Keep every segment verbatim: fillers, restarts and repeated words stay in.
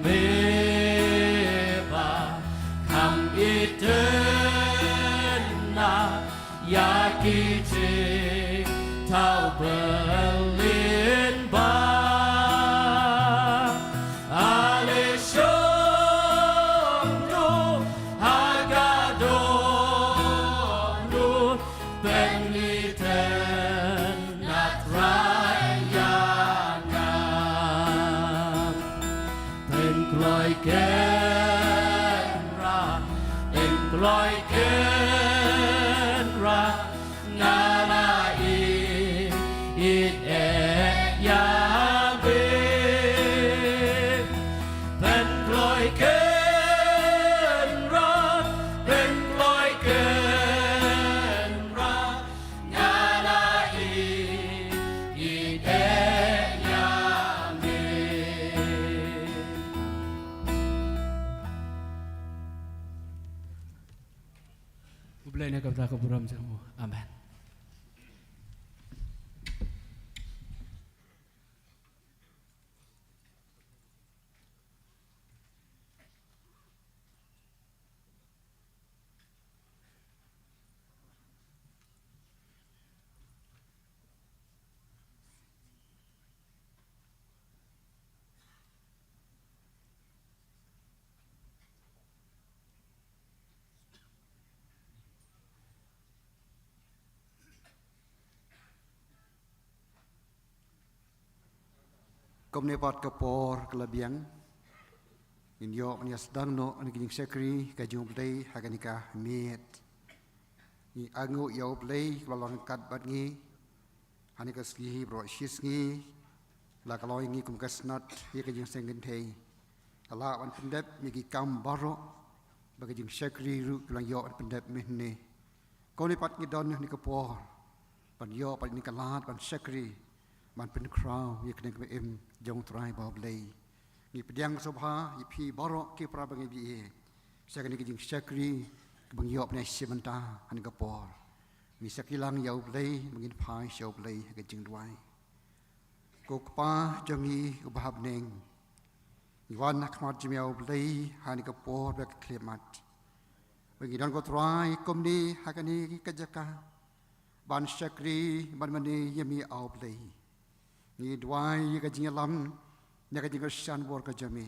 Meba kham iten na ïa ki jingthaw bylin ba ale shong du ha ka dohnud. Pynliten na Trai ïa nga. Pynkloi kynrad, pynkloi kynrad, nga la ïeit, ïeit eh ïa me. Pynkloi kynrad, pynkloi kynrad, nga la ïeit, ïeit eh ïa me. U Blei un ïa ka bynta ka burom jong u. Amen. Kumne pat ka por ka la biang. Ngin ïoh ban ïa sdang noh ïa ka jingshakri ka jong U Blei ha kane ka miet. Ngi ainguh ïa U Blei ba la long ryngkat bad ngi ha kane ka sngi baroh shi sngi. La ka long ïa ngi kum ka snat ïa ka jingïaseng kynthei. Ka la lah ban pyndep ïa ki kam baroh, ba ka jingshakri ruh ka la ïoh ban pyndep mynne. Kumne pat ngi don ha kane ka por ban ïoh pat ïa kane ka lad ban shakri, ban pynkhraw ïa ka kyrteng kaba im jong U Trai bad U Blei. Ngi pdiang sngewbha ïa phi baroh ki para bangeit, sha kane ka jingshakri kaba ngi ïoh ban ïashim bynta ha kane ka por. Ngi shakri lang ïa U Blei, ba ngin phai sha U Blei ha ka jingduwai. Ko Kpa jong ngi uba ha bneng, ngi wan ha khmat jong me, A U Blei, ha kane ka por ba khlieh mat, ba ngi don, ko Trai, kumne ha kane ka jaka ban shakri, ban mane ïa me, A U Blei. Ngi duwai ïa ka jingïalam, ïa ka jingkyrshan bor ka jong me.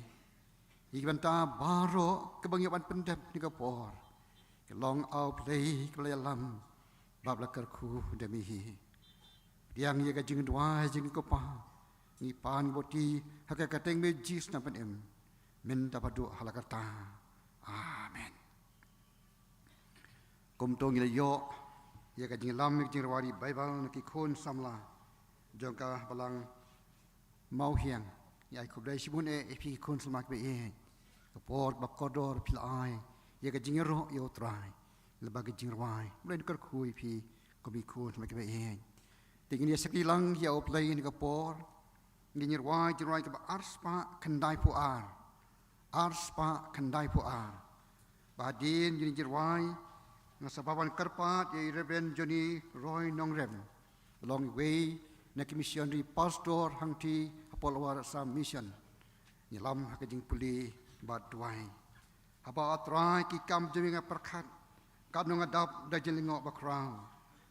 Ïa ki bynta baroh kiba ngi ïoh ban pyndep ha kane ka por, ki long, A U Blei, kiba la ïalam bad la kyrkhu da me hi. Pdiang ïa ka jingduwai jong ngi, ko Pa. Ngi pan, ngi boti ha ka kyrteng me Jisu, nang pynim mynta bad haduh hala karta. Amen. Kumto ngi la ïoh ïa ka jingïalam, ïa ka jingrwai Baibl na ki khun samla jong ka balang Mawhiang. Ngi ai khublei shibun eh ïa phi ki khun samla kiba ïeit, ka por ba kordor phi la ai ïa ka jingïaroh ïa U Trai lyngba ka jingrwai. Blei un kyrkhu ïa phi kum ki khun samla kiba ïeit. Te ngin ïa shakri lang ïa U Blei ha kane ka por. Ngin ïa rwai jingrwai kaba arspah khyndaiphew ar. Arspah khyndaiphew ar. Ba hadien jong kane ka jingrwai, nga sngewbha ban kyrpad ïa i Reverend Johnny Roy Nongrem, long iwei na ki missionary pastor hangtei ha Pollwar Assam Mission. Ngi ïalam ha ka jingpule bad duwai. Haba, A Trai, ki kam jong me nga pyrkhat, katno nga dap da jinglyngngoh bakhraw.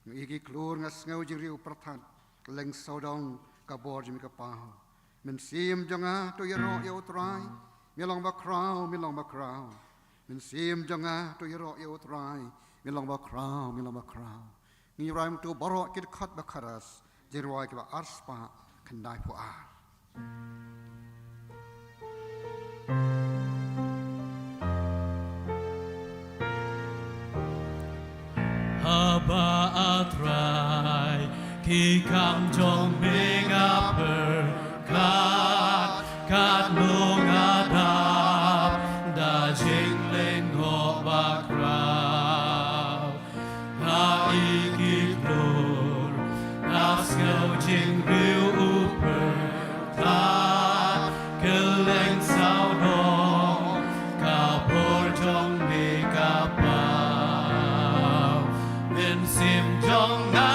Nga ïohi ki khlur, nga sngew jingriew pyrthat, kylleng sawdong ka bor jong me ka paw. Mynsiem jong nga to ïaroh ïa U Trai, me long bakhraw, me long bakhraw. Mynsiem jong nga to ïaroh ïa U Trai, me long bakhraw, me long bakhraw. Ngi rwai kumto baroh ki dkhot ba khatduh, jingrwai kaba arspah khyndaiphew ar. Haba, A Trai, ki kam jong me nga pyrkhat, katno nga dap da jinglyngngoh bakhraw. Nga ïohi ki khlur, nga sngew jingriew pyrthat, kylleng sawdong ka bor jong me ka paw. Mynsiem jong nga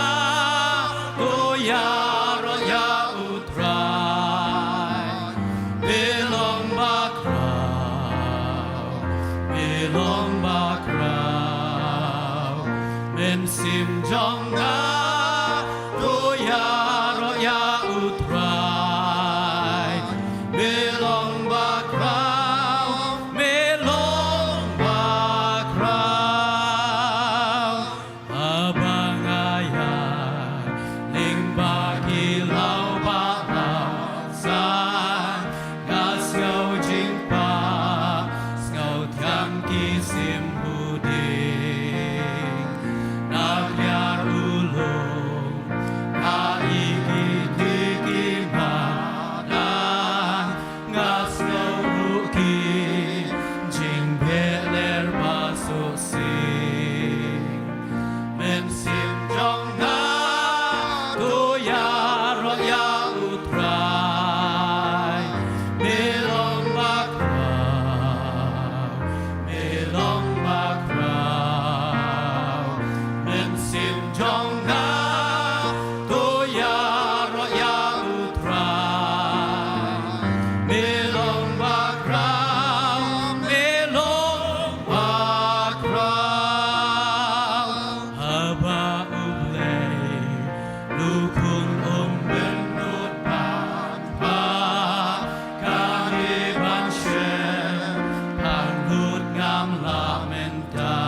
to ïaroh Long bakhraw, mynsiem jong nga, to ïaroh ïa U Trai. Me long bakhraw, me long bakhraw. Haba nga ïaid lyngba ki law ba la san, nga sngew jingpang, sngew thiang ki sim u ding. Na khlieh u lum, nga ïohi ki dei ki madan, nga sngew ruh ki jingbeh ler ba suk sing. Mynsiem jong nga, to ïaroh ïa U Trai. Me long bakhraw, me long bakhraw. Mynsiem jong nga, to ïaroh ïa U Trai. Me long bakhraw, me long bakhraw. Haba U Blei, U Khun um bynnud ban pha, kane ban shem, pynlut ngam lah mynta.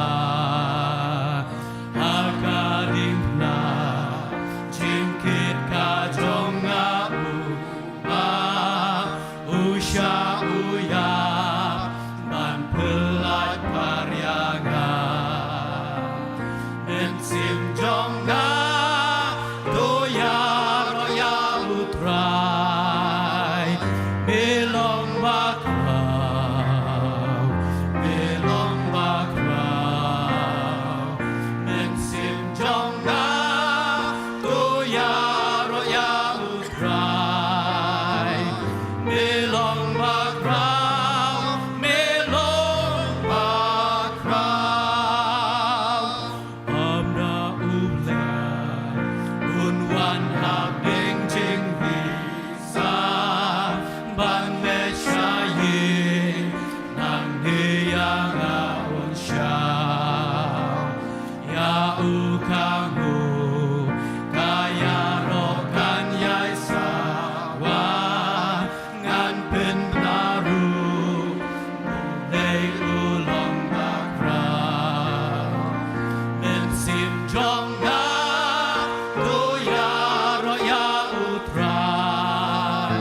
Ha ka diengphna jingkit ka jong nga, U Kpa, u shah u ïap ban pyllait pyrshah ïa nga. Mynsiem jong nga, to ïaroh ïa U Trai. Me long bakhraw, me long bakhraw. Mynsiem jong nga, to ïaroh ïa U Trai. Me long bakhraw, me long bakhraw. Ym da U Blei un wan hapdeng jingmih sa ban leit sha ïing, nangne ïa nga un shah. Ïa u kynmaw, ka ïaroh kan ïai sawa, ngan pynbna ruh, U Blei u long bakhraw. Mynsiem jong nga, to ïaroh ïa U Trai.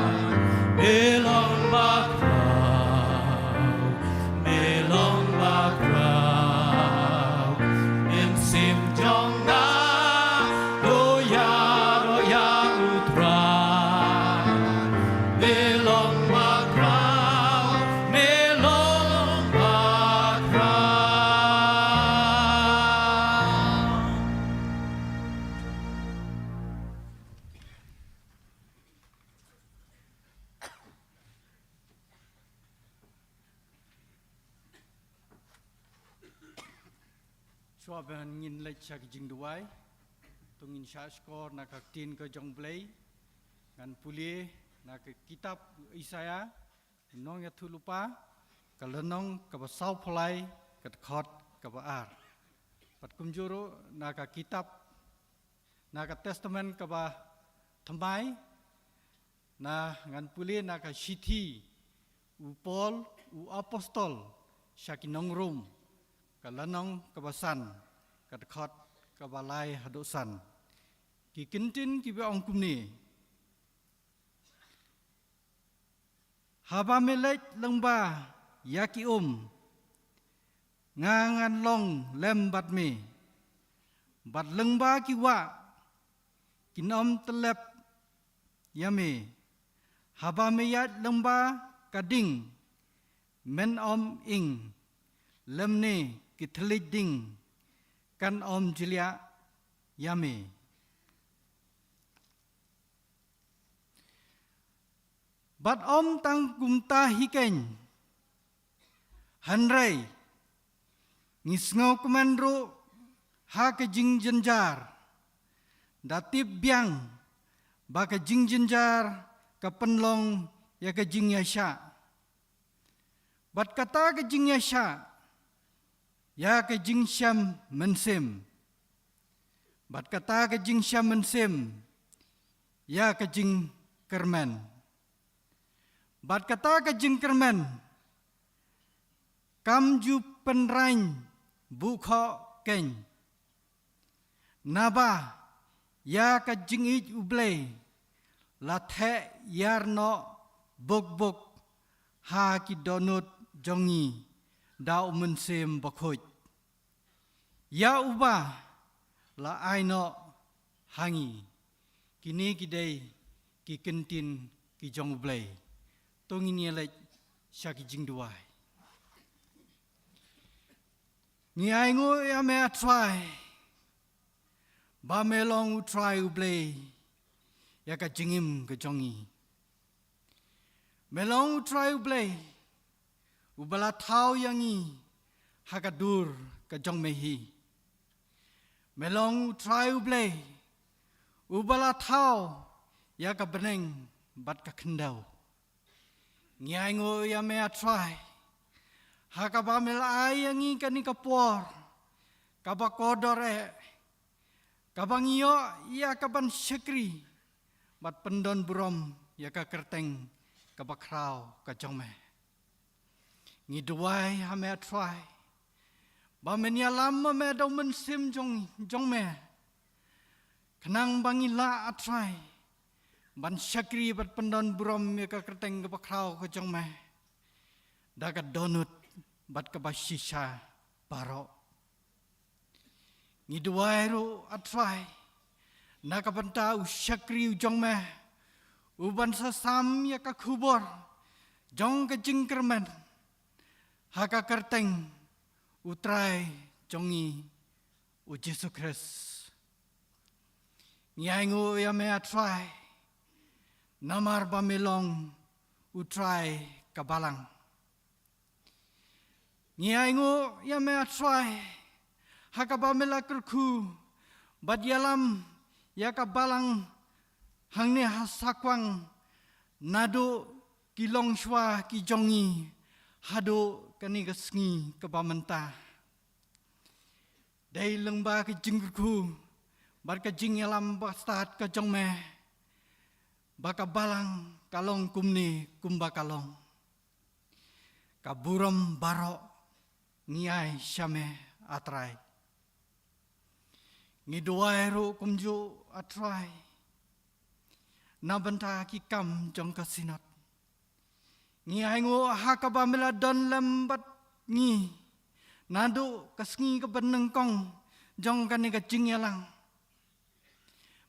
Me long bakhraw, me long bakhraw. Mynsiem jong nga, to ïaroh ïa U Trai. Me long bakhraw, me long bakhraw. Shuwa ban ngin leit sha ka jingduwai, to ngin shah shkor na ka ktien ka jong U Blei. Ngan pule na ka kitab Isaiah, nongïathuhlypa, ka lynnong kaba sawphew lai, ka dkhot kaba ar. Bad kumjuh ruh na ka kitab, na ka Testament kaba Thymmai, na ngan pule na ka shithi u Paul u apostol sha ki nong Rom, ka lynnong kaba san, ka dkhot kaba lai haduh san. Ki kyntien kiba ong kumne: Haba me leit lyngba ïa ki um, nga ngan long lem bad me. Bad lyngba ki wah, kin ym tyllep ïa me. Haba me ïaid lyngba ka ding, men ym ing, lymne ki thylliej ding kan ym jliah ïa me. Bad ym tang kumta hi keiñ, hynrei ngi sngewkmen ruh ha ka jingjynjar. Da tip biang ba ka jingjynjar ka pynlong ïa ka jingïaishah. Bad kata ka jingïaishah ïa ka jingshem mynsiem, bad kata ka jingshem mynsiem ïa ka jingkyrmen, bad kata ka jingkyrmen kam ju pynraiñ buh khoh keiñ. Naba ïa ka jingïeit U Blei la theh ïar noh buk buk ha ki dohnud jong ngi da U Mynsiem Bakhuid, ïa uba la ai noh ha ngi. Kine ki dei ki kyntien ki jong U Blei. To ngin ïa leit sha ki jingduwai. Ngi ainguh ïa me, A Trai, ba me long U Trai U Blei ïa ka jingim ka jong ngi. Me long U Trai U Blei uba la thaw ïa ngi ha ka dur ka jong me hi. Me long U Trai U Blei uba la thaw ïa ka bneng bad ka khyndew. Ngi ainguh ïa me, A Trai, ha kaba me la ai ïa ngi kane ka por kaba kordor eh, kaba ngi ïoh ïa ka ban shakri bad pyndon burom ïa ka kyrteng kaba khraw ka jong me. Ngi duwai ha me, A Trai, ba men ïalam ma me da U Mynsiem jong, jong me, khnang ba ngi lah, A Trai, ban shakri bad pyndon burom ïa ka kyrteng kaba khraw ka jong me da ka dohnud bad kaba shisha baroh. Ngi duwai ruh, A Trai, na ka bynta u shakri u jong me uban sa sam ïa ka khubor jong ka jingkyrmen ha ka kyrteng U Trai jong ngi, U Jisu Khrist. Ngi ainguh ïa me, A Trai, namar ba me long U Trai ka balang. Ngi ainguh ïa me, A Trai, ha kaba me la kyrkhu bad ïalam ïa ka balang hangne ha Sakwang, naduh ki longshuwa ki jong ngi haduh kane ka sngi kaba mynta. Dei lyngba ka jingkyrkhu bad ka jingïalam bastad ka jong me ba ka balang ka long kumne kumba ka long. Ka burom baroh ngi ai sha me, A Trai. Ngi duwai ruh kumjuh, A Trai, na bynta ki kam jong ka Synod. Ngi ainguh ha kaba me la don lem bad ngi naduh ka sngi kaba nyngkong jong kane ka jingïalang.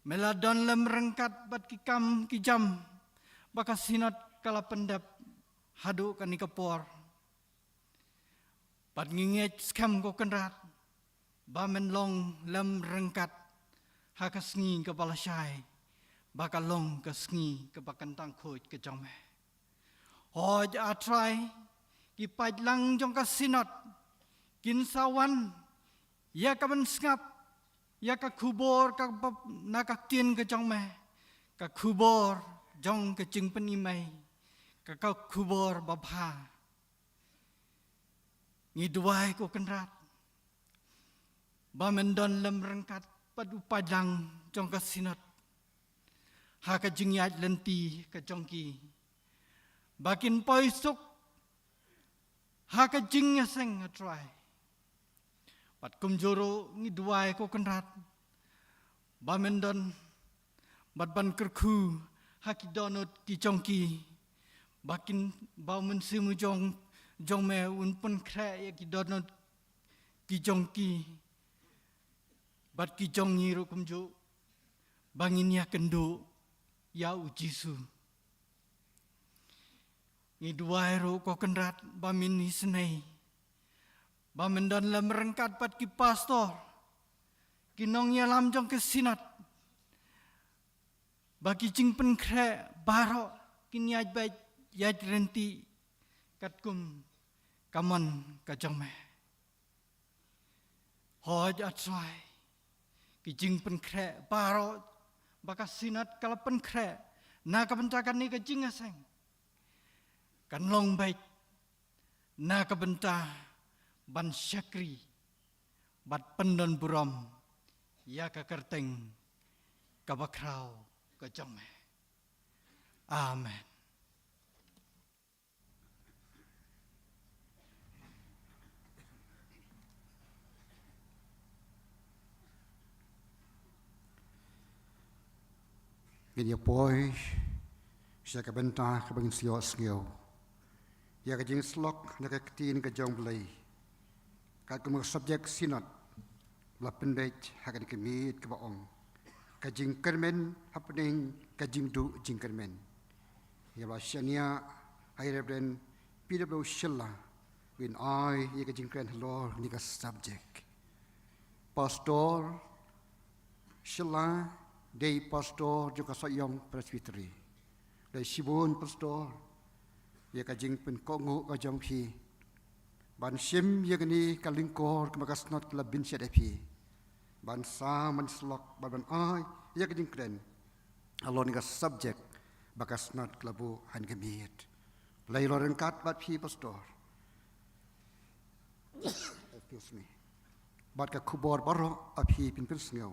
Me la don lem ryngkat bad ki kam ki jam ba ka Synod ka la pyndep haduh kane ka por. Bad ngi ngeit skhem, ko Kynrad, ba men long lem ryngkat ha ka sngi kaba lashai, ba ka long ka sngi kaba kyntang khuid ka jong me. Hooid, A Trai, ki paidlang jong ka Synod kin sa wan ïa ka ban sngap ïa ka khubor kaba na ka ktien ka jong me, ka khubor jong ka jingpyni mei, ka, ka khubor babha. Ngi duwai, ko Kynrad, ba men don lem ryngkat bad u paidlang jong ka Synod ha ka jingïaid lynti ka jong ki, ba kin poi suk ha ka jingïaseng, A Trai. Bad kumjuh ruh ngi duwai, ko Kynrad, ba men don bad ban kyrkhu ha ki dohnud ki jong ki, ba kin, ba u Mynsiem u jong, jong me un pynkhreh ïa ki dohnud ki jong ki bad ki jong ngi ruh kumjuh, ba ngin ïakynduh ïa U Jisu. Ngi duwai ruh, ko Kynrad, ba men isynei, ba men don lem ryngkat bad ki pastor, ki nongïalam jong ka Synod, ba ki jingpynkhreh baroh kin ïaid beit ïaid lynti katkum ka mon ka jong me. Hooid, A Trai, ki jingpynkhreh baroh ba ka Synod ka la pynkhreh na ka bynta kane ka jingïaseng, kan long beit na ka bynta ban shakri bad pyndon burom ïa ka kyrteng kaba khraw ka jong me. Amen. Ngin ïa poi sha ka bynta kaba ngin sa ïohsngew ïa ka jingsyllok na ka ktien ka jong U Blei. Katkum ka subject Synod, la pynbeit ha kane ka miet kaba ong, ka jingkyrmen hapdeng ka jingduh jingkyrmen. Ïa la shaniah ha i Reverend P W Shylla, un ai ïa ka jingkren halor kane ka subject. Pastor Shylla, dei pastor jong ka Sohiong Presbytery. Dei shibun pastor, ïa ka jingpynkohnguh ka jong phi ban shim ïa kane ka lyngkor kaba ka Synod ka la bynshit ïa phi ban sam, ban syllok, ban, ban ai ïa ka jingkren halor kane ka subject ba ka Synod ka la buh ha kane ka miet. Lei lor ryngkat bad phi pastor. Excuse me. Bad ka khubor baroh ba phi pynpynsngew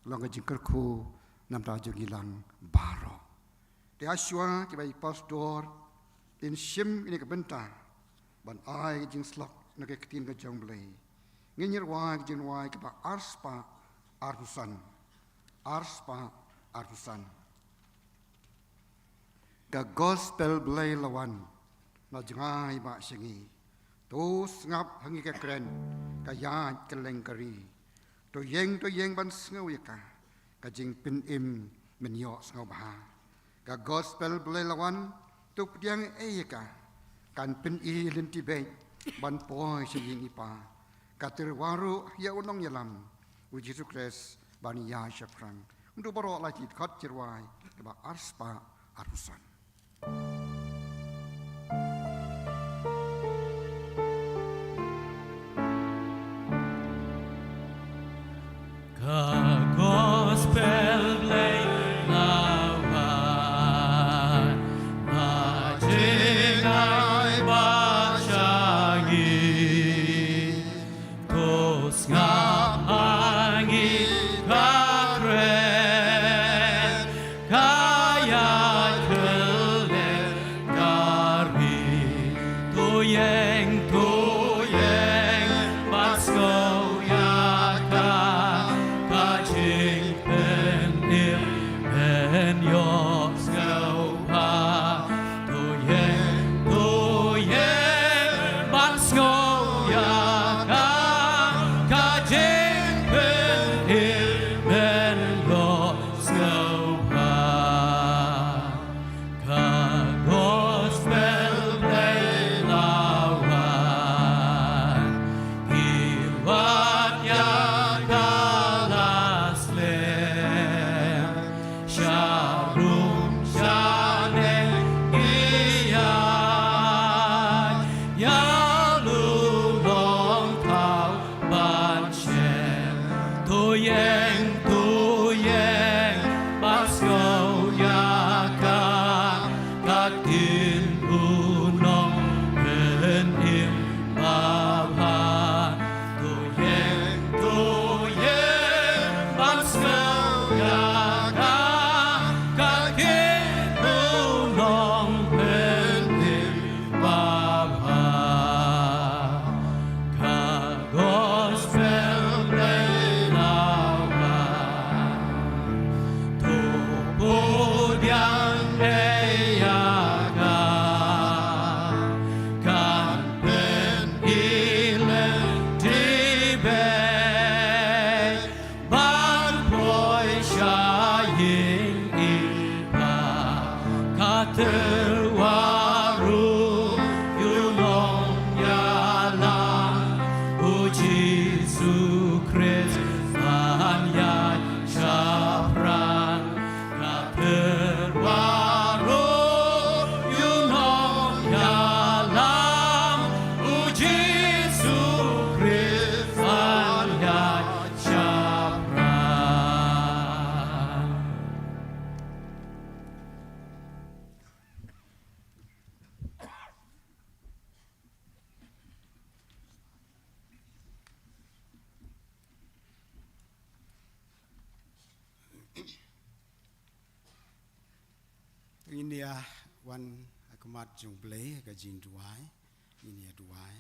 long ka jingkyrkhu na ka bynta jong ngi lang baroh. Te ha shuwa kiba i pastor in shim ïa kane ka bynta ban ai ka jingsyllok na ka ktien ka jong U Blei, ngin ïa rwai ka jingrwai kaba arspah arphew san. Arspah arphew san. Ka gospel Blei la wan na jngai ba sha ngi. To sngap ha ngi ka kren ka ïaid kylleng ka ri. To ïeng, to ïeng ban sngew ïa ka, ka jingpynim men ïohsngew bha. Ka gospel Blei la wan, to pdiang ei ïa ka, kan pyni lynti beit ban poi sha ïing i Pa. Ka tyrwa ruh ïa u nongïalam, u Jisu Khrist ban ïa shaphrang. Ndu baroh la ki khot jingrwai kaba arspah arphew san. Ka gospel Blei la wan na jngai ba sha ngi. To sngap ha ngi ka kren ka ïaid kylleng ka ri. To ïeng, to ïeng ban sngew ïa ka, ka jingpynim men ïohsngew bha. To ïeng, to ïeng ban sngew ïa ka, ka jingpynim men ïohsngew bha. Ka gospel Blei la wan Ngin ïa wan ha khmat jong U Blei ha ka jingduwai. Ngin ïa duwai.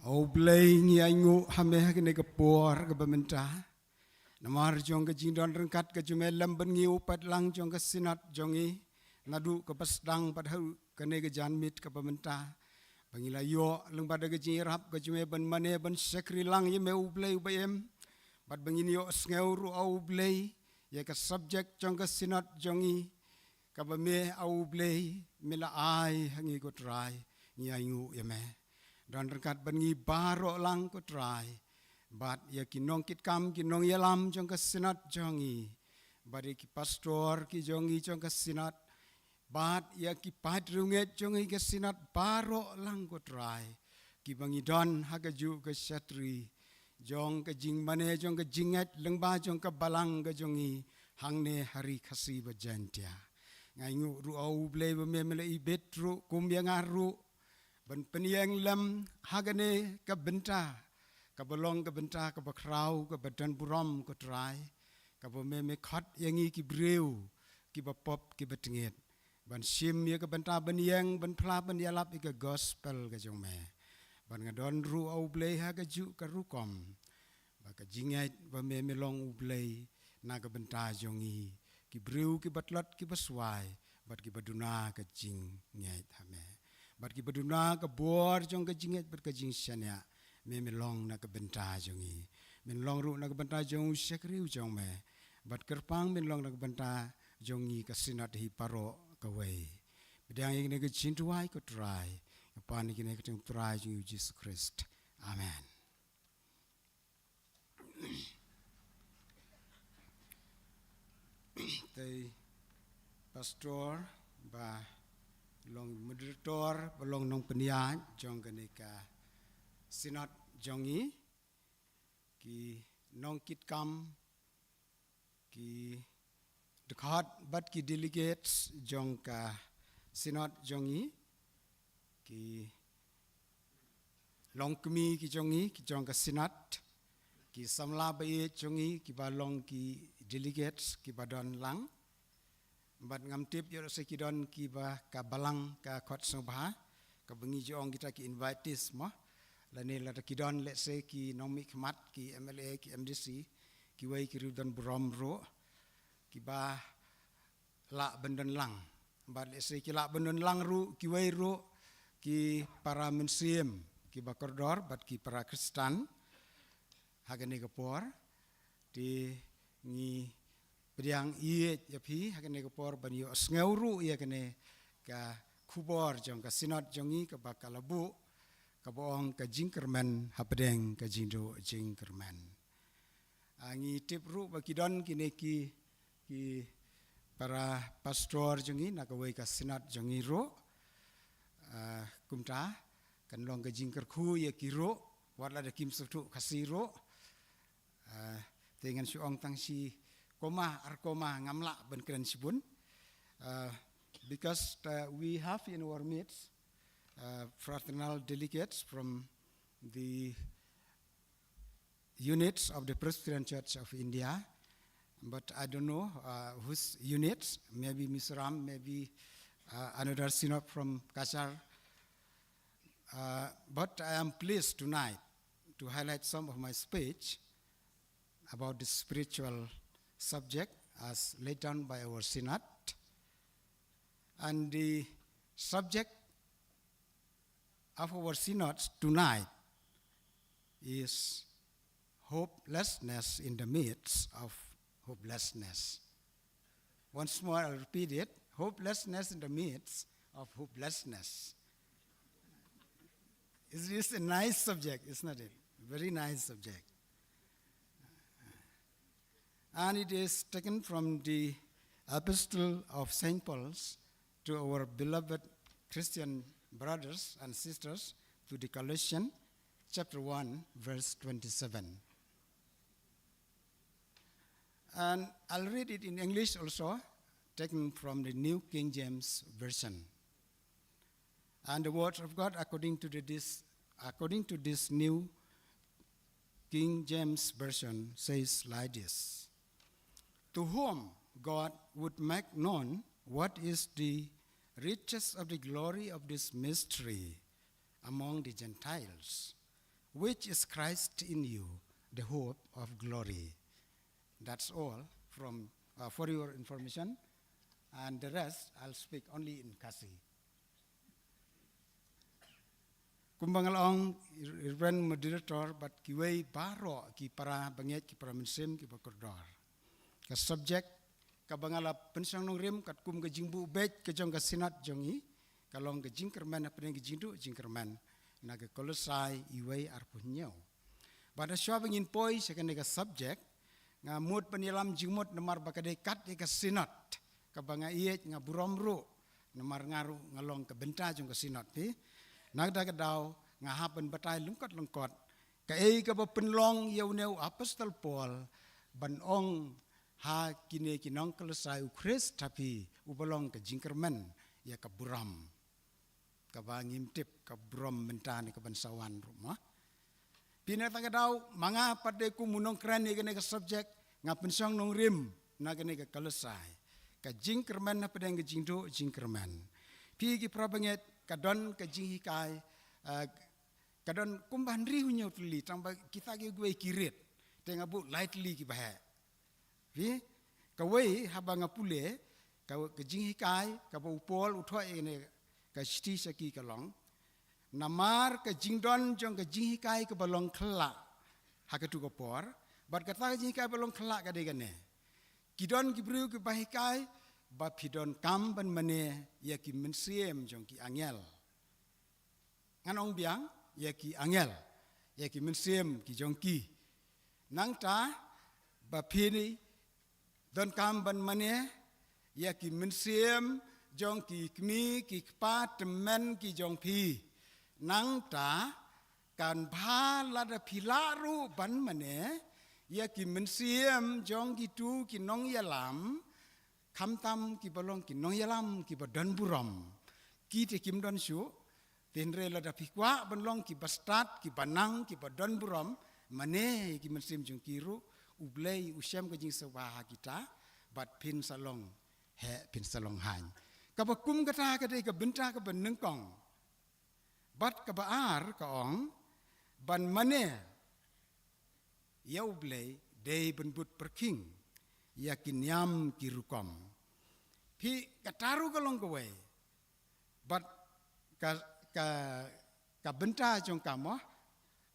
O Blei, ngi ainguh ha me ha kane ka por kaba mynta. Namar jong ka jingdon ryngkat ka jong me lem bad ngi, u paidlang jong ka Synod jong ngi, naduh kaba sdang bad haduh kane ka janmiet kaba mynta, ba ngi la ïoh lyngba da ka jingïarap ka jong me ban mane ban shakri lang ïa me, U Blei uba im. Bad ba ngin ïohsngew ruh, O Blei, ïa ka subject jong ka Synod jong ngi, kaba me, O Blei, me la ai ha ngi, ko Trai. Ngi ainguh ïa me. Don ryngkat bad ngi baroh lang, ko Trai. Bad ïa ki nongkitkam, ki nongïalam jong ka Synod jong ngi, bad ïa ki pastor ki jong ngi jong ka Synod, bad ïa ki paid riewngeit jong ngi ka Synod baroh lang, ko Trai, kiba ngi don ha kajuh ka shatri jong ka jingmane jong ka jingngeit lyngba jong ka Balang ka jong ngi hangne ha Ri Khasi bad Jaiñtia. Nga ainguh ruh, O Blei, ba me, me la ibit ruh kum ïa nga ruh ban pynïeng lem ha kane ka bynta kaba long ka bynta kaba khraw, kaba don burom, ko Trai, kaba me, me khot ïa ngi ki briew kiba pop, kiba tngit, ban shim ïa ka bynta ban ïeng, ban phla, ban ïalap ïa ka gospel ka jong me. Bad nga don ruh, O Blei, ha kajuh ka rukom ba ka jingngeit ba me, me long, U Blei, na ka bynta jong ngi ki briew kiba tlot, kiba swai, bad kiba duna ka jingngeit ha me, bad kiba duna ka bor jong ka jingngeit bad ka jingshaniah. Me, me long na ka bynta jong ngi. Men long ruh na ka bynta jong u shakri u jong me. Bad kyrpang men long na ka bynta jong ngi ka Synod hi baroh kawei. Pdiang ïa kane ka jingduwai, ko Trai, nga pan ïa kane ha ka kyrteng U Trai jong ngi, U Jisu Khrist. Amen. Te pastor ba long moderator, ba long nongpynïaid jong kane ka Synod jong ngi, ki nongkitkam, ki dkhot bad ki delegates jong ka Synod jong ngi, ki longkmie ki jong ngi ki jong ka Synod, ki samla ba ïeit jong ngi kiba long ki delegates kiba don lang. Bad ngam tip ïoh lehse ki don kiba ka Balang ka khot sngewbha, kaba ngi ju ong kita ki invitees mo, lane lada ki don lehse ki nongmihkhmat, ki M L A, ki M D C, kiwei ki riew don burom ruh, kiba lah ban don lang. Bad lehse ki lah ban don lang ruh kiwei ruh ki para mynsiem, kiba kordor bad ki para Khristan ha kane ka por. Te ngi pdiang ïeit ïa phi ha kane ka por ban ïohsngew ruh ïa kane ka khubor jong ka Synod jong ngi kaba ka la buh, kaba ong ka jingkyrmen hapdeng ka jingduh jingkyrmen. Ah, ngi tip ruh ba ki don kine ki, ki para pastor jong ngi na kawei ka Synod jong ngi ruh. Ah, kumta kan long ka jingkyrkhu ïa ki ruh, wat lada kim sngewthuh Khasi ruh. Ah, te ngan shu ong tang shi koma, ar koma, ngam lah ban kren shibun. Ah, because, uh, we have in our midst, uh, fraternal delegates from the units of the Presbyterian Church of India, but I don't know, uh, whose units, maybe Mizoram, maybe, uh, another synod from Cachar. Uh, but I am pleased tonight to highlight some of my speech about the spiritual subject as laid down by our synod. And the subject of our synod tonight is hopelessness in the midst of hopelessness. Once more, I'll repeat it. Hopelessness in the midst of hopelessness. It's, it's a nice subject, isn't it? Very nice subject. And it is taken from the Epistle of Saint Paul's to our beloved Christian brothers and sisters, to the Colossians, chapter one, verse twenty-seven. And I'll read it in English also, taken from the New King James Version. And the word of God, according to the, this, according to this New King James Version, says like this: To whom God would make known What is the riches of the glory of this mystery among the Gentiles, which is Christ in you, the hope of glory? That's all from, uh, for your information, and the rest I'll speak only in Khasi. Kumba nga la ong, Reverend Moderator, bad kiwei baroh ki para bangeit, ki para mynsiem, ki ba kordor. Ka subject kaba nga la pynshong nongrim katkum ka jingbuh beit ka jong ka Synod jong ngi, ka long ka jingkyrmen hapdeng ka jingduh jingkyrmen, na ka Kolosai wei arphew hynñiew. Bad hashwa ba ngin poi sha kane ka subject, nga mut ban ïalam jingmut namar ba ka dei kat ïa ka Synod kaba nga ïeit, nga burom ruh, namar nga ruh nga long ka bynta jong ka Synod, phi. Na kata ka daw nga hap ban batai lyngkot lyngkot kaei kaba pynlong ïa une u Apostol Paul ban ong ha kine ki nong Kolosai, u Khrist ha phi uba long ka jingkyrmen ïa ka burom. Kaba ngim tip ka burom mynta ne kaban sa wan ruh, mo. Phi, na kata ka daw, ma nga pat de kum u nongkren ïa kane ka subject, nga pynshong nongrim na kane ka Kolosai. Ka jingkyrmen hapdeng ka jingduh jingkyrmen. Phi ki para bangeit, ka don ka jinghikai, eh, ka don kumba hynriew hynñiew tylli, tang ba kita kiwei ki rit. Te nga buh lai tylli kiba heh. Phi, kawei haba nga pule, ka, ka jinghikai kaba u Paul u thoh ïa kane ka shithi sha ki ka long, namar ka jingdon jong ka jinghikai kaba long khyllah ha katu ka por, bad kata ka jinghikai ba long khyllah ka dei kane: ki don ki briew kiba hikai ba phi donkam ban mane ïa ki mynsiem jong ki angel. Ngan ong biang, ïa ki angel, ïa ki mynsiem ki jong ki. Nangta ba phi donkam ban mane ïa ki mynsiem jong ki kmie ki kpa tymmen ki jong phi. Nangta kan bha lada phi lah ruh ban mane ïa ki mynsiem jong kitu ki nongïalam, khamtam kiba long ki nongïalam kiba don burom. Ki te kim don shuh. Te hynrei lada phi kwah ban long kiba stad, kiba nang, kiba don burom, mane ïa ki mynsiem jong ki ruh, U Blei u shem ka jingsngewbha ha kita, bad phin sa long heh, phin sa long haiñ. Kaba kum kata ka dei ka bynta kaba nyngkong. Bad kaba ar ka ong, ban mane ïa U Blei dei ban bud pyrkhing ïa ki niam ki rukom. Phi, kata ruh ka long kawei. Bad ka, ka, ka bynta jong ka mo,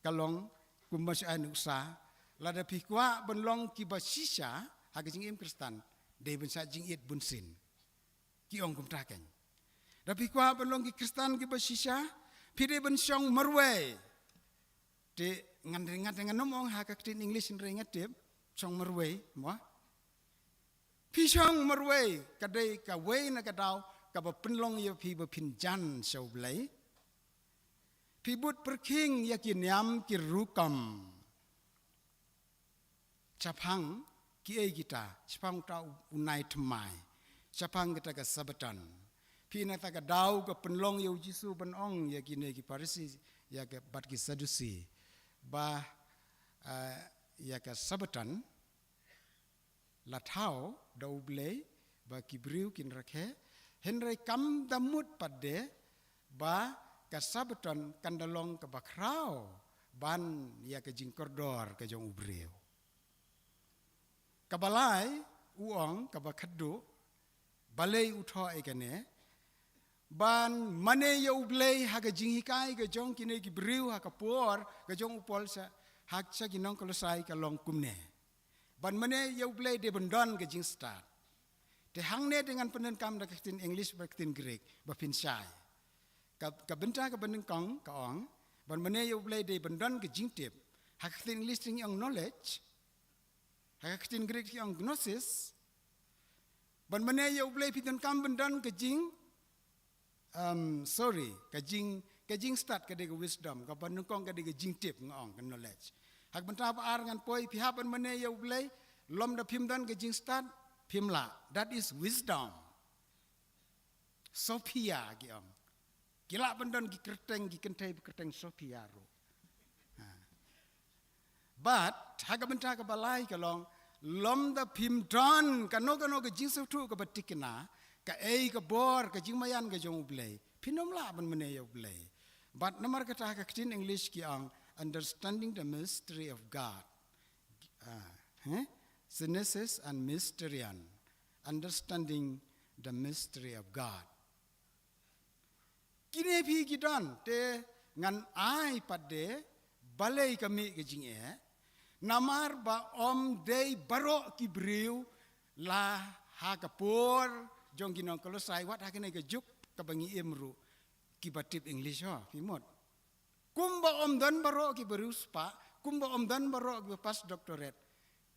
ka long kumba shu ai nuksa, lada phi kwah ban long kiba shisha ha ka jingim Khristan, dei ban shah jingit bunsien. Ki ong kumta keiñ. Da phi kwah ban long ki Khristan kiba shisha, phi dei ban shong marwei. Te ngan, ngan, ngan ym ong ha ka ktien English hynrei nga tip, shong marwei, mo. Phi shong marwei, ka dei kawei na ka daw kaba pynlong ïa phi ba phin jan sha U Blei. Phi bud pyrkhing ïa ki niam ki rukom. Shaphang kiei kita, shaphang uta u, u nai thymmai, shaphang kita ka Sabaton. Phi, na kata ka daw ka pynlong ïa U Jisu ban ong ïa kine ki Pharisi, ïa ka, bad ki Sadusi, ba, eh, ïa ka Sabaton la thaw da U Blei ba ki briew kin rakhe, hynrei kam da mut pat de ba ka Sabaton kan da long kaba khraw ban ïa ka jingkordor ka jong u briew. Kaba lai u ong, kaba khatduh, balei u thoh ïa kane, ban mane ïa U Blei ha ka jinghikai ka jong kine ki briew ha ka por ka jong u Paul sha, ha sha ki nong Kolosai ka long kumne. Ban mane ïa U Blei dei ban don ka jingstad. Te hangne te ngan pyndonkam da ka ktien English bad ka ktien Greek ba phin shai. Ka, ka bynta kaba nyngkong ka ong, ban mane ïa U Blei dei ban don ka jingtip. Ha ka ktien English te ngi ong knowledge. Ha ka ktien Greek te ngi ong gnosis. Ban mane ïa U Blei phi donkam ban don ka jing, um, sorry, ka jing, ka jingstad ka dei ka wisdom, kaba nyngkong ka dei ka jingtip, nga ong ka knowledge. Ha ka bynta ba ar ngan poi, phi hap ban mane ïa U Blei, lymda phim don ka jingstad, phim lah. That is wisdom. Sophia ki ong. Ki lah ban don ki kyrteng, ki kynthei ba kyrteng Sophia ruh. Ha. Bad ha ka bynta kaba lai ka long, lymda phim don kano kano ka jingsngewthuh kaba thikna, Kaei ka bor, ka jingmaïan ka jong U Blei, phin ym lah ban mane ïa U Blei. Bad namar kata ha ka ktien English ki ong, understanding the mystery of God. Ah, eh? Genesis and Mysterion. Understanding the mystery of God. Kine phi ki don, te ngan ai pat de, balei ka mih ka jingeh, namar ba ym dei baroh ki briew la ha ka por jong ki nong Kolosai, wat ha kane ka juk kaba ngi im ruh, kiba tip English ho, phi mut. Kumba ym don baroh kiba riewspah, kumba ym don baroh kiba pass doctorate.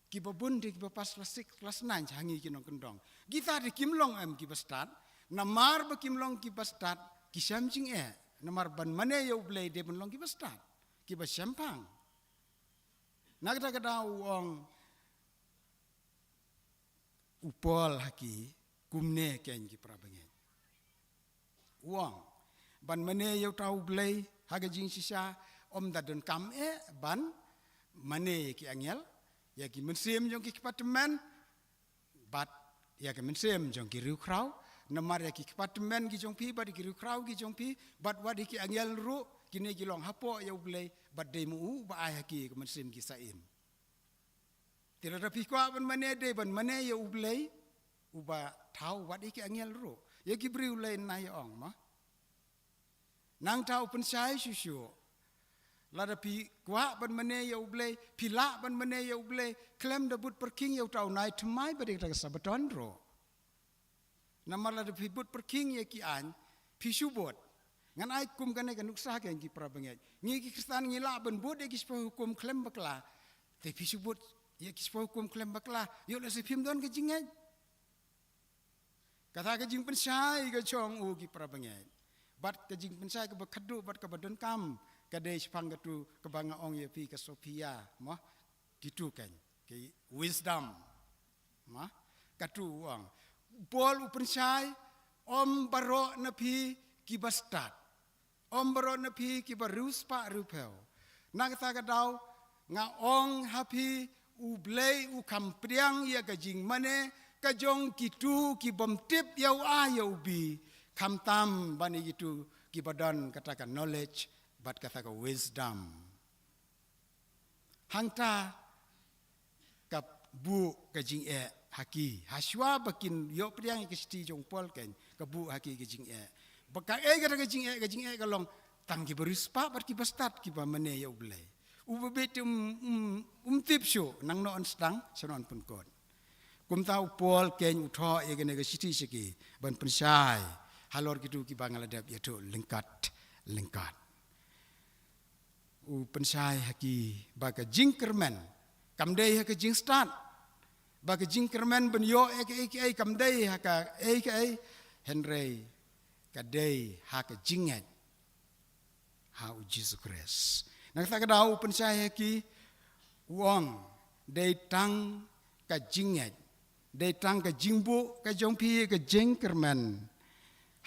Kiba bun de kiba pass class six, class nine, ha ngi ki nongkyndong. Kita de kim long em kiba stad, namar ba kim long kiba stad, ki shem jingeh, namar ban mane ïa U Blei dei ban long kiba stad, kiba shemphang. Na kata ka daw u ong u Paul ha ki, kumne kein ki para bangeit. U ong, ban mane ïa uta U Blei ha ka jingshisha, ym da donkam eh ban mane ïa ki angel, ïa ki mynsiem jong ki kpa tymmen, bad ïa ki mynsiem jong ki riewkhraw, namar ïa ki kpa tymmen ki jong phi, bad ïa ki riewkhraw ki jong phi, bad wat ïa ki angel ruh, kine ki long hapoh ïa U Blei, bad dei ma u ba ai ha ki ka mynsiem ki sa im. Te lada phi kwah ban mane, dei ban mane ïa U Blei uba thaw, wat ïa ki angel ruh. Ïa ki briew lei na ïa ong ma. Nangta u pynshai shuh shuh. Lada phi kwah ban mane ïa U Blei, phi lah ban mane ïa U Blei, khlem da bud pyrkhing ïa uta u nai thymmai bad ïa kata ka Sabaton ruh. Namar lada phi bud pyrkhing ïa ki aiñ, phi shu bud. Ngan ai kum kane ka nuksa kein ki para bangeit. Ngi ki Khristan ngi lah ban bud ïa ki shiphew hukum khlem bakla. Te phi shu bud ïa ki shiphew hukum khlem bakla, ïoh lehse phim don ka jingngeit. Kata ka jingpynshai ka jong u ki para bangeit. Bad ka jingpynshai kaba khadduh bad kaba donkam, ka dei shaphang katu kaba nga ong ïa phi ka Sophia, mo? Kitu kein, ki wisdom. Ma, katu u ong. Paul u pynshai, ym baroh na phi kiba stad. Ym baroh na phi kiba riewspah riewphew. Na kata ka daw, nga ong ha phi, U Blei u kham pdiang ïa ka jingmane ka jong kitu ki bym tip ïa u A ïa u B, khamtam ban ïa kitu kiba don kata ka knowledge bad kata ka wisdom. Hangta ka buh ka jingeh ha ki. Hashuwa ba kin ïoh pdiang ïa ka shithi jong u Paul kein, ka buh ha ki ka jingeh. Ba kaei kata ka jingeh, ka jingeh ka long tang kiba riewspah bad kiba stad kiba mane ïa U Blei. Uba bit um, um, um tip shuh, nangno yn sdang, shano yn pynkut. Kumta u Paul kein u thoh ïa kane ka shithi sha ki, ban pynshai halor kitu kiba nga la dep ïathuh lyngkat lyngkat. U pynshai ha ki ba ka jingkyrmen kam dei ha ka jingstad, ba ka jingkyrmen ban ïoh ei kaei kaei kam dei ha kaei kaei, hynrei ka dei ha ka jingngeit ha U Jisu Khrist. Na kata ka daw u pynshai ha ki, u ong, dei tang ka jingngeit, dei tang ka jingbuh ka jong phi ka jingkyrmen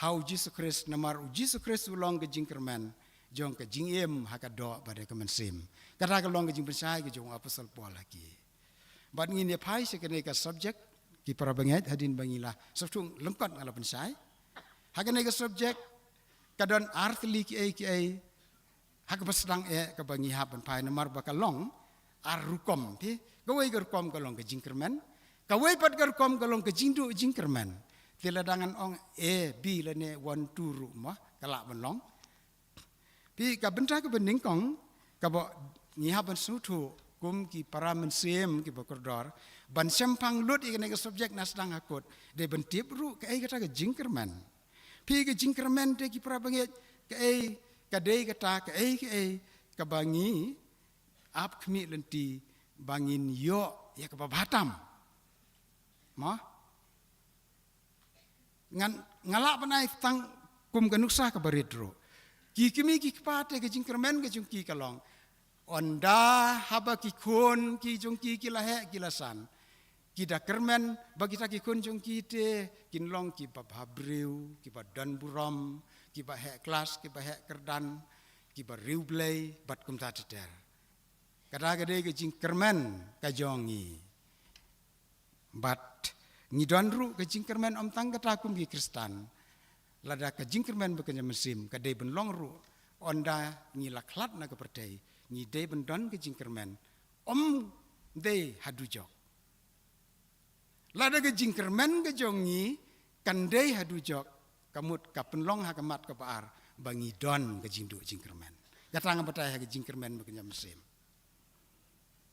ha U Jisu Khrist, namar U Jisu Khrist u long ka jingkyrmen jong ka jingim ha ka doh bad ha ka mynsiem. Kata ka long ka jingpynshai ka jong u Apostol Paul ha ki. Bad ngin ïa phai sha kane ka subject, ki para bangeit, hadien ba ngi la sngewthuh lyngkot nga la pynshai. Ha kane ka subject ka don ar tylli kiei kiei ha kaba sdang eh kaba ngi hap ban phai, namar ba ka long ar rukom, te kawei ka rukom ka long ka jingkyrmen, kawei pat ka rukom ka long ka jingduh jingkyrmen. Te lada ngan ong A, B lane one, two ruh ma ka lah ban long. Te ka bynta kaba nyngkong kaba ngi hap ban sngewthuh kum ki para mynsiem kiba kordor, ban shemphang lut ïa kane ka subject na sdang ha kut, dei ban tip ruh kaei kata ka jingkyrmen. Phi, ka jingkyrmen te ki para bangeit, kaei, ka dei kata kaei kaei kaba ngi ap khmih lynti ba ngin ïoh ïa kaba bha tam. Ma? Ngan, nga lah ban ai tang kum ka nuksa kaba rit ruh. Ki kmie ki kpa te ka jingkyrmen ka jong ki ka long, ynda haba ki khun ki jong ki ki la heh ki la san, ki da kyrmen ba kita ki khun jong ki te kin long kiba bhabriew, kiba don burom, kiba heh klas, kiba heh kyrdan, kiba riewblei bad kumta ter ter. Kata ka dei ka jingkyrmen ka jong ngi. Bad Ngi don ruh ka jingkyrmen ym tang kata kum ki Khristan. Lada ka jingkyrmen ba kynja mynsiem ka dei ban long ruh, ynda ngi la khlad na ka pyrthei, ngi dei ban don ka jingkyrmen. Ym dei ha dujok. Lada ka jingkyrmen ka jong ngi kan dei ha dujok, ka mut ka pynlong ha ka mat kaba ar ba ngi don ka jingduh jingkyrmen. Kata nga batai ha ka jingkyrmen ba kynja mynsiem.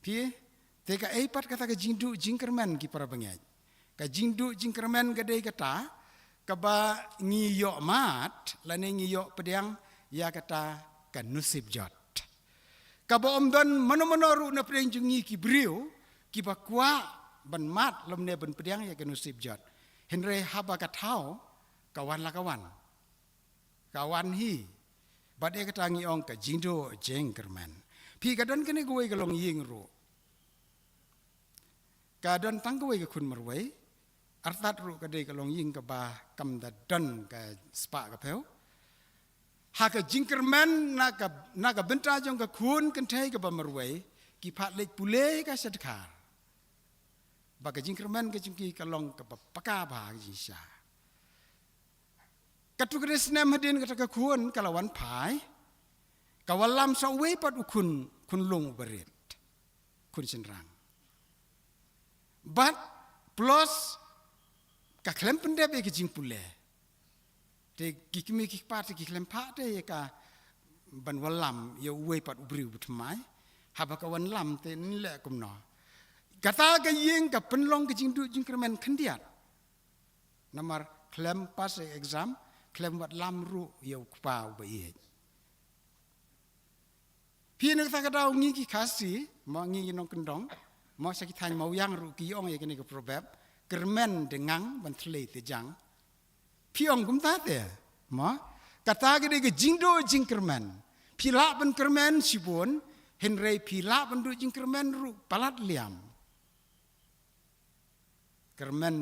Phi, te kaei pat kata ka jingduh jingkyrmen, ki para bangeit? Ka jingduh jingkyrmen ka dei kata kaba ngi ïoh mad lane ngi ïoh pdiang ïa kata ka nusip jot. Kaba ym don mano mano ruh na pdeng jong ngi ki briew kiba kwah ban mad lymne ban pdiang ïa ka nusip jot. Hynrei haba ka thaw ka wan la ka wan, ka wan hi. Bad ïa kata ngi ong ka jingduh jingkyrmen. Phi, ka don kane kawei ka longïing ruh. Ka don tang kawei ka khun marwei. Artat ruh ka dei ka longïing kaba kam da don ka spah ka phew. Ha ka jingkyrmen na ka, na ka bynta jong ka khun kynthei kaba marwei, ki phah leit pule ka sha dkhar. Ba ka jingkyrmen ka jong ki ka long kaba paka bha ka jingshisha. Katto katne snem hadien kata ka khun ka la wan phai, ka wallam sa uwei pat u khun, khun lung uba rit, khun shynrang. Bad plus ka khlem pyndep ïa ka jingpule. Te ki kmie ki kpa te ki khlem phah te ïa ka ban wallam ïa uwei pat u briew ba thymmai. Haba ka wallam te ngi leh kumno? Kata ka ïing ka pynlong ka jingduh jingkyrmen khyndiat. Namar khlem pass exam, khlem wallam ruh ïa u kpa uba ïeit. Phi, na kata ka daw ngi ki Khasi, mo ngi ki nongkyndong, mo sha ki thaiñ Mawïang ruh ki ong ïa kane ka proverb, kyrmen da ngang ban thlei te jang. Phi ong kumta te, mo? Kata ka dei ka jingduh jingkyrmen. Phi lah ban kyrmen shibun, hynrei phi lah ban duh jingkyrmen ruh palat liam. Kyrmen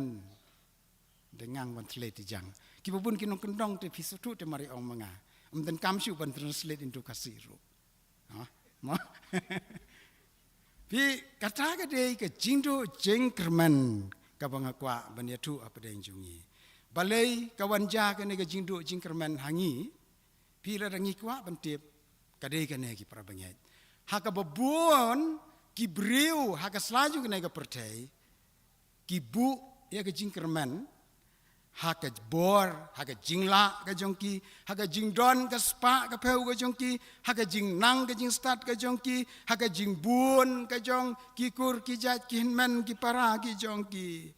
da ngang ban thlei te jang. Kiba bun ki nongkyndong te phi sngewthuh te mar ïa ong ma nga. Ym donkam shuh ban translate into Khasi ruh. Ha? Mo? Phi, kata ka dei ka jingduh jingkyrmen kaba nga kwah ban ïathuh hapdeng jong ngi. Balei ka wan jia kane ka jingduh jingkyrmen ha ngi? Phi, lada ngi kwah ban tip, ka dei kane, ki para bangeit. Ha kaba bun ki briew ha ka sla jong kane ka pyrthei ki buh ïa ka jingkyrmen ha ka bor, ha ka jinglah ka jong ki, ha ka jingdon ka spah ka phew ka jong ki, ha ka jingnang ka jingstad ka jong ki, ha ka jingbun ka jong ki kur ki jait, ki hynmen ki para ki jong ki.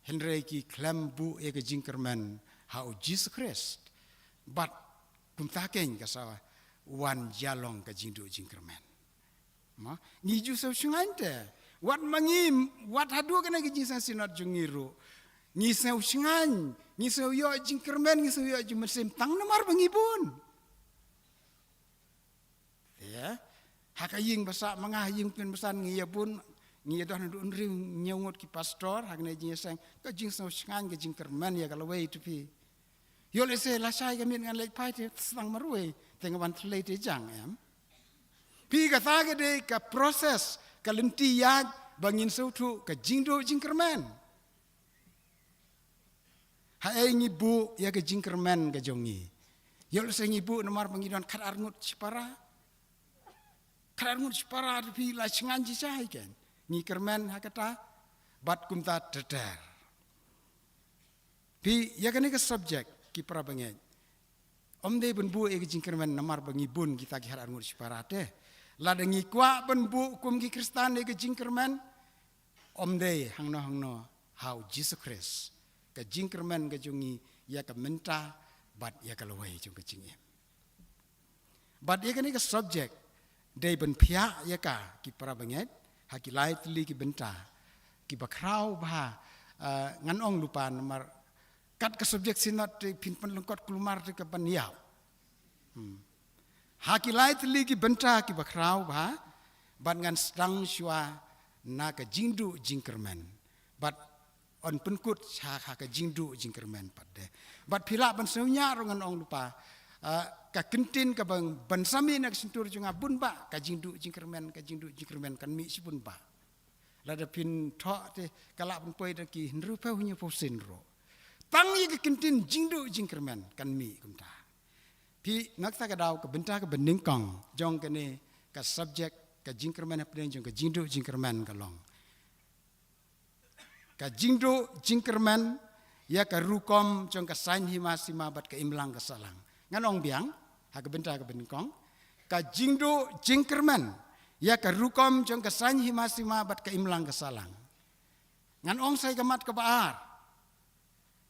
Hynrei ki khlem buh ïa ka jingkyrmen ha u Jisu Khrist. Bad kumta keiñ ka sa wan jia long ka jingduh jingkyrmen. Ma, ngi ju sngewshngaiñ te. Wat ma ngi, wat haduh kane ka jingseng Synod jong ngi ruh, ngi sngewshngaiñ, ngi sngew ïoh jingkyrmen, ngi sngew ïoh jingmynsiem tang namar ba ngi bun. Te ha ka ïing ba sah ma nga, ha ïing pynbasan, ngi ïa bun, ngi ïa don haduh hynriew hynñiew ngut ki pastor ha kane jingïaseng. Ka jingsngewshngaiñ, ka jingkyrmen ïa ka lawei, to phi. Ïoh lehse lashai ka miet ngan leit phai te sdang marwei, te nga wan thlei te jang, em? Phi, kata ka dei ka process, ka lynti ïaid ba ngin sngewthuh ka jingduh jingkyrmen. Haei ngi buh ïa ka jingkyrmen ka jong ngi? Ïoh lehse ngi buh namar ba ngi don khatar ngut shipara. Khatar ngut shipara, te phi, la shngaiñ shisha hi, keiñ ngi kyrmen ha kata. Bad kumta ter ter. Phi, ïa kane ka subject, ki para bangeit, ym dei ban buh ïa ka jingkyrmen namar ba ngi bun kita ki khatar ngut shipara te. Lada ngi kwah ban buh kum ki Khristan ïa ka jingkyrmen, ym dei hangno hangno, ha u Jisu Khrist. Ka jingkyrmen ka jong ngi ïa ka mynta bad ïa ka lawei jong ka jingim. Bad ïa kane ka subject dei ban phiah ïa ka, ki para bangeit, ha ki lai tylli ki bynta kiba khraw bha. Ah, ngan ong lypa namar kat ka subject Synod te phin pynlyngkot kulmar te ka ban ïap. Hmm. Ha ki lai tylli ki bynta kiba khraw bha, bad ngan sdang shuwa na ka jingduh jingkyrmen. Bad yn pynkut sha ha ka jingduh jingkyrmen pat de. Bad phi lah ban sngewthuh ruh, ngan ong lypa, ah, ka kyntien kaba ban sa mih na ka shyntur jong nga bun bah, ka jingduh jingkyrmen, ka jingduh jingkyrmen, kan mih shibun bah. Lada phin thoh te ka lah ban poi da ki hynriewphew hynñiewphew sien ruh. Tang ïa ka kyntien jingduh jingkyrmen kan mih kumta. Phi, na kata ka daw ka bynta kaba nyngkong jong kane ka subject, ka jingkyrmen hapdeng jong ka jingduh jingkyrmen ka long ka jingduh jingkyrmen ïa ka rukom jong ka saiñ hima sima bad ka imlang ka sahlang. Ngan ong biang ha ka bynta kaba nyngkong, ka jingduh jingkyrmen ïa ka rukom jong ka saiñ hima sima bad ka imlang ka sahlang. Ngan ong sa ïa ka mat kaba ar,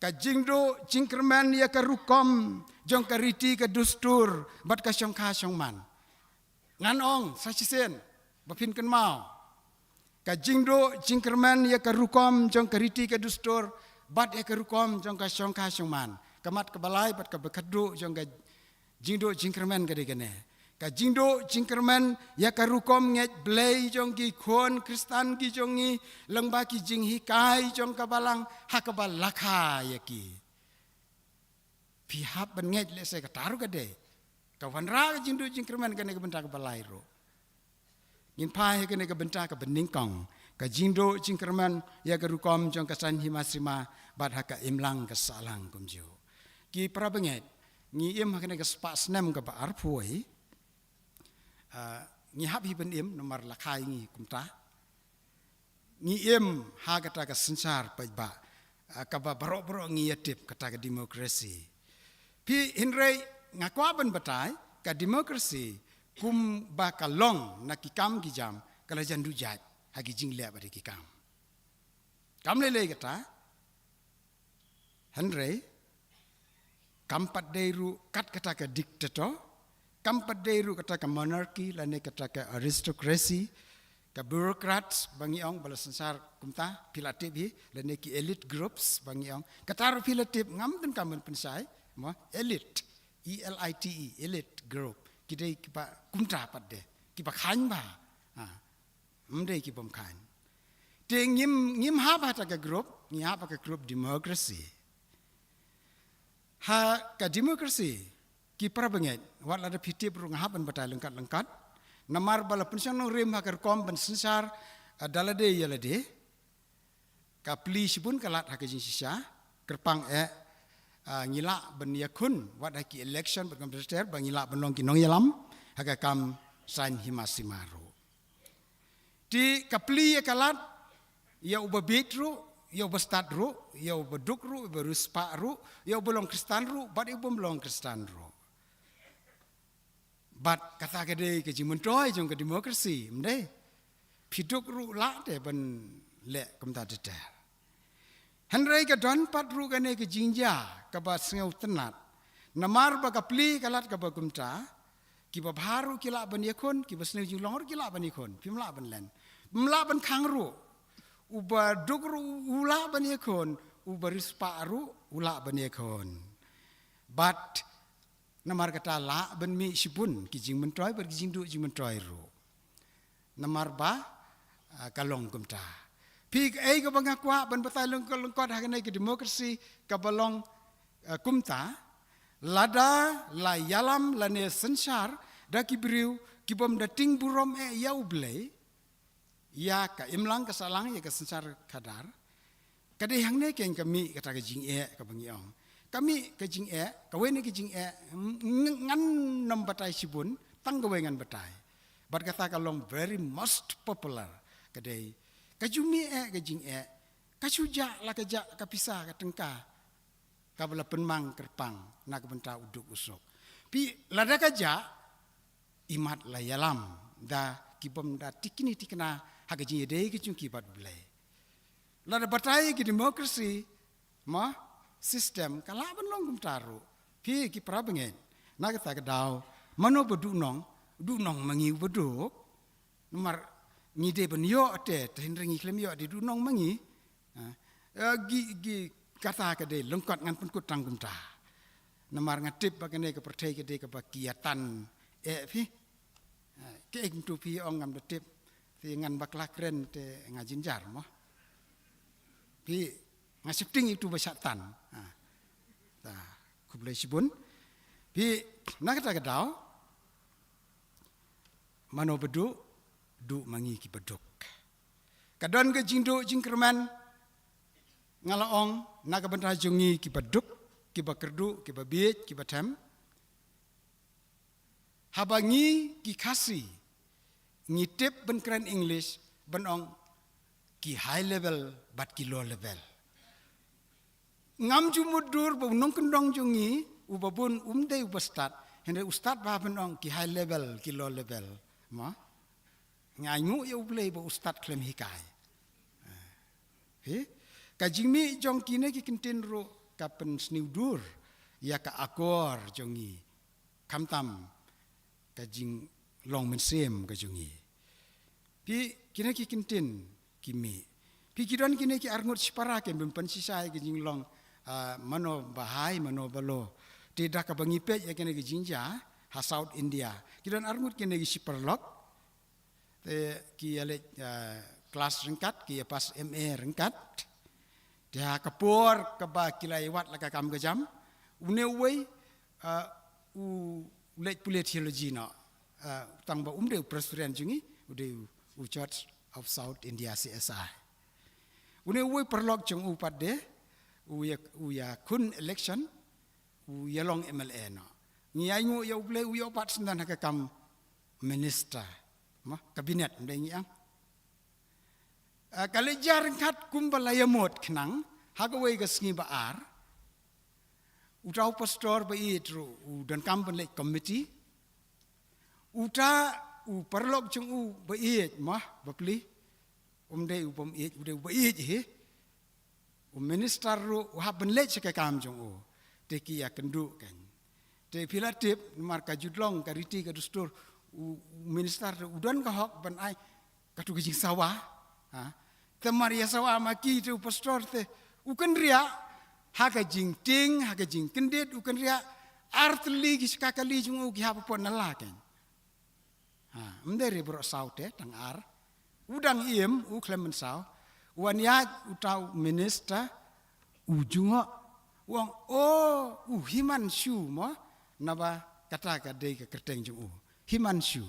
ka jingduh jingkyrmen ïa ka rukom jong ka riti ka dustur bad ka shongkha shongman. Ngan ong sa shisien ba phin kynmaw, ka jingduh jingkyrmen ïa ka rukom jong ka riti ka dustur bad ïa ka rukom jong ka shongkha shongman. Ka mat kaba lai bad kaba khatduh jong ka jingduh jingkyrmen ka dei kane, ka jingduh jingkyrmen ïa ka rukom ngeit Blei jong ki khun Khristan ki jong ngi lyngba ki jinghikai jong ka Balang ha kaba la kha ïa ki. Phi hap ban ngeit lehse kata ruh ka dei ka wanrah ka jingduh jingkyrmen kane ka bynta kaba lai ruh. Ngin phai ha kane ka bynta kaba nyngkong, ka jingduh jingkyrmen ïa ka rukom jong ka saiñ hima sima bad ha ka imlang ka sahlang kumjuh. Ki para bangeit, ngi im ha kane ka spah snem kaba arphew. Ah, ngi hap hi ban im namar la kha ïa ngi kumta. Ngi im ha kata ka synshar paidbah, ah, kaba baroh baroh ngi ïa tip kata ka democracy. Phi, hynrei nga kwah ban batai ka democracy kumba ka long na ki kam ki jam ka la jan duh jait ha ki jingleh bad ki kam. Kam lei lei kata, hynrei kam pat dei ruh kat kata ka dictator, kam pat dei ruh kata ka monarchy lane kata ka aristocracy, ka bureaucrats ba ngi ong ba la synshar kumta, phi la tip hi, lane ki elite groups ba ngi ong. Kata ruh phi la tip, ngam donkam ban pynshai, mo, elite, E L I T E, elite group. Ki dei kiba kumta pat de, kiba khaiñ bha. Ha. Ym dei ki bym khaiñ. Te ngim, ngim hap ha kata ka group, ngi hap ha ka group democracy. Ha ka democracy, ki para bangeit, wat lada phi tip ruh nga hap ban batai lyngkot lyngkot. Namar ba la pynshong nongrim ha ka rukom ban synshar, ah, da lade ïa lade. Ka plie shibun ka lad ha ka jingshisha, kyrpang eh, ah, ngi lah ban ïakhun wat ha ki election bad ngam ter ter ba ngi lah ban long ki nongïalam ha ka kam saiñ hima sima ruh. Te ka plie ïa ka lad, ïa uba bieit ruh, ïa uba stad ruh, ïa uba duk ruh, uba riewspah ruh, ïa uba long Khristan ruh bad ïa uba ym long Khristan ruh. Bad kata ka dei ka jingmyntoi jong ka democracy, ym dei? Phi duk ruh lah te ban leh kumta ter ter. Hynrei ka don pat ruh kane ka jingjia kaba sngewtynnat. Namar ba ka plie ka lad kaba kumta, kiba bha ruh ki lah ban ïakhun, kiba sniew jinglong ruh ki lah ban ïakhun, phim lah ban len. Ym lah ban khang ruh. Uba duk ruh u lah ban ïakhun, uba riewspah ruh u lah ban ïakhun. Bad namar kata lah ban mih shibun ki jingmyntoi bad ki jingduh jingmyntoi ruh. Namar ba, ah, ka long kumta. Phi, kaei kaba nga kwah ban batai lyngkot lyngkot ha kane ka democracy kaba long, ah, kumta. Lada la ïalam lane synshar da ki briew ki bym da tieng burom eh ïa U Blei, ïa ka imlang ka sahlang, ïa ka synshar khadar, ka dei hangne keiñ ka mih kata ka jingeh kaba ngi ong. Ka mih ka jingeh, kawei na ka jingeh, ng-, ng-, ngan nym batai shibun, tang kawei ngan batai. Bad kata ka long very most popular, ka dei ka ju mih eh ka jingeh, ka shu jah la ka jah ka pisa ka tyngka kaba la pynmang kyrpang na ka bynta u duk u suk. Phi, lada ka jah, imat la ïalam da ki bym da tieng kine tieng kine ha ka jingïadei ka jong ki bad U Blei. Lada batai ki democracy, ma, system ka lah ban long kumta ruh. Phi, ki para bangeit, na kata ka daw, mano ba duh nong, duh nong ma ngi uba duk. Namar ngi dei ban ïoh te, te hynrei ngi khlem ïoh, dei duh nong ma ngi. Ha? Eh, ki, ki, kata ka dei lyngkot, ngan pynkut tang kumta. Namar nga tip ba kane ka pyrthei ka dei kaba ki ïa tan eh phi. Ha, kaei kumtu phi ong ngam da tip. Phi, ngan bakla kren te nga jynjar mo. Phi, nga sheptieng ïa uto ba shah tan. Ha. Ta, khublei shibun. Phi, na kata ka daw, mano ba duh, duh ma ngi kiba duk. Ka don ka jingduh jingkyrmen, nga la ong, na ka bynta jong ngi kiba duk, kiba kyrduh, kiba bieit, kiba them. Haba ngi ki Khasi ngi tip ban kren English, ban ong ki high level bad ki low level. Ngam ju mutdur ba u nongkyndong jong ngi uba bun um dei uba stad, hynrei u stad ba ban ong ki high level, ki low level. Mo? Nga ainguh ïa U Blei ba u stad khlem hikai. Phi? Ka jingmih jong kine ki kyntien ruh ka pynsniewdur ïa ka akor jong ngi, khamtam ka jinglong mynsiem ka jong ngi. Phi, kine ki kyntien ki mih. Phi, ki don kine ki arngut shipara, kin bym pynshisha ïa ka jinglong, ah, mano ba high, mano ba low. Te da kaba ngi peit ïa kine ki jingjia ha South India, ki don arngut kine ki shi paralok. Te ki ïaleit, ah, klas ryngkat, ki ïa pass M A ryngkat. Te ha ka por kaba ki la ïa wad la ka kam ka jam, une uwei, ah, u leit pule theology noh. Ah, tang ba um dei u Presbyterian jong ngi, u dei u, u Church of South India, C S I. Une uwei paralok jong u pat de u ïa, u ïakhun election, u ïalong M L A noh. Ngi ainguh ïa U Blei, u ïoh pat syndon ha ka kam minister, mo, cabinet, ym dei ngi ong. Ah, ka leit jia ryngkat kumba la ïamut khnang, ha kawei ka sngi ba ar, uta u pastor ba ïeit ruh u donkam ban leit committee. Uta u paralok jong u ba ïeit, mo, bapli, um dei u bym ïeit, u dei u ba ïeit hi. U minister ruh u hap ban leit sha ka kam jong u. Te ki ïakynduh kein. Te phi la tip, namar ka jutlong, ka riti, ka dustur, u, u minister ruh u don ka hok ban ai katto ka jingsawa. Ha? Te mar ïasawa ma ki, te u pastor te u kynriah ha ka jingtieng, ha ka jingkyndit, u kynriah. Ar tylli ki shaka kali jong u ki hap hapoh nala kein. Ha, ym dei re baroh saw te, tang ar. U dang im, u khlem mynsaw. U wan ïaid uta u minister, u jngoh, u ong, "O, u Himanshu mo?" Naba kata ka dei ka kyrteng jong u. Himanshu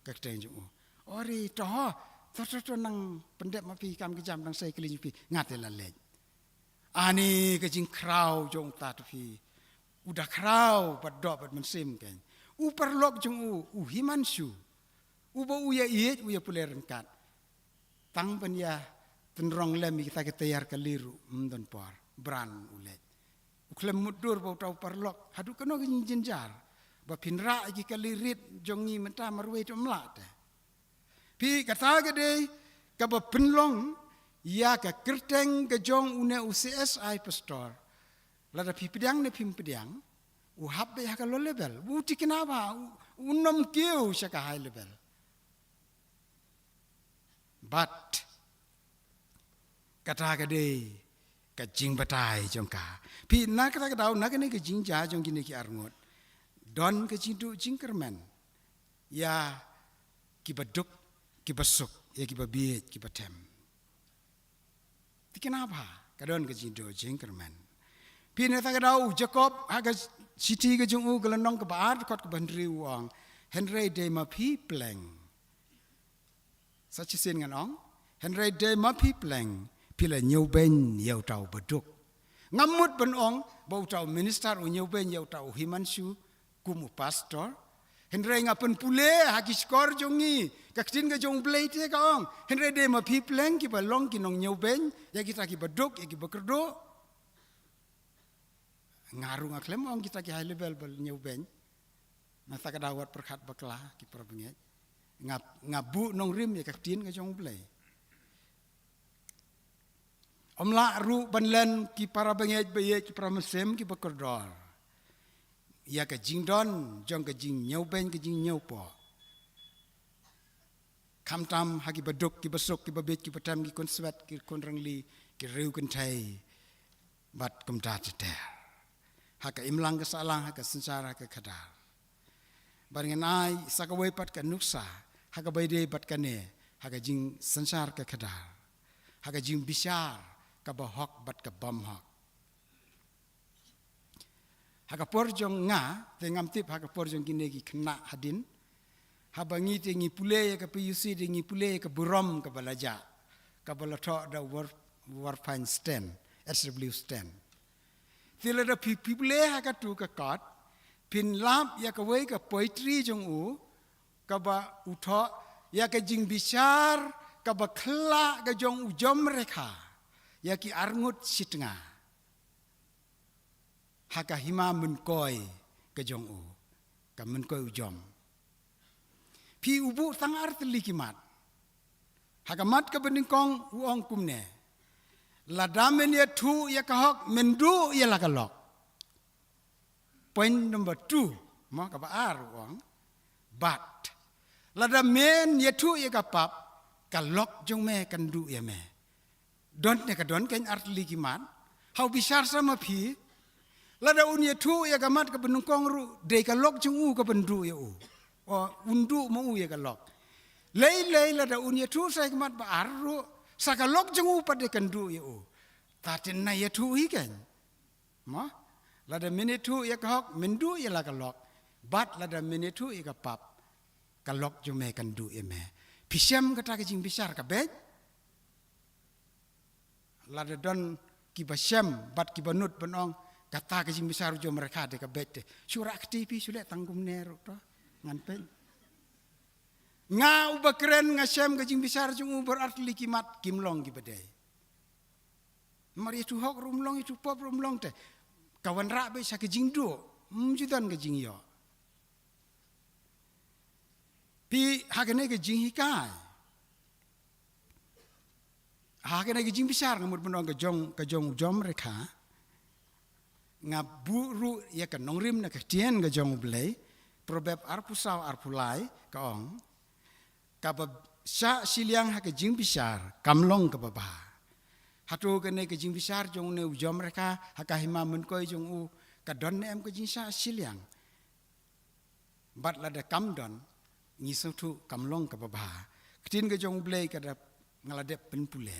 ka kyrteng jong u. "O re, to ho, to, to, to, nang pyndep ma phi kam ka jam, nang sei kali jong phi, nga te la leit." Ani ka jingkhraw jong uta, to phi. U da khraw bad doh bad mynsiem kein. U paralok jong u, u Himanshu, uba u ïa ïeit, u ïa pule ryngkat, tang ban ïa tynrong lem ïa kita ki tayar kali ruh ym don por, bran u leit. U khlem mutdur ba uta u paralok haduh kano ka jingjynjar ba phin rah ïa ki kali rit jong ngi mynta marwei, te ym lah te. Phi, kata ka dei kaba pynlong ïa ka kyrteng ka jong une u C S I pastor. Lada phi pdiang ne phim pdiang, u hap beit ha ka low level, u thikna bha, u, un ym kiew sha ka high level. But kata ka dei ka jingbatai jong ka. Phi, na kata ka daw, na kane ka jingjia jong kine ki arngut, don ka jingduh jingkyrmen ïa kiba duk, kiba suk, ïa kiba bieit, kiba them. Thikna bha, ka don ka jingduh jingkyrmen. Phi, na kata ka daw, u Jakob ha ka shithi ka jong u ka lynnong kaba ar, dkhot kaba hynriew u ong, "Hynrei dei ma phi pleng." Sa shisien ngan ong, "Hynrei dei ma phi pleng, phi la ñiewbeiñ ïa uta uba duk." Ngam mut ban ong ba uta u minister u ñiewbeiñ ïa uta u Himanshu kum u pastor. Hynrei nga pynpule ha ki shkor jong ngi, ka ktien ka jong U Blei te ka ong, "Hynrei dei ma phi pleng, kiba long ki nongñiewbeiñ ïa kita kiba duk, ïa kiba kyrduh." Nga ruh nga khlem ong kita ki high level ba ñiewbeiñ. Na kata ka daw, wat pyrkhat bakla ki para bangeit. Nga, nga buh nongrim ïa ka ktien ka jong U Blei. Ym lah ruh ban len ki para bangeit ba ïeit, ki para mynsiem, kiba kordor, ïa ka jingdon jong ka jingñiewbeiñ, ka jingñiewpoh. Khamtam ha kiba duk, kiba suk, kiba bieit, kiba them, ki khun swet, ki khun rangli, ki riew kynthei, bad kumta ter ter. Ha ka imlang ka sahlang, ha ka synshar, ha ka khadar. Bad ngan ai sa kawei pat ka nuksa ha kaba ïadei bad kane, ha ka jingsynshar ka khadar, ha ka jingbishar kaba hok bad ka bym hok. Ha ka por jong nga, te ngam tip ha ka por jong kine ki khynnah hadien, haba ngi te ngi pule ïa ka P U C, te ngi pule ïa ka burom kaba la jah. Kaba la thoh da Wor-, Werfein Steen, S W Steen. Te lada phi, phi pule ha katu ka kot, phin lap ïa kawei ka poetry jong u, kaba u thoh ïa ka jingbishar kaba khyllah ka jong u Jomrekha ïa ki arngut shitnga ha ka hima mynkoi ka jong u, ka mynkoi u Jom. Phi u buh tang artylli ki mat. Ha ka mat kaba nyngkong u ong kumne: Lada men ïathuh ïa ka hok, men duh ïa la ka lok. Point number two, mo, kaba ar u ong: But lada men ïathuh ïa ka pap, ka lok jong me kan duh ïa me. Don ne ka don kein artylli ki mat. Hau bishar sa ma phi. Lada un ïathuh ïa ka mat kaba nyngkong ruh, dei ka lok jong u kaban duh ïa u. O, un duh ma u ïa ka lok. Lei lei lada un ïathuh sa ïa ka mat ba ar ruh, sa ka lok jong u pat dei kan duh ïa u. Te ynda ïathuh hi kein, mo, lada men ïathuh ïa ka hok, men duh ïa la ka lok. But lada men ïathuh ïa ka pap, ka lok jong me kan duh ïa me. Phi shem kata ka jingbishar ka beit? Lada don kiba shem bad kiba nud ban ong kata ka jingbishar u Jomrekha dei ka beit, te shu rah kti phi, shu leh tang kumne ruh to, ngan pyn. Nga uba kren nga shem ka jingbishar jong u, bad artylli ki mat kim long kiba dei. Namar ïathuh hok ruh um long, ïathuh pop ruh um long, te ka wanrah beit sha ka jingduh, ym ju don ka jingïoh. Phi, ha kane ka jinghikai, ha kane ka jingbishar, nga mut ban ong, ka jong, ka jong u Jomrekha, nga buh ruh ïa ka nongrim na ka ktien ka jong U Blei. Proverb arphew saw arphew lai ka ong: Kaba shah shiliang ha ka jingbishar kam long kaba bha. Hato kane ka jingbishar jong une u Jomrekha ha ka hima mynkoi jong u, ka don ne em ka jingshah shiliang? Bad lada kam don, ngi sngewthuh kam long kaba bha. Ktien ka jong U Blei ka dap, nga la dep pynpule.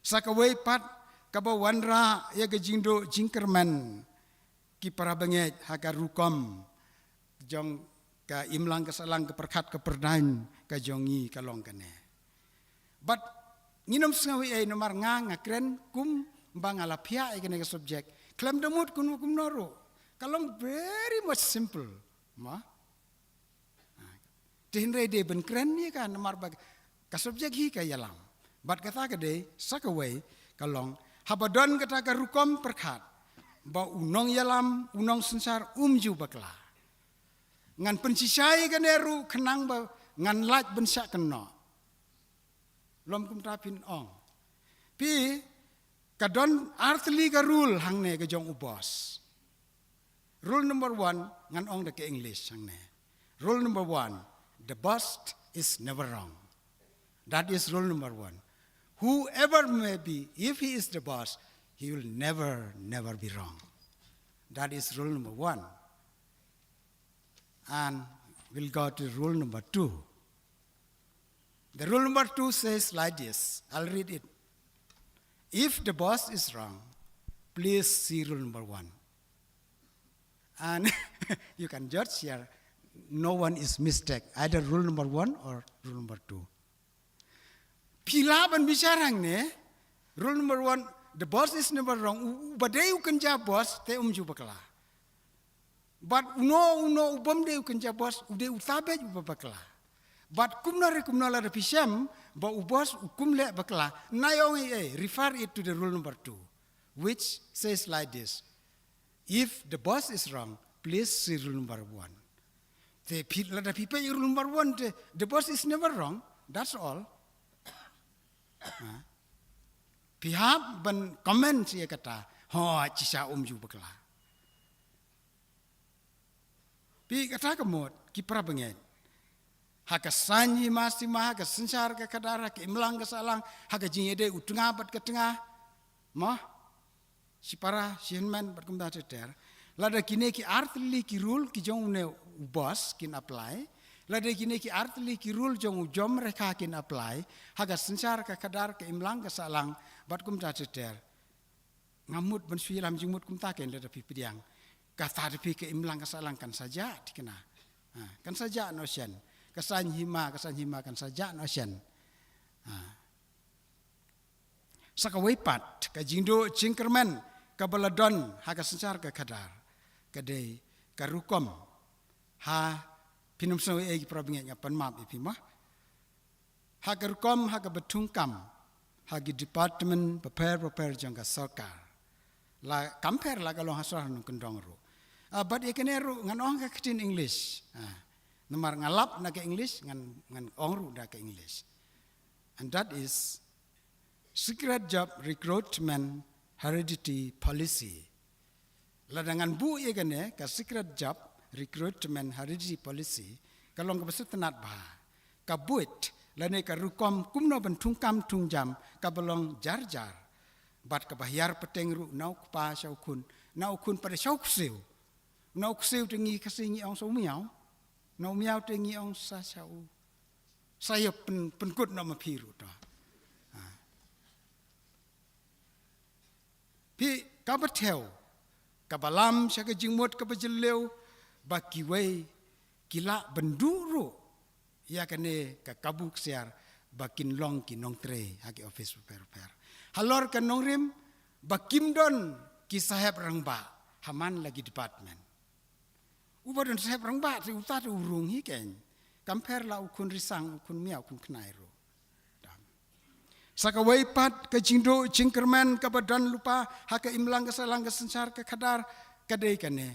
Sa kawei pat kaba wanrah ïa ka jingduh jingkyrmen, ki para bangeit, ha ka rukom jong ka imlang ka sahlang, ka pyrkhat ka pyrdaiñ ka jong ngi, ka long kane. Bad ngin ym sngew ei ei namar nga, nga kren kumba nga la phiah ïa kane ka subject. Khlem da mut kumno kumno ruh, ka long very much simple, mo. Te hynrei dei ban kren ïa ka namar ba ka subject hi ka ïalam. Bad kata ka dei sa kawei, ka long haba don kata ka rukom pyrkhat ba u nongïalam, u nongsynshar um ju bakla. Ngan pynshisha ïa kane ruh khnang ba ngan lait ban shah kynnoh. Lym kumta phin ong. Phi, ka don artylli ka rule hangne ka jong u boss. Rule number one, ngan ong da ka English hangne. Rule number one, the boss is never wrong. That is rule number one. Whoever may be, if he is the boss, he will never, never be wrong. That is rule number one. And we'll go to rule number two. The rule number two says like this. I'll read it. If the boss is wrong, please see rule number one. And you can judge here. No one is mistake, either rule number one or rule number two. Phi lah ban bishar hangne, rule number one, the boss is never wrong. U, u ba dei u kynja boss, te um ju bakla. Bad uno uno u bym dei u kynja boss, u dei uta beit uba bakla. Bad kumno re kumno lada phi shem ba u boss u kum leh bakla, nai ong ei ei, refer it to the rule number two, which says like this: If the boss is wrong, please see rule number one. Te phi, lada phi peit rule number one, te the boss is never wrong. That's all. Ha? Phi hap ban comment ïa kata. Ho, shisha um ju bakla. Phi, kata ka mut, ki para bangeit, ha ka saiñ hima sima, ha ka synshar ka khadar, ha ka imlang ka sahlang, ha ka jingïadei u tnga bad ka tnga, mo, shipara, shihynmen bad kumta ter ter. Lada kine ki artylli ki rule ki jong une u boss kin apply, lada kine ki artylli ki rule jong u Jomrekha kin apply ha ka synshar ka khadar, ka imlang ka sahlang bad kumta ter ter, ngam mut ban shu ïalam jingmut kumta kein. Lada phi pdiang, kata da phi ka imlang ka sahlang kan sa jah thikna. Ha, kan sa jah noh shen. Ka saiñ hima, ka saiñ hima kan sa jah noh shen. Ha. Sa kawei pat, ka jingduh jingkyrmen kaba la don ha ka synshar ka khadar, ka dei ka rukom, ha, phin ym sngew ei ei ki para bangeit, nga pan map ïa phi mo. Ha ka rukom, ha kaba thungkam ha ki department bapher bapher jong ka sorkar. La kam pher la ka long ha sor ha nongkyndong ruh. Ah, bad ïa kane ruh ngan ong ka ktien English. Ah, namar nga lap na ka English, ngan, ngan ong ruh da ka English. And that is Secret Job Recruitment Heredity Policy. Lada ngan buh ïa kane ka Secret Job Recruitment Heredity Policy, ka long kaba sngewtynnat bha. Ka buit lane ka rukom kumno ban thungkam thungjam kaba long jar jar. Bad kaba hiar pateng ruh na u kpa sha u khun, na u khun pat sha u ksiew. Na u ksiew te ngi Khasi ngi ong sa u miaw. Na u miaw te ngi ong sa sha u. Sa ïa pyn, pynkut na ma phi ruh to. Ha. Phi, kaba thew, kaba lam sha ka jingmut kaba jylliew, ba kiwei ki lah ban duh ruh ïa kane ka kabu ksiar ba kin long ki nongtrei ha ki office bapher bapher. Halor ka nongrim ba kim don ki sahep rangbah ha man la ki department. Uba don sahep rangbah te uta te u rung hi keiñ. Kam pher la u khun risang, u khun miaw, u khun khnai ruh. Sa kawei pat ka jingduh jingkyrmen kaba don lypa ha ka imlang ka sahlang ka synshar ka khadar, ka dei kane.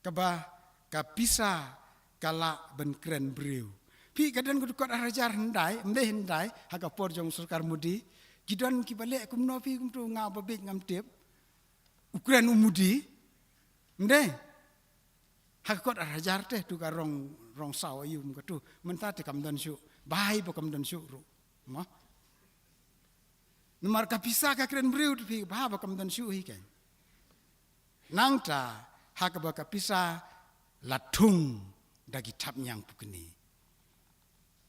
Kaba ka pisa ka lah ban kren briew. Phi, ka don ka dkhot ar hajar hyndai, ym dei hyndai, ha ka por jong sorkar Modi. Ki don kiba leh kumno phi, kumto nga ba bieit ngam tip. U kren u Modi. Ym dei. Ha ka kot ar hajar te tu ka rong, rong saw aïu mo katu. Mynta te kam don shuh. Bha hi ba kam don shuh ruh. Mo. Namar ka pisa ka kren briew te phi, bha ba kam don shuh hi keiñ. Nangta ha kaba ka pisa la thung da ki thapniang pukni.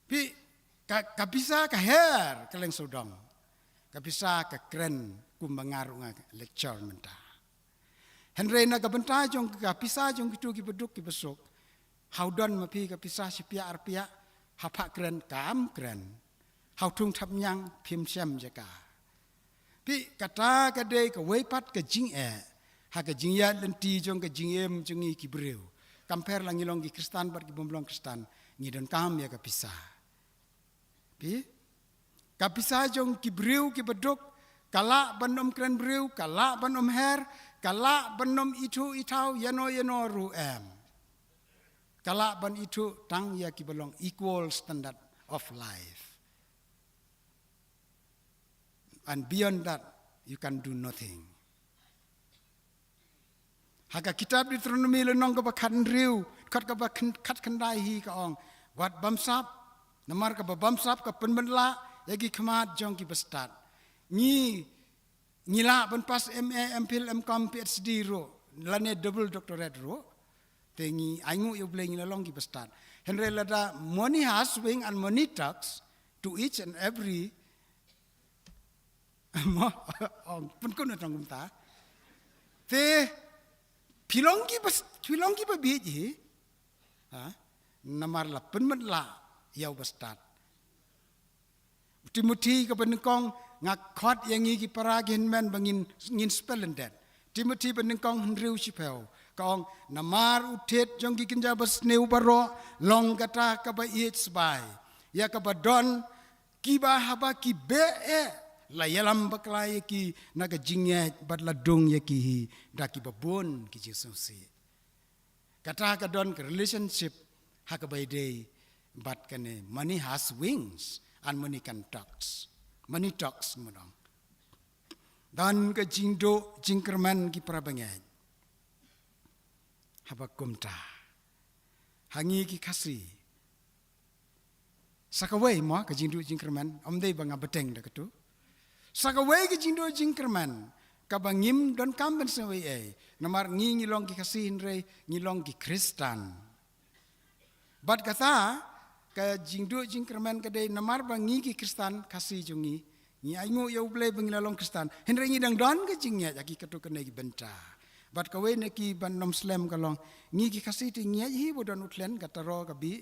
Phi, ka, ka pisa ka her kylleng sawdong. Ka pisa ka kren kumba nga ruh nga lecture mynta. Hynrei na ka bynta jong ka pisa jong kito kiba duk kiba suk, ha u don ma phi ka pisa shipia arpia, ha phah kren kam kren. Ha u thung thapniang phim shem jaka. Phi, kata ka dei kawei pat ka jingeh ha ka jingïaid lynti jong ka jingim jong ngi ki briew. Kam pher la ngi long ki Khristan bad ki bym long Khristan, ngi donkam ïa ka pisa. Phi, ka pisa jong ki briew kiba duk ka lah ban ym kren briew, ka lah ban ym her, ka lah ban ym ithuh ithaw ïano ïano ruh em. Ka lah ban ithuh tang ïa kiba long equal standard of life. And beyond that, you can do nothing. Ha ka kitab Deuteronomy lynnong kaba khathynriew, dkhot kaba khyn-, khatkhyndai hi ka ong, wat bamsap, namar kaba bamsap ka pynbeit la ïa ki khmat jong kiba stad. Ngi, ngi lah ban pass M A, M Phil, M Com, P H D ruh, lane double doctorate ruh. Te ngi ainguh ïa U Blei ngi la long kiba stad. Hynrei lada money has wing and money talks to each and every Mo, ong, pynkut na tang kumta. Te, phi long kiba, phi long kiba bieit hi. Ha? Namar la pynbeit la ïa uba stad. Timothy kaba nyngkong, nga khot ïa ngi ki para ki hynmen ba ngin, ngin spell and dead. Timothy ba nyngkong hynriew shiphew. Ka ong, namar u thied jong ki kynja basniew baroh, long kata kaba ïeit sbai. Ïa kaba don, kiba haba ki beh eh, la ïalam bakla ïa ki na ka jingngeit bad la dung ïa ki hi da kiba bun ki jingsngewsih. Kata ka don ka relationship ha kaba ïadei bad kane, money has wings and money can talks. Money talks mo dong. Don ka jingduh jingkyrmen ki para bangeit. Haba kumta, ha ngi ki Khasi, sa kawei mo ka jingduh jingkyrmen, ym dei ba nga bteng da katu. Sa kawei ka jingduh jingkyrmen kaba ngim donkam ban sngew ei ei. Namar ngi ngi long ki Khasi hynrei ngi long ki Khristan. Bad kata ka jingduh jingkyrmen ka dei namar ba ngi ki Khristan Khasi jong ngi, ngi ainguh ïa U Blei ba ngi la long Khristan. Hynrei ngi dang don ka jingngeit ha ki katto katne ki bynta. Bad kawei na ki ban ym slem ka long, ngi ki Khasi te ngi ngeit hi ba don u thlen ka taro ka bih.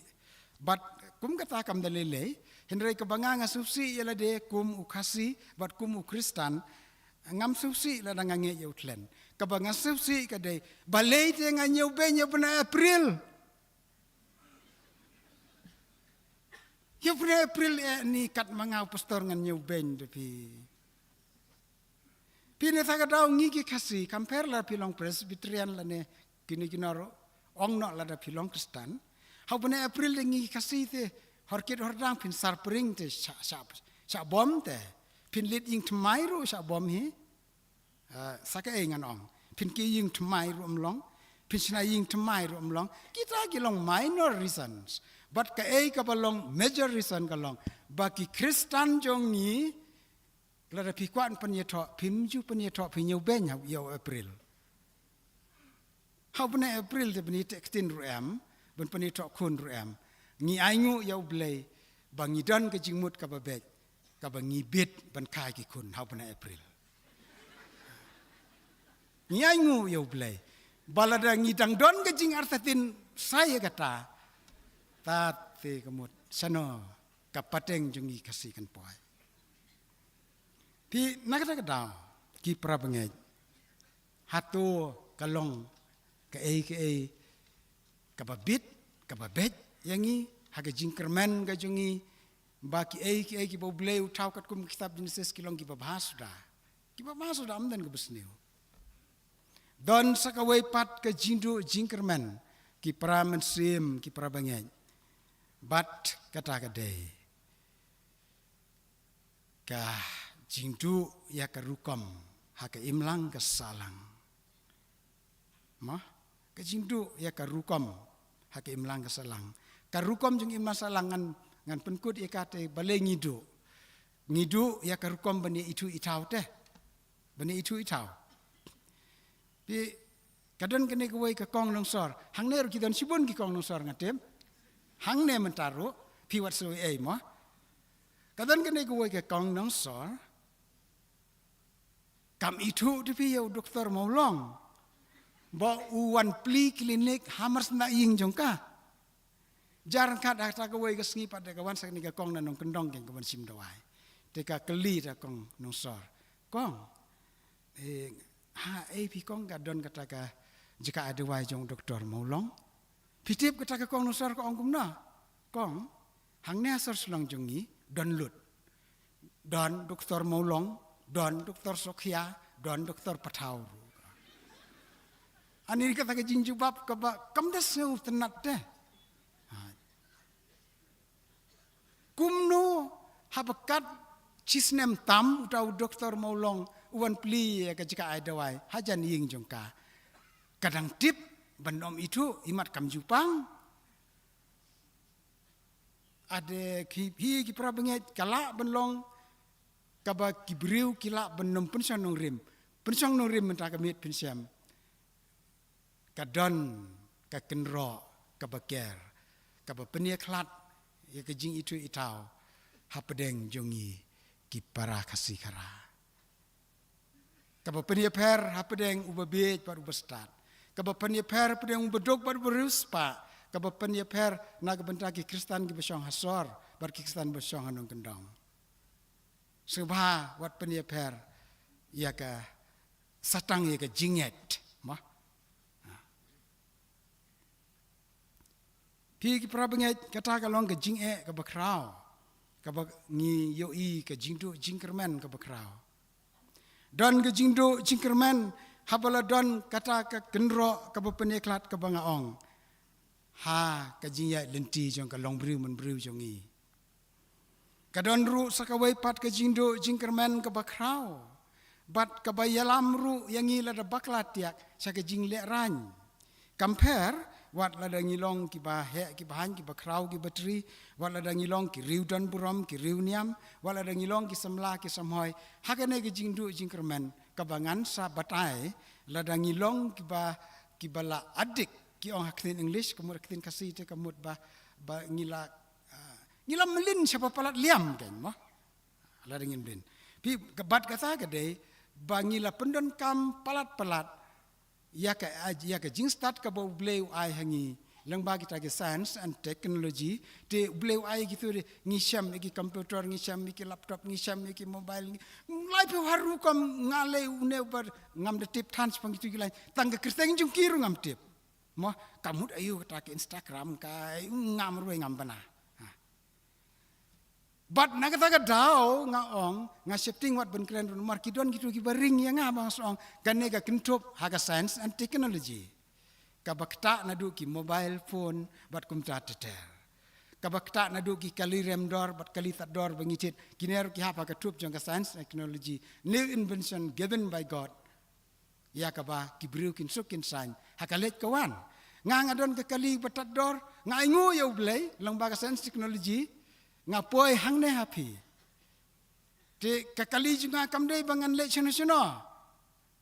Bad kum kata kam da lei lei, hynrei kaba nga nga sngewsih ïa lade kum u Khasi bad kum u Khristan, ngam sngewsih lada nga ngeit ïa u Thlen. Kaba nga sngewsih ka dei, balei te nga ñiew beiñ ïa u bnai April. Ïa u bnai April eh ni kat ma nga u pastor ngan ñiew beiñ da phi. Phi ne sa ka daw ngi ki Khasi, kam pher lada phi long Presbyterian lane kine kine ruh, ong noh lada phi long Khristan. Ha u bnai April te ngi ki Khasi te, hor kit hor dang phin sar pring te, shah, shah, shah bom te. Phin leit ïing thymmai ruh shah bom hi. Ah, sa kaei ngan ong. Phin kiew ïing thymmai ruh ym long. Phin shna ïing thymmai ruh ym long. Kita ki long minor reasons. Bad kaei kaba long major reason ka long, ba ki Khristan jong ngi, lada phi kwah ban pynïathoh, phim ju pynïathoh, phi ñiew beiñ ha u, ïa u April. Ha u bnai April te ban ïateh ktien ruh em, ban pynïathoh khun ruh em. Ngi ainguh ïa u Blei ba ngi don ka jingmut kaba beit, kaba ngi bit ban kha ïa ki khun ha u bnai April. Ngi ainguh ïa u Blei ba lada ngi dang don ka jingartatien sa ïa kata, ta te ka mut shano ka pateng jong ngi Khasi kan poi. Te na kata ka daw, ki para bangeit, hato ka long kaei kaei kaba bit, kaba beit ïa ngi ha ka jingkyrmen ka jong ngi, ba kiei kiei kiba u Blei u thaw katkum ka kitab Jenesis ki long kiba bha suda. Kiba bha suda, ym don kaba sniew. Don sa kawei pat ka jingduh jingkyrmen, ki para mynsiem, ki para bangeit. Bad kata ka dei ka jingduh ïa ka rukom ha ka imlang ka sahlang. Mo? Ka jingduh ïa ka rukom ha ka imlang ka sahlang. Ka rukom jong imlang sahlang ngan, ngan pynkut ïa kata balei ngi duh. Ngi duh ïa ka rukom ban ïa ithuh ithaw te. Ban ïa ithuh ithaw. Phi, ka don kane kawei ka kong nongsor. Hangne ruh ki don shibun ki kong nongsor nga tip. Hangne mynta ruh, phi wat shu ei mo. Ka don kane kawei ka kong nongsor. Kam ithuh te phi ïa u Doktor Mawlong ba u wan plie klinik ha marsna ïing jong ka. Jar ryngkat ha kata kawei ka sngi pat te ka wan sa kane ka kong na nongkyndong keiñ ka wan shim dawai. Te ka kylli da kong nongsor. Kong, eh, ha ei phi kong ka don kata ka jaka ai dawai jong u Doktor Mawlong? Phi tip kata ka kong nongsor ka ong kumno? Kong, hangne ha sor Shillong jong ngi don lut. Don Doktor Mawlong, don Doktor Sokhia, don Doktor Pathaw ruh. Ani kata ka jingjubab kaba kam da sngewtynnat te. Ha. Kumno haba kat shisnem tam uta u Doktor Mawlong u wan plie ïa ka jaka ai dawai hajan ïing jong ka. Ka dang tip ban ym ithuh, imat kam ju pang. Ade ki, hi ki para bangeit, ka lah ban long kaba ki briew ki lah ban ym pynshong nongrim. Pynshong nongrim mynta ka miet pynshem. Ka don ka kynroh kaba ker, kaba pynïakhlad ïa ka jingithuh ithaw hapdeng jong ngi ki para Khasi Khara. Kaba pynïapher hapdeng uba bieit bad uba stad. Kaba pynïapher hapdeng uba duk bad uba riewspah. Kaba pynïapher na ka bynta ki Khristan kiba shong ha sor bad ki Khristan ba shong ha nongkyndong. Sngewbha wat pynïapher ïa ka, sa tang ïa ka jingngeit, mo. Phi ki para bangeit, kata ka long ka jingeh kaba khraw, kaba ngi ïohi ka jingduh jingkyrmen kaba khraw. Don ka jingduh jingkyrmen haba la don kata ka kynroh kaba pynïakhlad kaba nga ong ha ka jingïaid lynti jong ka longbriew manbriew jong ngi. Ka don ruh sa kawei pat ka jingduh jingkyrmen kaba khraw bad kaba ïalam ruh ïa ngi lada bakla tiak sha ka jinglehrain. Kam pher wat lada ngi long kiba heh kiba haiñ, kiba khraw kiba tri, wat lada ngi long ki riew don burom ki riew niam, wat lada ngi long ki samla ki samhoi. Ha kane ka jingduh jingkyrmen kaba ngan sa batai, lada ngi long kiba, kiba la addict, ki ong ha ktien English, ka mut ha ktien Khasi te ka mut ba, ba ngi la, ah, ngi la mlien sha ba palat liam keiñ mo. Lada ngin mlien. Phi, ka bad kata ka dei ba ngi la pyndonkam palat palat ïa ka, ïa ka jingstad kaba U Blei u ai ha ngi, Lyngba kita ki science and technology, te U Blei u ai kito de, ngi shem ïa ki computer, ngi shem ïa ki laptop, ngi shem ïa ki mobile, ngi, lai phew harum kam nga lei une u bar ngam da tip than shaphang kito ki lai. Tang ka kyrteng jong ki ruh ngam tip. Mo, ka mut aïu kata ka Instagram ka, ngam ruh ngam bana. Ha. Bad na kata ka daw nga ong, nga sheptieng wat ban kren ruh namar ki don kito kiba ring ïa nga ba nga sa ong, kane ka kynthup ha ka science and technology. Kaba ktah naduh ki mobile phone bad kumta ter ter. Kaba ktah naduh ki kali rem dor bad kali tad dor ba ngi thied, kine ruh ki hap ha ka thup jong ka science and technology. New invention given by God. Ïa kaba ki briew kin suk kin saiñ ha ka leit ka wan. Nga, nga don ka kali ba tad dor, nga ainguh ïa U Blei lyngba ka science technology, nga poi hangne ha phi. Te ka kali jong nga kam dei ba ngan leit shano shano.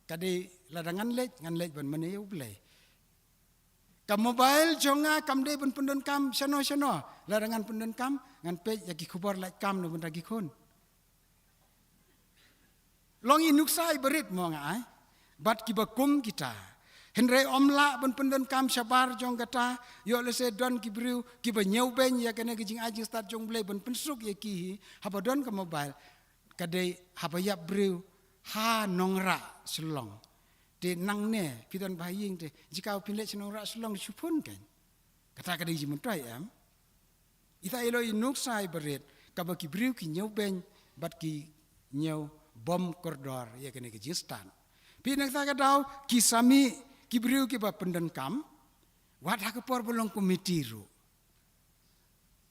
Ka dei lada ngan leit, ngan leit ban mane ïa U Blei. Ka mobile jong nga kam dei ban pyndonkam shano shano. Lada ngan pyndonkam, ngan peit ïa ki khubor lait kam na bynta ki khun. Long i nuksa iba rit mo nga ai. Bad kiba kum kita. Hynrei ym lah ban pyndonkam shabar jong kata, ïoh lehse don ki briew kiba ñiewbeiñ ïa kane ka jingai jingstad jong U Blei ban pynsuk ïa ki hi, haba don ka mobile, ka dei haba ïap briew ha Nongrah Shillong. Te nangne phi don ba ha ïing te, jaka phin leit sha Nongrah Shillong shu phone kein. Kata ka dei jingmyntoi em. Ita ïoh i nuksa iba rit, kaba ki briew ki ñiewbeiñ bad ki ñiew bym kordor ïa kane ka jingstad. Phi, na kata ka daw ki sa mih ki briew kiba pyndonkam, wat ha ka por ba long komiti ruh.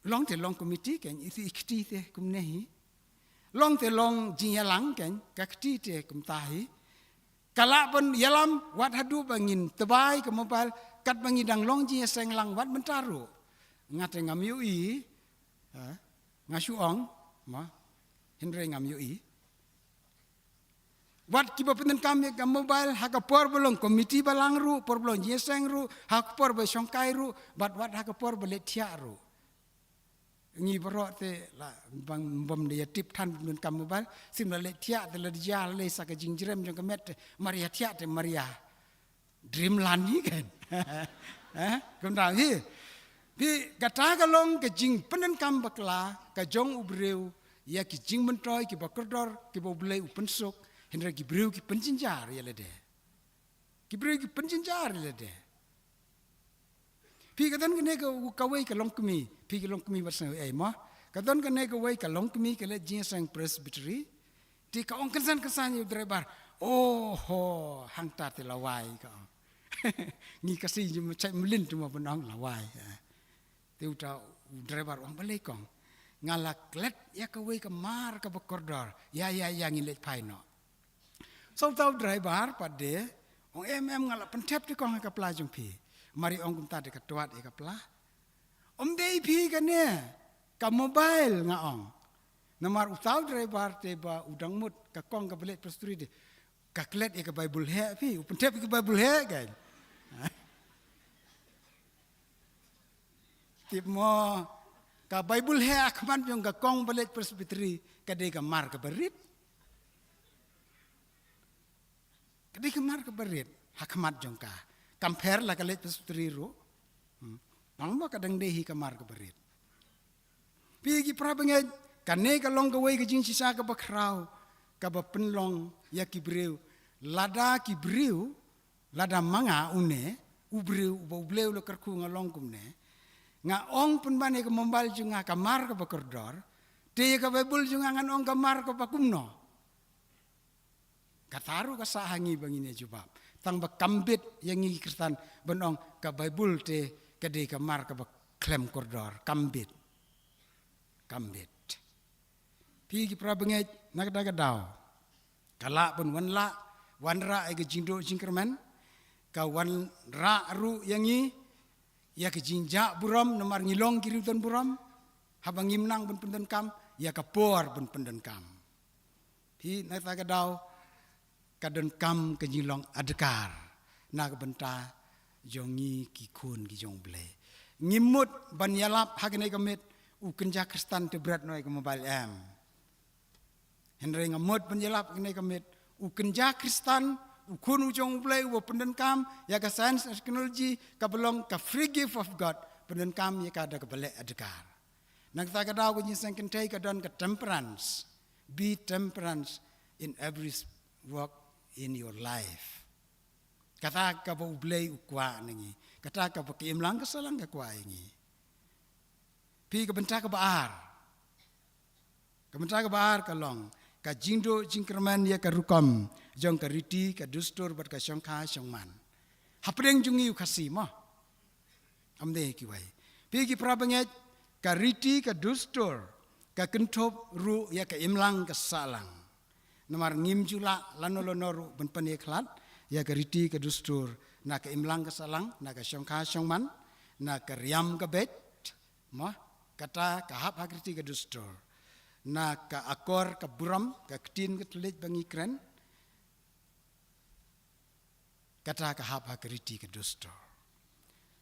Long te long komiti kein, iti i kti te kumne hi. Long te long jingïalang kein, ka kti te kumta hi. Ka lah ban ïalam wat haduh ba ngin tbai ka mobile, katba ngi dang long jingïaseng lang wat mynta ruh. Nga te ngam ïohi, ha? Nga shu ong, mo, hynrei ngam ïohi. Wat kiba pyndonkam ïa ka mobile ha ka por ba long komiti balang ruh, por ba long jingïaseng ruh, ha ka por ba shongkai ruh, bad wat ha ka por ba leit thiah ruh. Ngi baroh te la bang bym da ïa tip than pyndonkam mobile, shim la leit thiah te la da jia lei sa ka jingjrem jong ka met te, mar ïa thiah te mar ïa dreamland hi kein. Eh? Kumta hi. Phi, kata ka long ka jingpyndonkam bakla ka jong u briew ïa ki jingmyntoi kiba kordor kiba U Blei u pynsuk, hynrei ki briew ki pynjynjar ïa lade. Ki briew ki pynjynjar ïa lade. Phi, ka don kane ka, kawei ka longkmie, phi, ka longkmie bad sngew ei mo. Ka don kane kawei ka longkmie ka leit jingïaseng Presbytery. Te ka ong kynsan kynsan ïa u driver. Oh ho, hangta te la wai ka ong. Ngi Khasi jingmut chait mlin te mo ban ong la wai. Te uta u driver u ong balei kong. Nga la klet ïa kawei ka mar kaba kordor. Ïa, ïa, ïa, ngin leit phai noh. Sa uta u driver pat de, ong em em nga la pynthep te kong ha ka pla jong phi. Mar i ong kumta te ka twad ïa ka pla. Ym dei phi kane, ka mobile nga ong. Namar uta u driver te ba u dang mut ka kong kaba leit Presbytery te, ka klet ïa ka Bible heh phi, u pynthep ïa ka Bible heh kein. Tip mo, ka Bible heh ha khmat jong ka kong ba leit Presbytery ka dei ka mar kaba rit. Ka dei ka mar kaba rit ha khmat jong ka. Compare la ka leit Presbytery ruh. Hmm. Tang ba ka dang dei hi ka mar kaba rit. Phi ki para bangeit, kane ka long kawei ka jingshisha kaba khraw, kaba pynlong ïa ki briew. Lada ki briew, lada ma nga une u briew uba U Blei u la kyrkhu nga long kumne, nga ong pynban ïa ka mobile jong nga ka mar kaba kordor, te ïa ka Bible jong nga ngan ong ka mar kaba kumno? Kata ruh ka sah ha ngi ba ngin ïa jubab. Tang ba kam bit ïa ngi ki Khristan ban ong ka Bible te ka dei ka mar kaba khlem kordor, kam bit. Kam bit. Phi ki para bangeit, na kata ka daw ka lah ban wanrah, wanrah ïa ka jingduh jingkyrmen, ka wanrah ruh ïa ngi ïa ka jingjah burom, namar ngi long ki riewdon burom, haba ngim nang ban pyndonkam ïa ka por ban pyndonkam. Phi, na kata ka daw ka donkam ka jinglong adkar na ka bynta jong ngi ki khun ki jong U Blei. Ngim mut ban ïalap ha kane ka miet u kynja Khristan te bret noh ïa ka mobile, em. Hynrei nga mut ban ïalap ha kane ka miet u kynja Khristan u khun u jong U Blei uba pyndonkam ïa ka science and technology kaba long ka free gift of God, pyndonkam ïa ka da kaba leh adkar. Nangta ka daw ka jingïaseng kynthei ka don ka temperance. Be temperance in every s- walk in your life. Kata kaba U Blei u kwah na ngi. Kata kaba ka imlang ka sahlang ka kwah ïa ngi. Phi, ka bynta kaba ar. Ka bynta kaba ar ka long ka jingduh jingkyrmen ïa ka rukom jong ka riti ka dustur bad ka shongkha shongman. Hapdeng jong ngi u Khasi mo. Ym dei kiwei. Phi ki para bangeit, ka riti ka dustur ka kynthup ruh ïa ka imlang ka sahlang. Namar ngim ju lah lano lano ruh ban pynïakhlad ïa ka riti ka dustur na ka imlang ka sahlang, na ka shongkha shongman, na ka riam ka beit, mo, kata ka hap ha ka riti ka dustur, na ka akor ka burom, ka ktien ka thylliej ba ngi kren, kata ka hap ha ka riti ka dustur.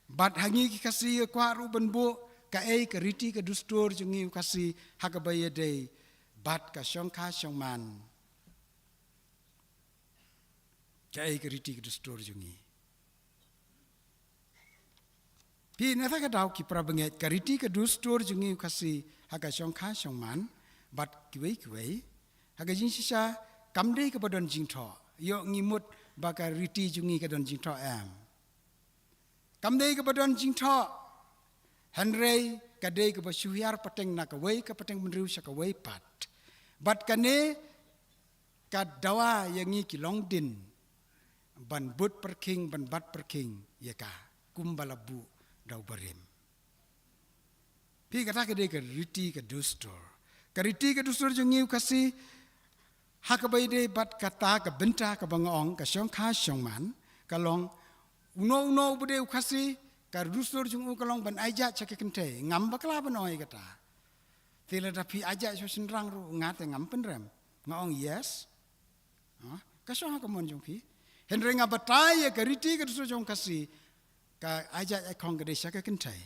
Bad ha ngi ki Khasi ka kwah ruh ban buh kaei ka riti ka dustur jong ngi u Khasi ha kaba ïadei bad ka shongkha shongman. Kaei ka riti ka dustur jong ngi. Phi, nangta ka daw ki para bangeit, ka riti ka dustur jong ngi u Khasi ha ka shongkha shongman bad kiwei kiwei, ha ka jingshisha kam dei kaba don jingthoh. Ïoh ngi mut ba ka riti jong ngi ka don jingthoh, em. Kam dei kaba don jingthoh. Hynrei ka dei kaba shu hiar pateng na kawei ka pateng bynriew sha kawei pat. Bad kane ka dawa ïa ngi ki longdien ban bud pyrkhing, ban bat pyrkhing ïa ka kumba la buh da u barim. Phi, kata ka dei ka riti ka dustur. Ka riti ka dustur jong ngi u Khasi ha kaba ïadei bad kata ka bynta kaba nga ong ka shongkha shongman, ka long uno uno uba dei u Khasi, ka dustur jong u ka long ban aijat sha ka kynthei. Ngam bakla ban ong ïa kata. Te lada phi aijat sha u shynrang ruh, nga te ngam pynrem. Nga ong yes. Ha? Ka shong ha ka mon jong phi. Hynrei nga batai ïa ka riti ka dustur jong u Khasi, ka aijat aikhong ka dei sha ka kynthei.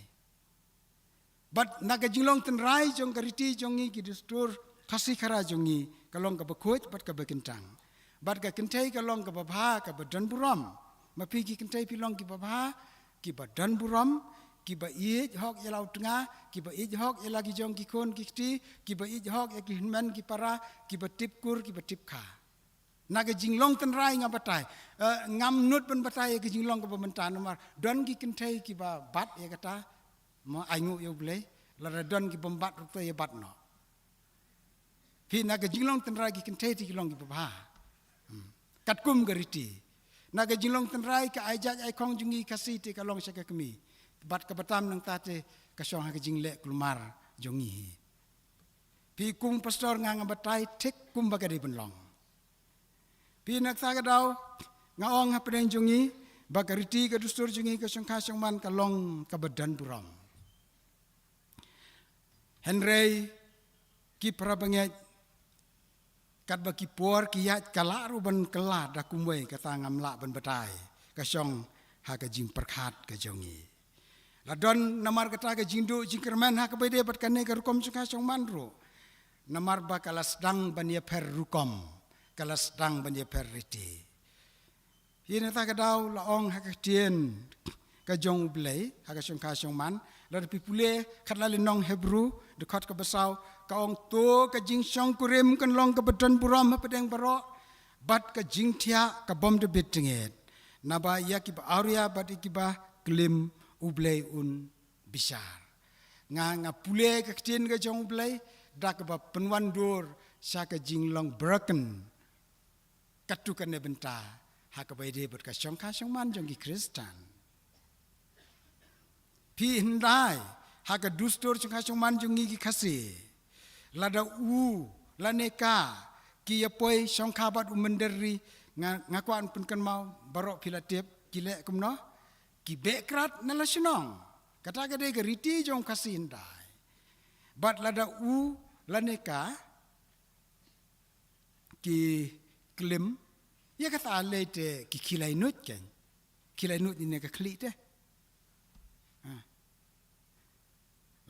Bad na ka jinglong tynrai jong ka riti jong ngi, ki dustur Khasi Khara jong ngi, ka long kaba khuid bad kaba kyntang. Bad ka kynthei ka long kaba bha, kaba don burom. Ma phi ki kynthei phi long kiba bha, kiba don burom, kiba ïeit hok ïa la u tnga, kiba ïeit hok ïa la ki jong ki khun ki kti, kiba ïeit hok ïa ki hynmen ki para, kiba tip kur, kiba tip kha. Na ka jinglong tynrai nga batai. Eh, ngam nud ban batai ïa ka jinglong kaba mynta namar don ki kynthei kiba bat ïa kata. Mo, ai nguh ïa U Blei, lada don ki bym bat ruh te ïa bat noh. Phi, na ka jinglong tynrai ki kynthei te ki long kiba bha. Hmm. Katkum ka riti. Na ka jinglong tynrai ka aijat aikhong jong ngi Khasi te ka long sha ka kmie. Bad kaba tam nangta te ka shong ha ka jingleh kulmar jong ngi hi. Phi, kum pastor nga nga batai thik kumba ka dei ban long. Phi, nangta ka daw nga ong hapdeng jong ngi ba ka riti ka dustur jong ngi ka shongkha shongman ka long kaba don burom. Hynrei ki para bangeit, katba ki por ki ïaid ka lah ruh ban kylla da kumwei, kata ngam lah ban batai, ka shong ha ka jingpyrkhat ka jong ngi. La don namar kata ka jingduh jingkyrmen ha kaba ïadei bad kane ka rukom shongkha shongman ruh. Namar ba ka la sdang ban ïapher rukom, ka la sdang ban ïapher riti. Phi, nangta ka daw la ong ha ka ktien ka jong U Blei ha ka shongkha shongman, lada phi pule khatlai lynnong Hebru, dkhot kaba saw, ka ong, to ka jingshongkurim kan long kaba don burom hapdeng baroh, bad ka jingthiah ka bym da bit tyngeh. Naba ïa kiba awria bad ïa kiba klim U Blei un bishar. Nga, nga pule ka ktien ka jong U Blei da kaba pynwandur sha ka jinglong broken. Katto katne bynta ha kaba ïadei bad ka shongkha shongman jong ki Khristan. Phi, hyndai ha ka dustur shongkha shongman jong ngi ki Khasi, lada u lane ka ki ïa poi shongkha bad u mynder ri, nga, nga kwah pynkynmaw, baroh phi la tip ki leh kumno, ki beh krat na la shnong. Kata ka dei ka riti jong u Khasi hyndai. Bad lada u lane ka ki klim, ïa kata lei te ki khie lai nuid kein. Khie lai nuid ine ka khlieh te. Ha.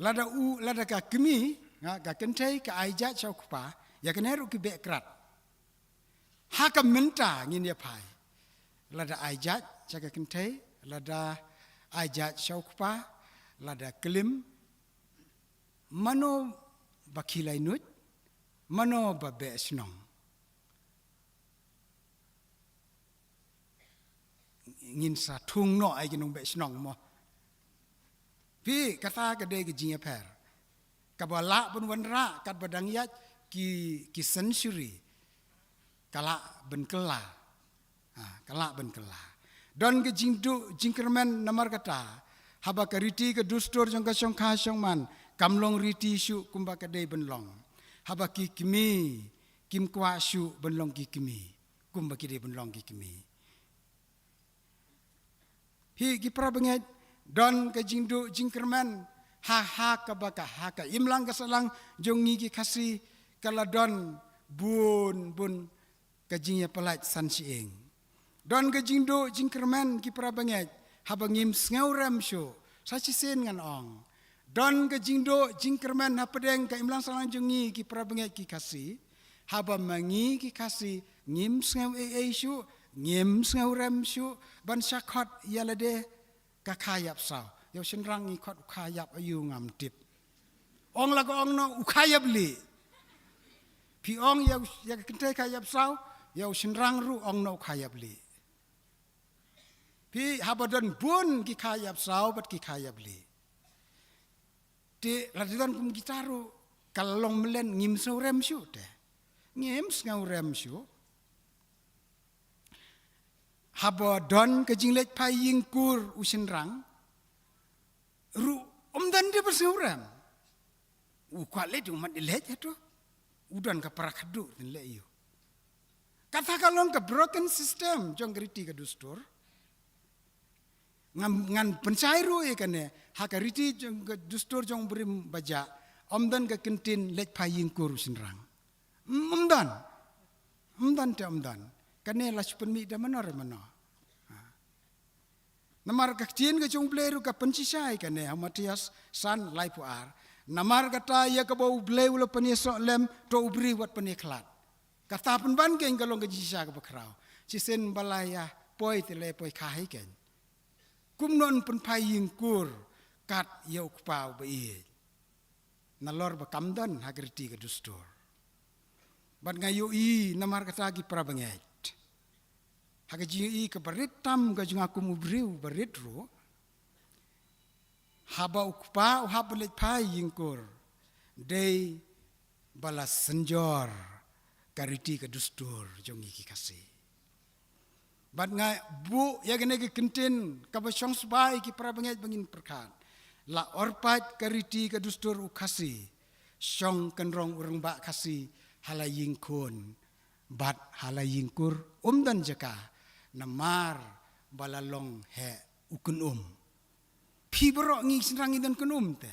Lada u, lada ka kmie, ha, ka kynthei ka aijat sha u kpa, ïa kane ruh ki beh krat. Ha ka mynta ngin ïa phai. Lada ai jait sha ka kynthei, lada ai jait sha u kpa, lada klim, mano ba khie lainuit, mano ba beh shnong. Ngin sa thung noh ai ki nongbeh shnong mo. Phi, kata ka dei ka jingïapher. Kaba lah ban wanrah katba dang ïaid ki, ki century. Ka lah ban kylla. Ha, ka lah ban kylla. Don ka jingduh jingkyrmen namar kata, haba ka riti ka dustur jong ka shongkha shongman kam long riti shuh kumba ka dei ban long. Haba ki kmie kim kwah shuh ban long ki kmie kumba ki dei ban long ki kmie. Hi ki para bangeit, don ka jingduh jingkyrmen ha, ha kaba ka, ha ka imlang ka sahlang jong ngi ki Khasi, ka la don bun bun ka jingïapyllait san shyieng. Don ka jingduh jingkyrmen ki para bangeit, haba ngim sngewrem shuh, sa shisien ngan ong. Don ka jingduh jingkyrmen hapdeng ka imlang sahlang jong ngi ki para bangeit ki Khasi, haba ma ngi ki Khasi ngim sngew ei ei shuh, ngim sngewrem shuh ban shah khot ïa lade ka kha ïapsaw. Ïa u shynrang ngi khot u kha ïap aïu ngam tip. Ong la ka ong noh u kha ïap lieh. Phi ong ïa u, ïa ka kynthei kha ïapsaw, ïa u shynrang ruh ong noh u kha ïap lieh. Phi, haba don bun ki kha ïapsaw bad ki kha ïap lieh. Te lada don kum kita ruh ka long mlien, ngim sngewrem shuh te. Ngim sngewrem shuh. Haba don ka jingleit phai ïing kur u shynrang ruh, ym don de ba sngewrem. U kwah leit, u mat leit hato. U don ka para khadduh, te leh ïa u. Kata ka long ka broken system jong ka riti ka dustur. Ngan, ngan pynshai ruh ïa kane, ha ka riti jong ka dustur jong u briew ba jah, ym don ka kyntien leit phai ïing kur u shynrang. Ym, ym don. Ym don te ym don. Kane la shu pynmih da mano re mano. Ha. Namar ka ktien ka jong u Blei ruh ka pynshisha ïa kane, ha Mathaios san laiphew ar. Namar kata ïa kaba u Blei u la pynïasoh lem, to u briew wat pynïakhlad. Kata pynban kein ka long ka jingshisha kaba khraw. Shisien ba la ïa poi te la ïa poi kha hi kein. Kumno yn pynphai ïing kur kat ïa u Kpa uba ïeit. Nalor ba kam don ha ka riti ka dustur. Bad nga ïohi namar kata ki para bangeit, ha ka jingïohi kaba rit tam ka jong nga kum u briew ba rit ruh, haba u Kpa u hap ban leit phai ïing kur, dei ba la synjor ka riti ka dustur jong ngi ki Khasi. Bad nga buh ïa kane ka kyntien kaba shong sbai ki para bangeit ba ngin pyrkhat. La orpait ka riti ka dustur u Khasi, shong kynrong u rangbah Khasi ha la ïing khun bad ha la ïing kur, ym don jaka, namar ba la long heh u kynum. Phi baroh ngi shynrang ngi don kynum te.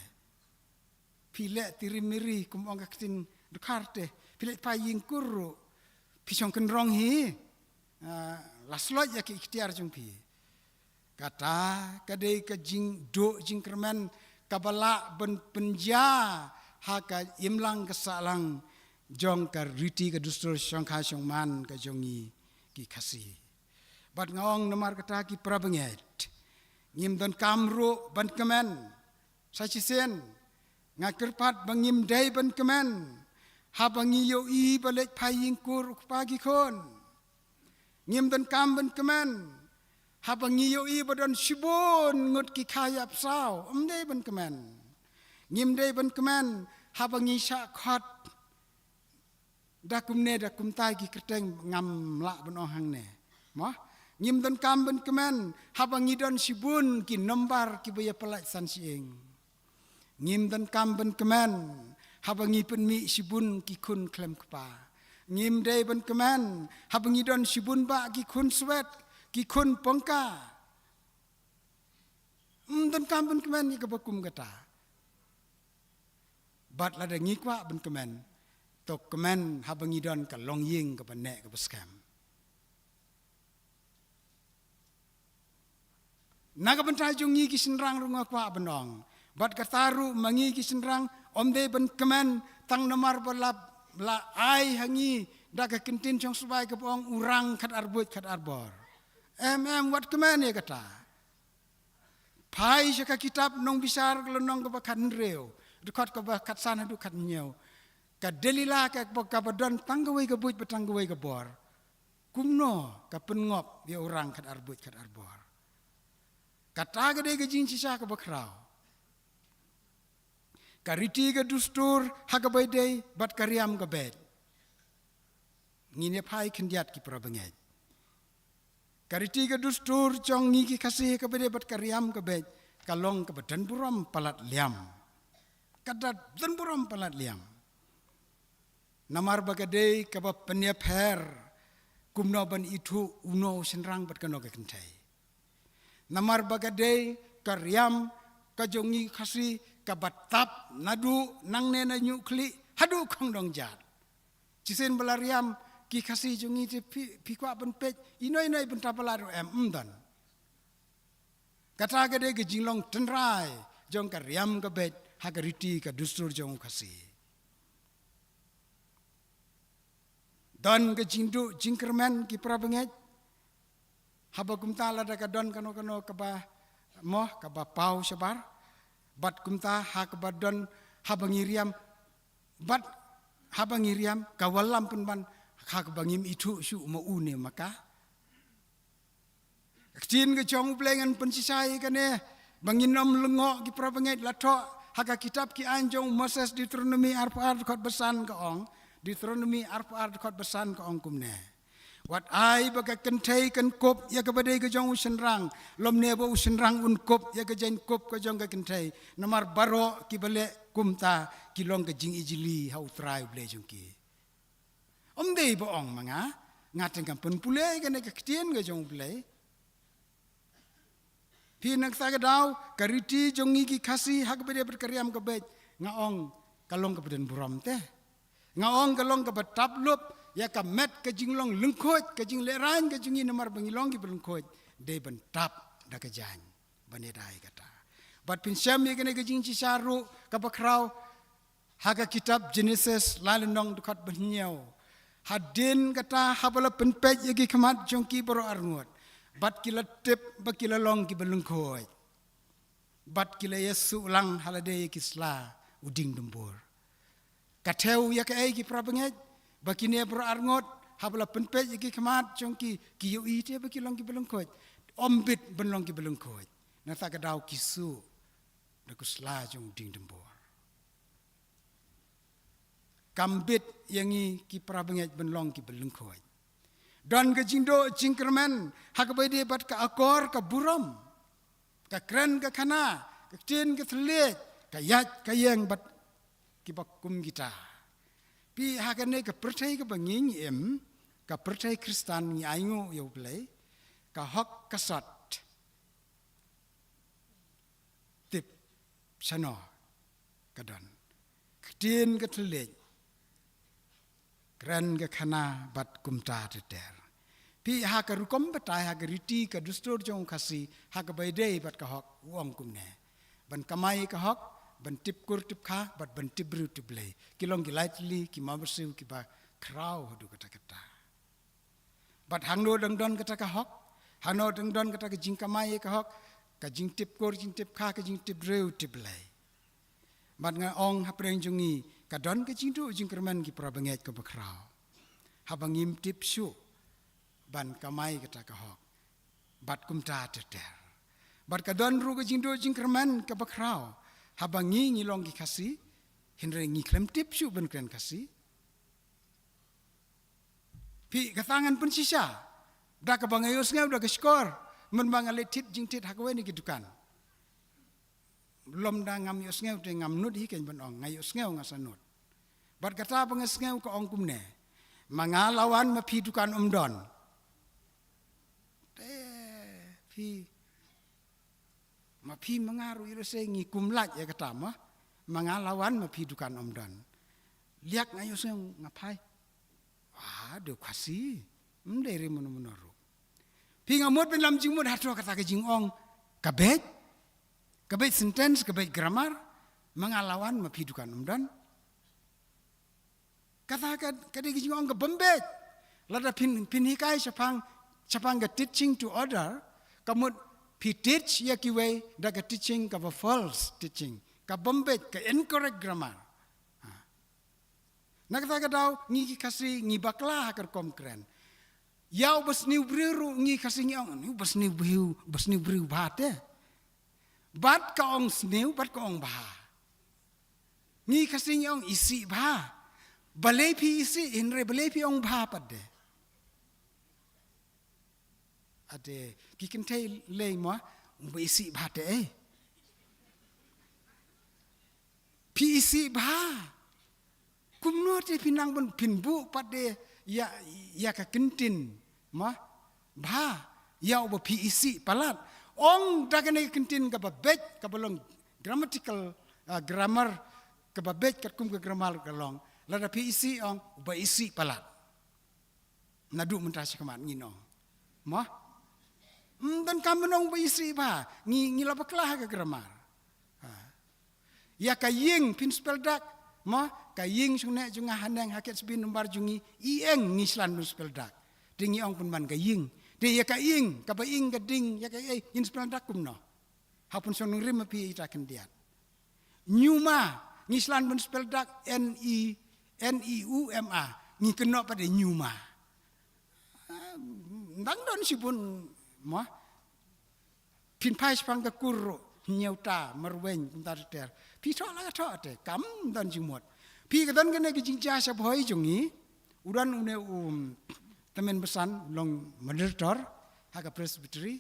Phi leh tiri miri kum ong ka ktien Dkhar te. Phi leit phai ïing kur ruh phi shong kynrong hi. Ah, la slot ïa ka iktiar jong phi. Kata ka dei ka jingduh jingkyrmen kaba lah ban pynjia ha ka imlang ka sahlang jong ka riti ka dustur shongkha shongman ka jong ngi ki Khasi. Bad nga ong namar kata ki para bangeit, ngim donkam ruh ban kmen. Sa shisien nga kyrpad ba ngim dei ban kmen haba ngi ïohi ba leit phai ïing kur u Kpa ki khun. Ngim donkam ban kmen haba ngi ïohi ba don shibun ngut ki kha ïapsaw. Ym dei ban kmen. Ngim dei ban kmen haba ngi shah khot da kumne da kumtai ki kyrteng, ngam lah ban ong hangne. Mo? Ngim donkam ban kmen haba ngi don shibun ki nombar kiba ïapyllait san shyieng. Ngim donkam ban kmen haba ngi pynmih shibun ki khun khlem kpa. Ngim dei ban kmen haba ngi don shibun bah ki khun swet, ki khun pongka. Ym donkam ban kmen ïa kaba kum kata. Bad lada ngi kwah ban kmen, to kmen haba ngi don ka longïing kaba neh kaba skhem. Na ka bynta jong ngi ki shynrang ruh nga kwah ban ong, bad kata ruh ma ngi ki shynrang, ym dei ban kmen tang namar ba la, la ai ha ngi da ka kyntien shong sbai kaba ong u rang khat ar buit khat ar bor. Em, em, wat kmen ïa kata. Phai sha ka kitab Nongbishar ka lynnong kaba khathynriew, dkhot kaba khatsan haduh khathynñiew. Ka Delila ka, kaba don tang kawei ka buit bad tang kawei ka bor. Kumno ka pynngop ïa u rang khatar buit khatar bor. Kata ka dei ka jingshisha kaba khraw. Ka riti ka dustur ha kaba ïadei bad ka riam ka beit. Ngin ïa phai khyndiat ki para bangeit. Ka riti ka dustur jong ngi ki Khasi ha kaba ïadei bad ka riam ka beit, ka long kaba don burom palat liam. Ka da don burom palat liam. Namar ba ka dei kaba pynïapher kumno ban ithuh uno u shynrang bad kano ka kynthei. Namar ba ka dei ka riam ka jong ngi Khasi kaba tap naduh nangne na Ñiuhkhlieh haduh Khongdongjat. Shisien ba la riam ki Khasi jong ngi te phi, phi kwah ban peit ino ino i bynta palat ruh em, ym don. Kata ka dei ka jinglong tynrai jong ka riam ka beit ha ka riti ka dustur jong u Khasi. Don ka jingduh jingkyrmen ki para bangeit. Haba kumta lada ka don kano kano kaba moh kaba paw shabar, bad kumta ha kaba don haba ngi riam, bad haba ngi riam ka wallam pynban ha kaba ngim ithuh shuh ma u ne ma ka. Ka ktien ka jong U Blei ngan pynshisha ïa kane ba ngin ym lyngngoh ki para bangeit, la thoh ha ka kitab Ki Aiñ jong u Moses, Deuteronomi arphew ar dkhot ba san ka ong. Deuteronomi arphew ar dkhot ba san ka ong kumne: Wat ai ba ka kynthei kan kup ïa kaba dei ka jong u shynrang, lymne ba u shynrang un kup ïa ka jaiñkup ka jong ka kynthei, namar baroh kiba leh kumta ki long ka jingijli ha U Trai U Blei jong ki. Ym dei ba ong ma nga, nga te ngam pynpule ïa kane ka ktien ka jong U Blei. Phi, na kata ka daw ka riti jong ngi ki Khasi ha kaba ïadei bad ka riam ka beit, nga ong ka long kaba don burom te. Nga ong ka long kaba tap lup ïa ka met ka jinglong lyngkhuid, ka jinglehraiñ ka jong ngi, namar ba ngi long kiba lyngkhuid, dei ban tap da ka jaiñ ban ïada ïa kata. Bad phin shem ïa kane ka jingshisha ruh kaba khraw ha ka kitab Jenesis lai lynnong dkhot ba hynñiew. Hadien kata, haba la pynpeit ïa ki khmat jong ki baroh arngut, bad ki la tip ba ki la long kiba lyngkhuid, bad ki la ïasuh lang ha lade ïa ki sla u dieng dumbur. Ka thew ïa kaei ki para bangeit? Ba kine baroh arngut, haba la pynpeit ïa ki khmat jong ki, ki ïohi te ba ki long kiba lyngkhuid? Ym bit ban long kiba lyngkhuid. Na kata ka daw ki suh da ka sla jong u dieng dumbur. Kam bit ïa ngi ki para bangeit ban long kiba lyngkhuid. Don ka jingduh jingkyrmen ha kaba ïadei bad ka akor ka burom, ka kren ka khana, ka ktien ka thylliej, ka ïaid ka ïeng bad kiba kum kita. Phi, ha kane ka pyrthei kaba ngi im, ka pyrthei Khristan, ngi ainguh ïa U Blei, ka hok ka sot, tip shano ka don, ktien ka thylliej, kren ka khana bad kumta ter ter. Phi, ha ka rukom batai, ha ka riti ka dustur jong u Khasi ha kaba ïadei bad ka hok, u ong kumne: Ban kamai ka hok, ban tip kur tip kha, bad ban tip briew tip Blei, ki long ki lai tylli ki mawbyrsiew kiba khraw haduh katta katta. Bad hangno dang don kata ka hok, hangno dang don kata ka jingkamai ka hok, ka jingtip kur jingtip kha, ka jingtip briew tip Blei. Bad nga ong hapdeng jong ngi ka don ka jingduh jingkyrmen ki para bangeit kaba khraw, haba ngim tip shuh ban kamai kata ka hok bad kumta ter ter. Bad ka don ruh ka jingduh jingkyrmen kaba khraw haba ngi, ngi long ki Khasi, hynrei ngi khlem tip shuh ban kren Khasi. Phi, kata ngan pynshisha da kaba nga ïohsngew da ka shkor, mynba nga leit thied jingthied ha kawei na ki dukan. Lymda ngam ïohsngew te ngam nud hi, keiñ ban ong, nga ïohsngew nga sa nud. Bad kata ba nga sngew ka ong kumne: Ma nga la wan, ma phi dukan ym don. Te phi, ma phi ma nga ruh ïa lehse ngi kum lait ïa kata, ma, ma nga la wan, ma phi dukan ym don. Liak nga ïohsngew nga phai. Wa, dei u Khasi, ym dei re mano mano ruh. Phi, nga mut ban lam jingmut hato kata ka jingong ka beit, ka beit sentence, ka beit grammar: Ma nga la wan, ma phi dukan ym don. Kata ka, ka dei ka jingong ka bym beit. Lada phin, phin hikai shaphang Shaphang ka teaching to other, ka mut phi teach ïa kiwei da ka teaching kaba false teaching, ka bym beit, ka incorrect grammar. Ha. Na kata ka daw ngi ki Khasi ngi bakla ha ka rukom kren. Ïa uba sniew briew ruh ngi Khasi ngi ong, uba sniew briew, uba sniew briew bha te. Bad ka ong sniew, bad ka ong bha. Ngi Khasi ngi ong isih bha. Balei phi isih, hynrei balei phi ong bha pat de. Ade, ki kynthei lei mo, ba isih bha te eh. Phi isih bha. Kumno te phi nang ban pynbuh pat de ïa, ïa ka kyntien mo. Bha, ïa uba phi isih palat. Ong da kane ka kyntien kaba beit, kaba long grammatical, ah, grammar, kaba beit katkum ka grammar ka long. Lada phi isih ong, uba isih palat. Naduh mynta shakhmat ngin ong. Mo? Ym donkam ban ong ba isih bha. Ngi, ngi la bakla ha ka grammar. Ha. Ïa ka ïing phin spell dak. Mo? Ka ïing shong neh jong nga haneng ha Ketsbin umbar jong ngi. Ïing ngi slan ban spell dak. Te ngi ong pynban ka ïing. Te ïa ka ing, kaba ing ka ding, ïa ka ei, ngin spell dak kumno. Ha pynshong nongrim ma phi ita khyndiat. Neuma, ngi slan ban spell dak N E, N E U M A, ngi kynnoh pat de neuma. Ah, dang don shibun mo. Phin phai shaphang ka kur ruh, hynñiewta, marweiñ, kumta ter ter. Phi thoh la ka thoh te, kam don jingmut. Phi ka don kane ka jingjia sha Bhoi jong ngi, u don une u, um, tymmen basan, u long moderator ha ka Presbytery.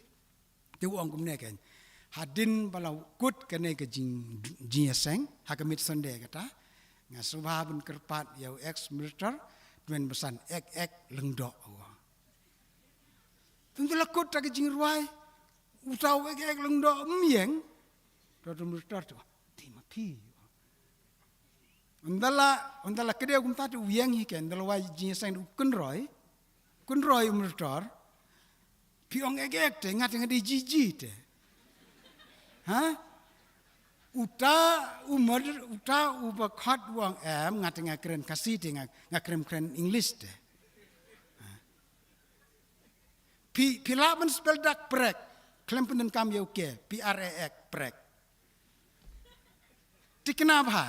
Te u ong kumne kein. Hadien ba la kut kane ka jing, jingïaseng, ha ka Mid Sunday kata, nga sngewbha ban kyrpad ïa u ex moderator, tymmen basan ek ek lyngdoh. Te ynda la kut da ka jingrwai, uta u ek ek lyngdoh ym ïeng. Te u moderator te, te ma phi. Ynda la, ynda la kdew kumta te u ïeng hi kein, ynda la wai jingïaseng u kynroi. Kynroi u moderator. Phi ong ek ek te, nga te nga dei jiji te. Ha? Uta u moder-, uta uba khot u ong em, nga te nga kren Khasi te, nga, nga kren, kren English te. Ha? Phi, phi lah ban spell dak prek, khlem pyndonkam ïa u K, P R E K, prek. Thikna bha.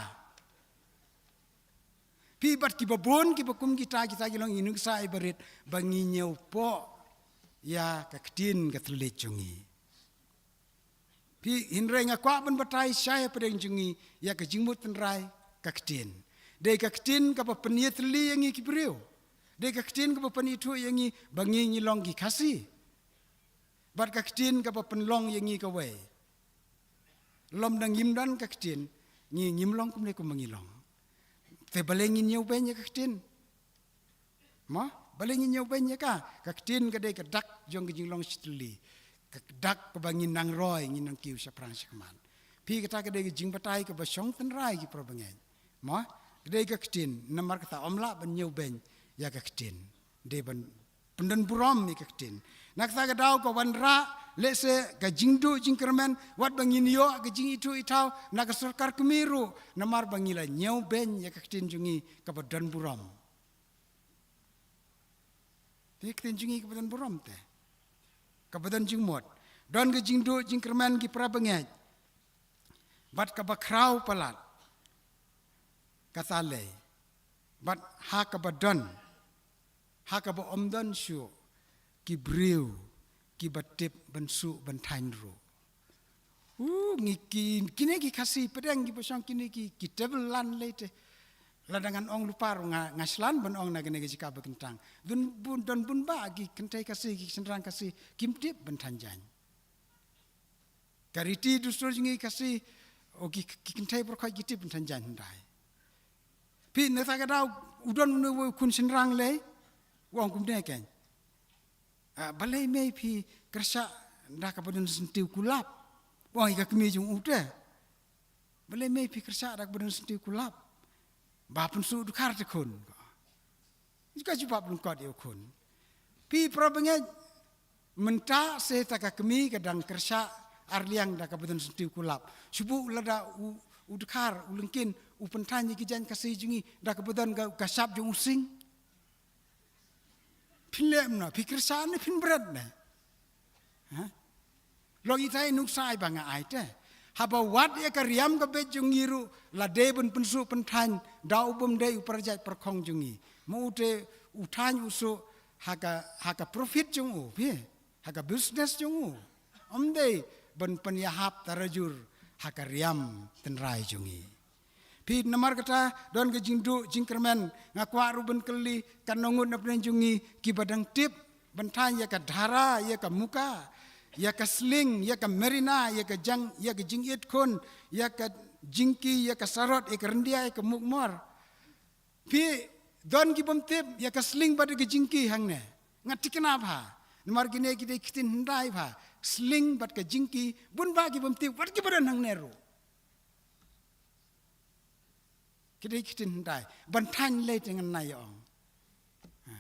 Phi bad kiba bun, kiba kum kita, kita ki long i nuksa i barit, ba ngi ñiewpoh ïa ka ktien ka thylliej jong ngi. Phi hynrei nga kwah ban batai shai hapdeng jong ngi ïa ka jingmut tynrai ka ktien. Dei ka ktien kaba pynïatylli ïa ngi ki briew. Dei ka ktien kaba pynithuh ïa ngi ba ngi ngi long ki Khasi. Bad ka ktien kaba pynlong ïa ngi kawei. Lymda ngim don ka ktien, ngi ngim long kumne kumba ngi long. Te balei ngin ñiew beiñ ïa ka ktien? Mo, balei ngin ñiew beiñ ïa ka? Ka ktien ka dei ka dak jong ka jinglong shitylli. Ka dak kaba ngin nang roi, ngin nang kiew shaphrang shakhmat. Phi kata ka dei ka jingbatai kaba shong tynrai ki para bangeit. Mo, ka dei ka ktien, namar kata ym lah ban ñiew beiñ ïa ka ktien. Dei ban pyndon burom ïa ka ktien. Na kata ka daw ka wanrah, lehse ka jingduh jingkyrmen, wat ba ngin ïoh ka jingithuh ithaw na ka sorkar kmie ruh, namar ba ngi la ñiew beiñ ïa ka ktien jong ngi kaba don burom. Te ka ktien jong ngi kaba don burom te. Kaba don jingmut. Don ka jingduh jingkyrmen ki para bangeit. Bad kaba khraw palat. Kata lei. Bad ha kaba don. Ha kaba ym don shuh ki briew kiba tip ban suh ban thaiñ ruh. U, ngi ki, kine ki Khasi pdeng kiba shong kine ki, ki table lan lei te. Lada ngan ong lypa ruh nga, nga shlur ban ong na kane ka jaka ba kyntang. Don bun, don bun ba ki kynthei Khasi, ki shynrang Khasi, kim tip ban thaiñ jaiñ. Ka riti dustur jong ngi Khasi, o ki, ki kynthei baroh khoit ki tip ban thaiñ jaiñ hyndai. Phi na kata ka daw u don une u khun shynrang lei, u ong kumne kein. Ah, balei mei phi kyrshah da kaba don syntiew kulap? U ong ïa ka kmie jong u te. Balei mei phi kyrshah da kaba don syntiew kulap? Ba pynsuh dkhar te khun. Ka jubab lyngkot ïa u khun. Phi para bangeit, mynta se ta ka kmie ka dang kyrshah arliang da kaba don syntiew kulap. Shu buh lada u, u dkhar, u lyngkien, u pynthaiñ ïa ki jaiñ Khasi jong ngi da kaba don ka, ka shap jong u sing. Phin leh kumno, phi kyrshan ne phin bret ne? Ha? Long itai nuksa iba nga ai te. Haba wad ïa ka riam ka beit jong ngi ruh, la dei ban pynsuh pynthaiñ da u bym dei u para jait para khong jong ngi. Ma u te u thaiñ u suh ha ka, ha ka profit jong u, phi, ha ka business jong u. Ym dei ban pynïahap tarajur ha ka riam tynrai jong ngi. Phi, namar kata don ka jingduh jingkyrmen, nga kwah ruh ban kylli, katno ngut na pdeng jong ngi kiba dang tip ban thaiñ ïa ka Dhara, ïa ka Muka, ïa ka Sling, ïa ka Merina, ïa ka jang, ïa ka Jingitkhun, ïa ka Jingki, ïa ka Sarot, ïa ka Ryndia, ïa ka Mukmor. Phi, don ki bym tip ïa ka Sling bad ka Jingki hangne. Nga thikna bha. Namar kine ki dei ki ktien hyndai bha. Sling bad ka Jingki, bun bha ki bym tip, wat kiba don hangne ruh. Ki dei ki ktien hyndai. Ban thaiñ lei te ngan ïa ong. Ha.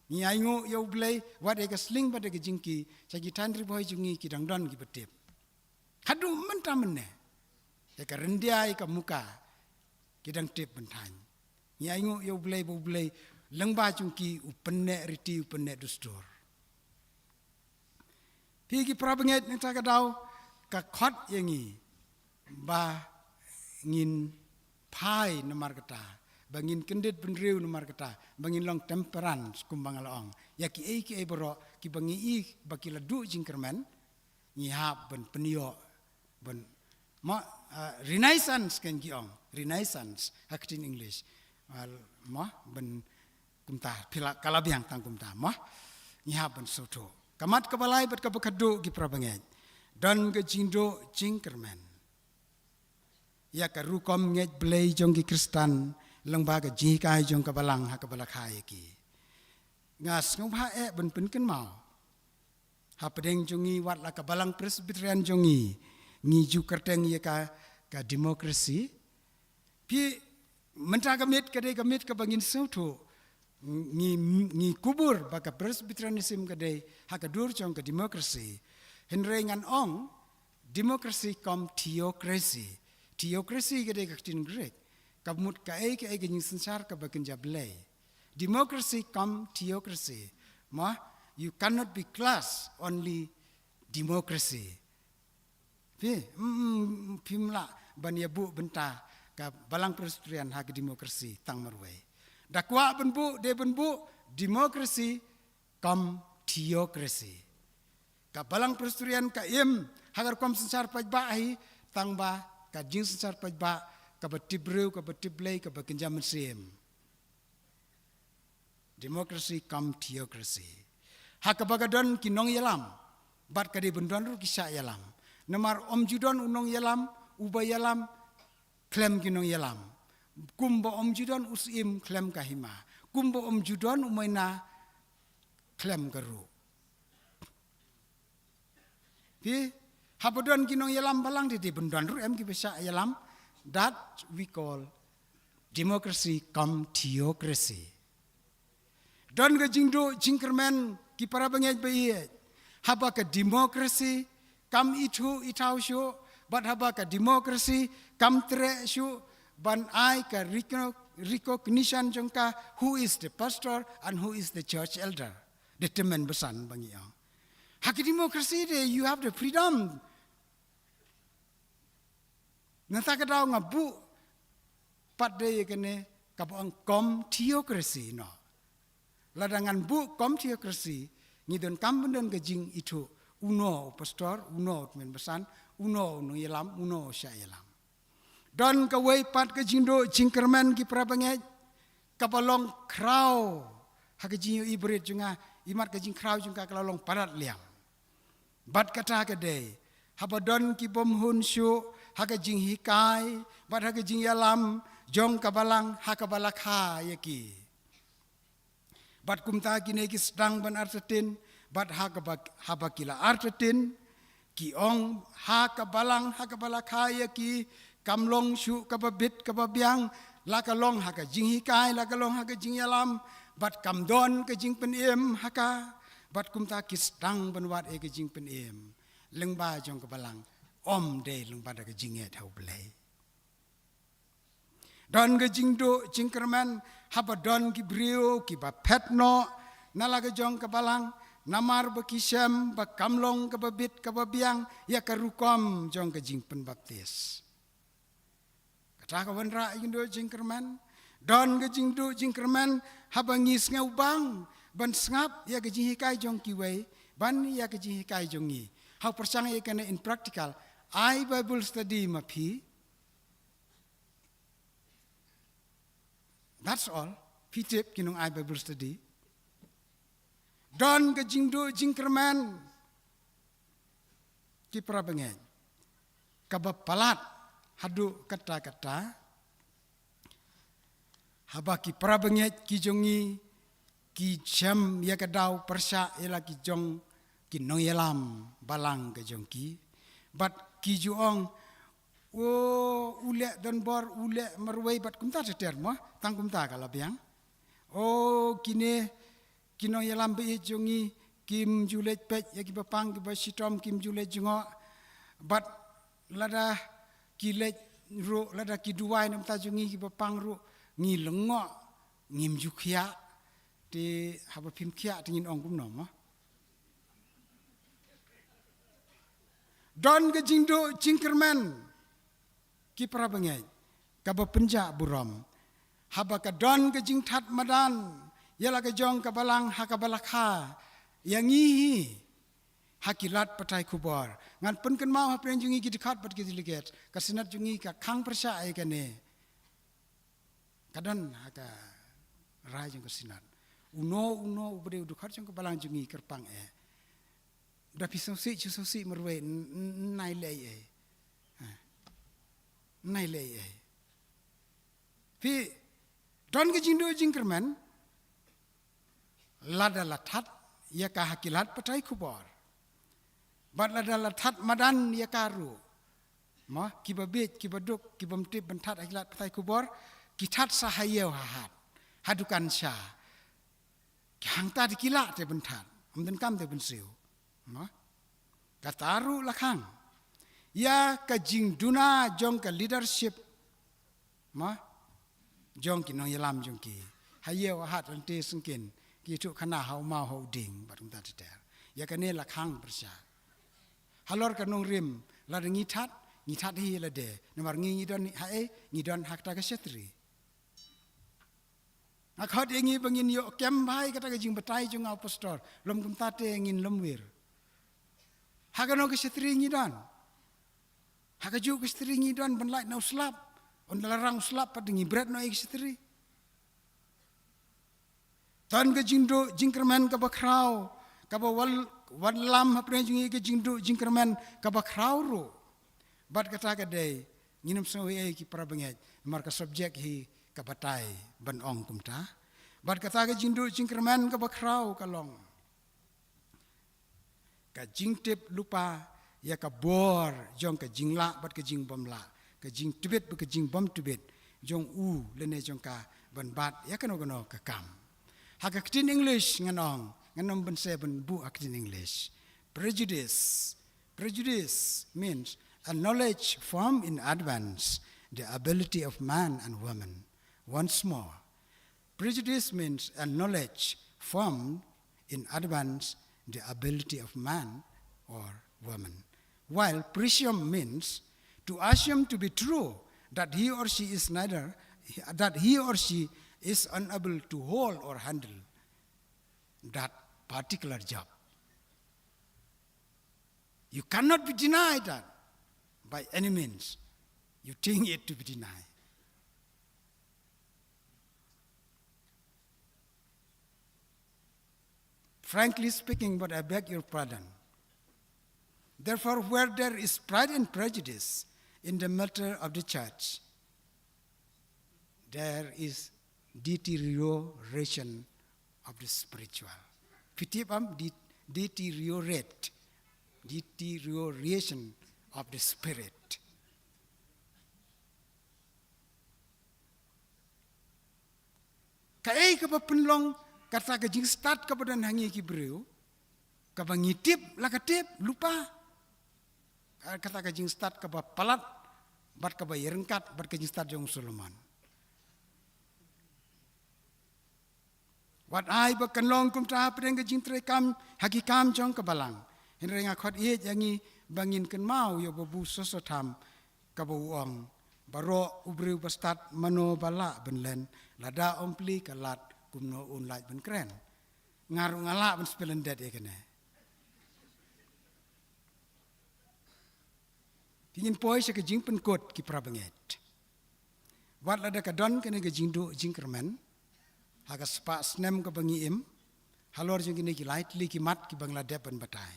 Ngi ainguh ïa U Blei, wat ïa ka Sling bad ïa ka Jingki, sha ki thaiñ Ri Bhoi jong ngi ki dang don kiba tip. Haduh mynta mynne. Ïa ka Ryndia, ïa ka Muka, ki dang tip ban thaiñ. Ngi ainguh ïa U Blei ba U Blei lyngba jong ki u pynneh riti, u pynneh dustur. Phi, ki para bangeit, mynta ka daw ka khot ïa ngi ba ngin phai namar kata, ba ngin kyndit bynriew namar kata, ba ngin long temperance kumba nga la ong. Ïa kiei kiei baroh kiba ngi i ba ki la duh jingkyrmen, ngi hap ban pynïoh, ban, mo, ah, renaissance kan ki ong, renaissance ha ka ktien English. Ah, mo, ban kumta, phi la, ka la biang tang kumta, mo. Ngi hap ban sngewthuh. Ka mat kaba lai bad kaba khatduh, ki para bangeit, don ka jingduh jingkyrmen ïa ka rukom ngeit Blei jong ki Khristan lyngba ka jinghikai jong ka Balang ha kaba la kha ïa ki. Nga sngewbha eh ban pynkynmaw, hapdeng jong ngi, wat la ka Balang Presbyterian jong ngi, ngi ju kyrteng ïa ka, ka democracy. Phi, mynta ka miet ka dei ka miet kaba ngin sngewthuh, ngi, ngi kubur ba ka Presbyterianism ka dei ha ka dur jong ka democracy. Hynrei ngan ong, democracy cum theocracy. Theocracy ka dei ka ktien Greek, ka mut kaei kaei ka jingsynshar kaba kynja Blei. Democracy cum theocracy. Mo, you cannot be class only democracy. Phi, mm, mm, phim lah ban ïa buh bynta ka Balang Presbyterian ha ka democracy tang marwei. Da kwah ban buh, dei ban buh democracy cum theocracy. Ka Balang Presbyterian ka im ha ka rukom synshar paidbah hi, tang ba ka jingsynshar paidbah kaba tip briew, kaba tip Blei, kaba kynja mynsiem. Democracy cum theocracy. Ha kaba ka don ki nongïalam, bad ka dei ban don ruh ki shah ïalam. Namar ym ju don u nongïalam uba ïalam khlem ki nongïalam. Kumba ym ju don u syiem khlem ka hima. Kumba ym ju don u maina khlem ka ruh. Phi, haba don ki nongïalam balang, te dei ban don ruh em kiba shah ïalam. That we call democracy cum theocracy. Don ka jingduh jingkyrmen, ki para bangeit ba ïeit, haba ka democracy kam ithuh ithaw shuh, bad haba ka democracy kam treh shuh ban ai ka recogn-, recognition jong ka, who is the pastor and who is the church elder. The tymmen basan ba ngi ong. Ha ka democracy te, you have the freedom. Nangta ka daw nga buh pat de ïa kane kaba ong cum theocracy, no. Lada ngan buh cum theocracy, ngi donkam ban don ka jingithuh, uno u pastor, uno u tymmen basan, uno u nongïalam, uno u shah ïalam. Don kawei pat ka jingduh jingkyrmen, ki para bangeit, kaba long khraw ha ka jingïohi barit jong nga, imat ka jingkhraw jong ka ka la long palat liam. Bad kata ka dei, haba don ki bym hun shuh ha ka jinghikai bad ha ka jingïalam jong ka Balang ha kaba la kha ïa ki. Bad kumta kine ki sdang ban artatien, bad ha kaba, haba ki la artatien, ki ong, ha ka Balang ha kaba la kha ïa ki, kam long shuh kaba bit kaba biang, la ka long ha ka jinghikai, la ka long ha ka jingïalam, bad kam don ka jingpynim ha ka. Bad kumta ki sdang ban wad ïa ka jingpynim lyngba jong ka Balang, ym dei lyngba da ka jingngeit ha U Blei. Don ka jingduh jingkyrmen haba don ki briew kiba phet noh, na la ka jong ka balang, namar ba ki shem ba kam long kaba bit kaba biang ïa ka rukom jong ka jingpynbaptis. Kata ka wanrah ïa ka jingduh jingkyrmen. Don ka jingduh jingkyrmen haba ngi sngewbang ban sngap ïa ka jinghikai jong kiwei ban ïa ka jinghikai jong ngi. Haba pyrshang ïa kane in practical, ai Bible study ma phi. That's all. Phi tip ki nong ai Bible study. Don ka jingduh jingkyrmen, ki para bangeit, kaba palat haduh katta katta. Haba ki para bangeit ki jong ngi ki shem ïa ka daw pyrshah ïa la ki jong ki nongïalam balang ka jong ki, bad ki ju ong, "O, u leh donbor, u leh marwei," bad kumta ter ter mo, tang kumta ka la biang. "O, kine ki nongïalam ba ïeit jong ngi kim ju leit peit ïa kiba pang kiba shitom, kim ju leit jngoh. Bad lada ki leit ruh, lada ki duwai na bynta jong ngi kiba pang ruh, ngi lyngngoh, ngim ju khiah." Te haba phim khiah te ngin ong kumno mo? Don ka jingduh jingkyrmen, ki para bangeit, kaba pynjah burom. Haba ka don ka jingthat madan ïa la ka jong ka balang ha kaba la kha ïa ngi hi ha ki lad pathai khubor. Ngan pynkynmaw hapdeng jong ngi ki dkhot bad ki delegate, ka Synod jong ngi ka khang pyrshah ïa kane. Ka don ha ka rai jong ka Synod. Uno uno u briew dkhot jong ka balang jong ngi kyrpang eh. Da phi sngewsih, sngewsih marwei, n-, n-, nai lei eh. Ha. Nai lei eh. Phi don ka jingduh jingkyrmen, lada la that ïa ka ha ki lad pathai khubor. Bad lada la that madan ïa ka ruh. Mo, kiba bieit, kiba duk, kiba mtip ban that ha ki lad pathai khubor, ki that sa ha ïew ha hat, ha dukan sha. Ki hangta te ki lah te ban that, ym donkam te ban siew. Mo? Kata ruh la khang ïa ka jingduna jong ka leadership, mo, jong ki nongïalam jong ki. Ha ïew ha hat, lynti syngkien, ki ïathuh khana ha u maw ha u dieng bad kumta ter ter. Ïa kane la khang pyrshah. Halor ka nongrim, lada ngi that, ngi that hi lade. Namar ngi, ngi don haei, ngi don ha kata ka shatri. Nga khot ïa ngi ba ngin ïoh kem bha ïa kata ka jingbatai jong nga u pastor. Lym kumta te ngin lymwir. Ha kano ka shatri ngi don? Ha kajuh ka shatri ngi don, ban lait na u slap. Ynda la rang u slap pat ngi bret noh ïa ka shatri. Don ka jingduh jingkyrmen kaba khraw, kaba wan, wan lam hapdeng jong ngi ka jingduh jingkyrmen kaba khraw ruh. Bad kata ka dei, ngin ym sngew ei ei ki para bangeit, namar ka subject hi ka batai ban ong kumta. Bad kata ka jingduh jingkyrmen kaba khraw ka long ka jingtip lypa ïa ka bor jong ka jinglah bad ka jingbymlah, ka jingtbit bad ka jingbymtbit jong u lane jong ka ban bat ïa kano kano ka kam. Ha ka ktien English ngan ong, ngan ym banse ban buh ha ka ktien English. Prejudice. Prejudice means a knowledge formed in advance the ability of man and woman. Once more, prejudice means a knowledge formed in advance the ability of man or woman. While presume means to assume to be true that he or she is neither, that he or she is unable to hold or handle that particular job. You cannot be denied that by any means. You think it to be denied. Frankly speaking, but I beg your pardon. Therefore, where there is pride and prejudice in the matter of the church, there is deterioration of the spiritual. Phi tip em, de-, deteriorate, deterioration of the spirit. Kaei kaba pynlong kata ka jingstad kaba don ha ngi ki briew, kaba ngi tip la ka tip lypa, kata ka jingstad kaba palat bad kaba ïaryngkat bad ka jingstad jong u Solomon. Wat ai ba kan long kumta hapdeng ka jingtrei kam ha ki kam jong ka balang. Hynrei nga khot ïeit ïa ngi ba ngin kynmaw ïa u Babu Soso Tham, kaba u ong, baroh u briew ba stad mano ba lah ban len, lada ym plie ka lad kumno un lah ban kren. Nga ruh nga lah ban spelling that ïa kane. Te ngin poi sha ka jingpynkut, ki para bangeit. Wat lada ka don kane ka jingduh jingkyrmen ha ka spah snem kaba ngi im, halor jong kine ki lai tylli ki mat kiba nga la dep ban batai.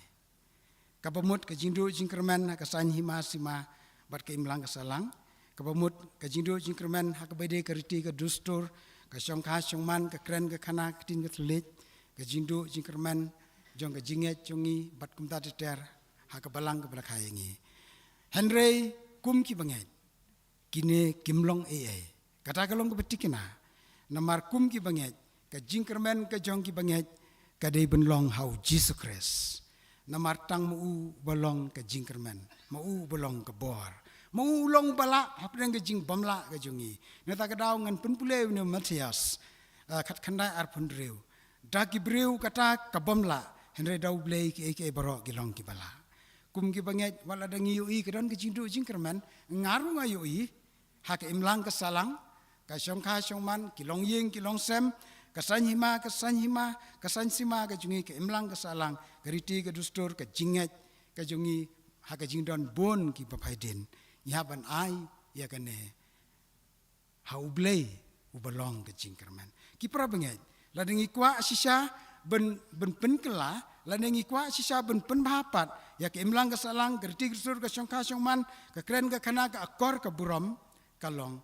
Kaba mut ka jingduh jingkyrmen ha ka saiñ hima sima bad ka imlang ka sahlang. Kaba mut ka jingduh jingkyrmen ha kaba ïadei ka riti ka dustur, ka shongkha shongman, ka kren ka khana, ka ktien ka thylliej. Ka jingduh jingkyrmen jong ka jingngeit jong ngi bad kumta ter ter ha ka balang kaba la kha ïa ngi. Hynrei kum ki bangeit, kine kim long ei ei. Kata ka long kaba thikna. Namar kum ki bangeit, ka jingkyrmen ka jong ki bangeit ka dei ban long ha u Jisu Khrist. Namar tang ma u ba long ka jingkyrmen, ma u ba long ka bor, ma u long ba lah hapdeng ka jingbymlah ka jong ngi. Nangta ka daw ngan pynpule ïa une u Mathaios, ah, khatkhyndai arphew hynriew. Da ki briew kata ka bym lah, hynrei da U Blei kiei kiei baroh ki long kiba lah. Kum ki bangeit, wat lada ngi ïohi ka don ka jingduh jingkyrmen, nga ruh nga ïohi, ha ka imlang ka sahlang, ka shongkha shongman, ki longïing ki longsem, ka saiñ hima, ka saiñ hima, ka saiñ sima ka jong ngi, ka imlang ka sahlang, ka riti ka dustur, ka jingngeit ka jong ngi, ha ka jingdon bun kiba phai dien. Ngi hap ban ai ïa kane ha U Blei uba long ka jingkyrmen. Ki para bangeit, lada ngi kwah shisha ban, ban pynkylla, lada ngi kwah shisha ban pynbha pat ïa ka imlang ka sahlang, ka riti ka dustur, ka shongkha shongman, ka kren ka khana, ka akor ka burom, ka long,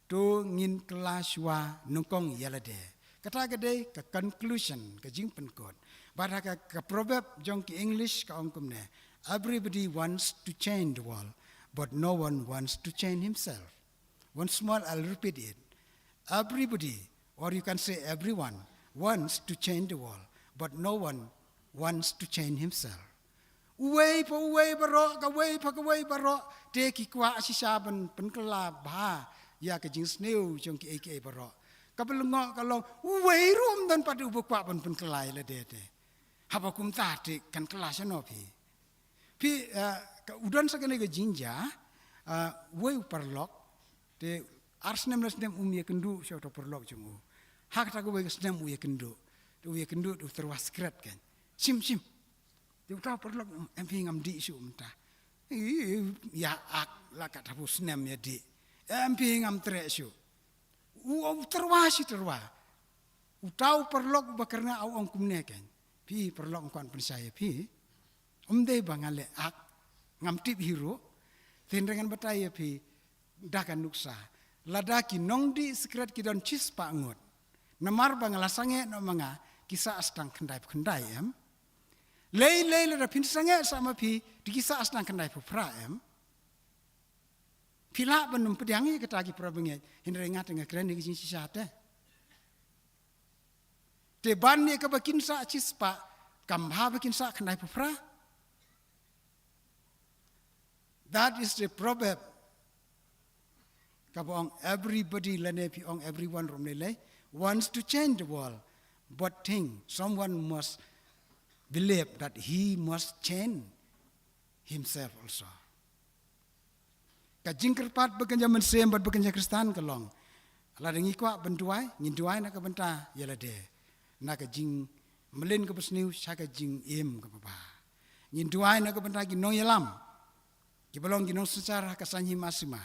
to ngin kylla shuwa nyngkong ïa lade. Kata ka dei ka conclusion, ka jingpynkut. Bad ha ka, ka proverb jong ki English ka ong kumne: "Everybody wants to change the world, but no one wants to change himself." Once more, I'll repeat it. Everybody, or you can say everyone, wants to change the world, but no one wants to change himself. Uwei pa uwei baroh, kawei pa kawei baroh, te ki kwah shisha ban pynkylla bha ïa ka jingsniew jong kiei kiei baroh. Kaba lyngngoh ka long, uwei ruh ym don pat uba kwah ban pynkylla ïa lade te. Haba kumta te kan kylla shano phi? Phi, eh, ka, u don sa kane ka jingjia, eh, uwei u paralok, te ar snem la snem um ïakynduh sha uta u paralok jong u. Ha kata kawei ka snem u ïakynduh. Te u ïakynduh, te u tyrwa sikret kan. Shim, shim. Te uta u paralok, em phi ngam dih shuh mynta. Ïa ak la katba u snem ïadih. Em phi ngam treh shuh. U, u tyrwa shi tyrwa. Uta u paralok uba kyrngah u ong kumne kan. Phi paralok, nga kwah pynshai ïa phi. Ym dei ba nga leh ak, ngam tip hi ruh. Te hynrei ngan batai ïa phi da ka nuksa. Lada ki nongdih sikret ki don shispah ngut, namar ba nga la sangeh noh ma nga, ki sah tang khyndai phew khyndai, em? Lei lei lada phin sangeh sah ma phi, te ki sah tang khyndai phew phra, em? Phi lah ban ym pdiang ïa kata, ki para bangeit, hynrei nga te nga kren ïa ka jingshisha te. Te ban ïa kaba kin sah shispah, kam bha ba kin sah khyndai phew phra. That is the proverb. Kaba ong everybody, lane phi ong everyone ruh ym lei lei, wants to change the world, but think someone must believe that he must change himself also. Ka jingkyrpad ba kynja mynsiem bad ba kynja Khristan ka long, lada ngi kwah ban duwai, ngin duwai na ka bynta ïa lade, na ka jingmlien kaba sniew sha ka jingim kaba bha. Ngin duwai na ka bynta ki nongïalam kiba long ki nongsynshar ha ka saiñ hima sima.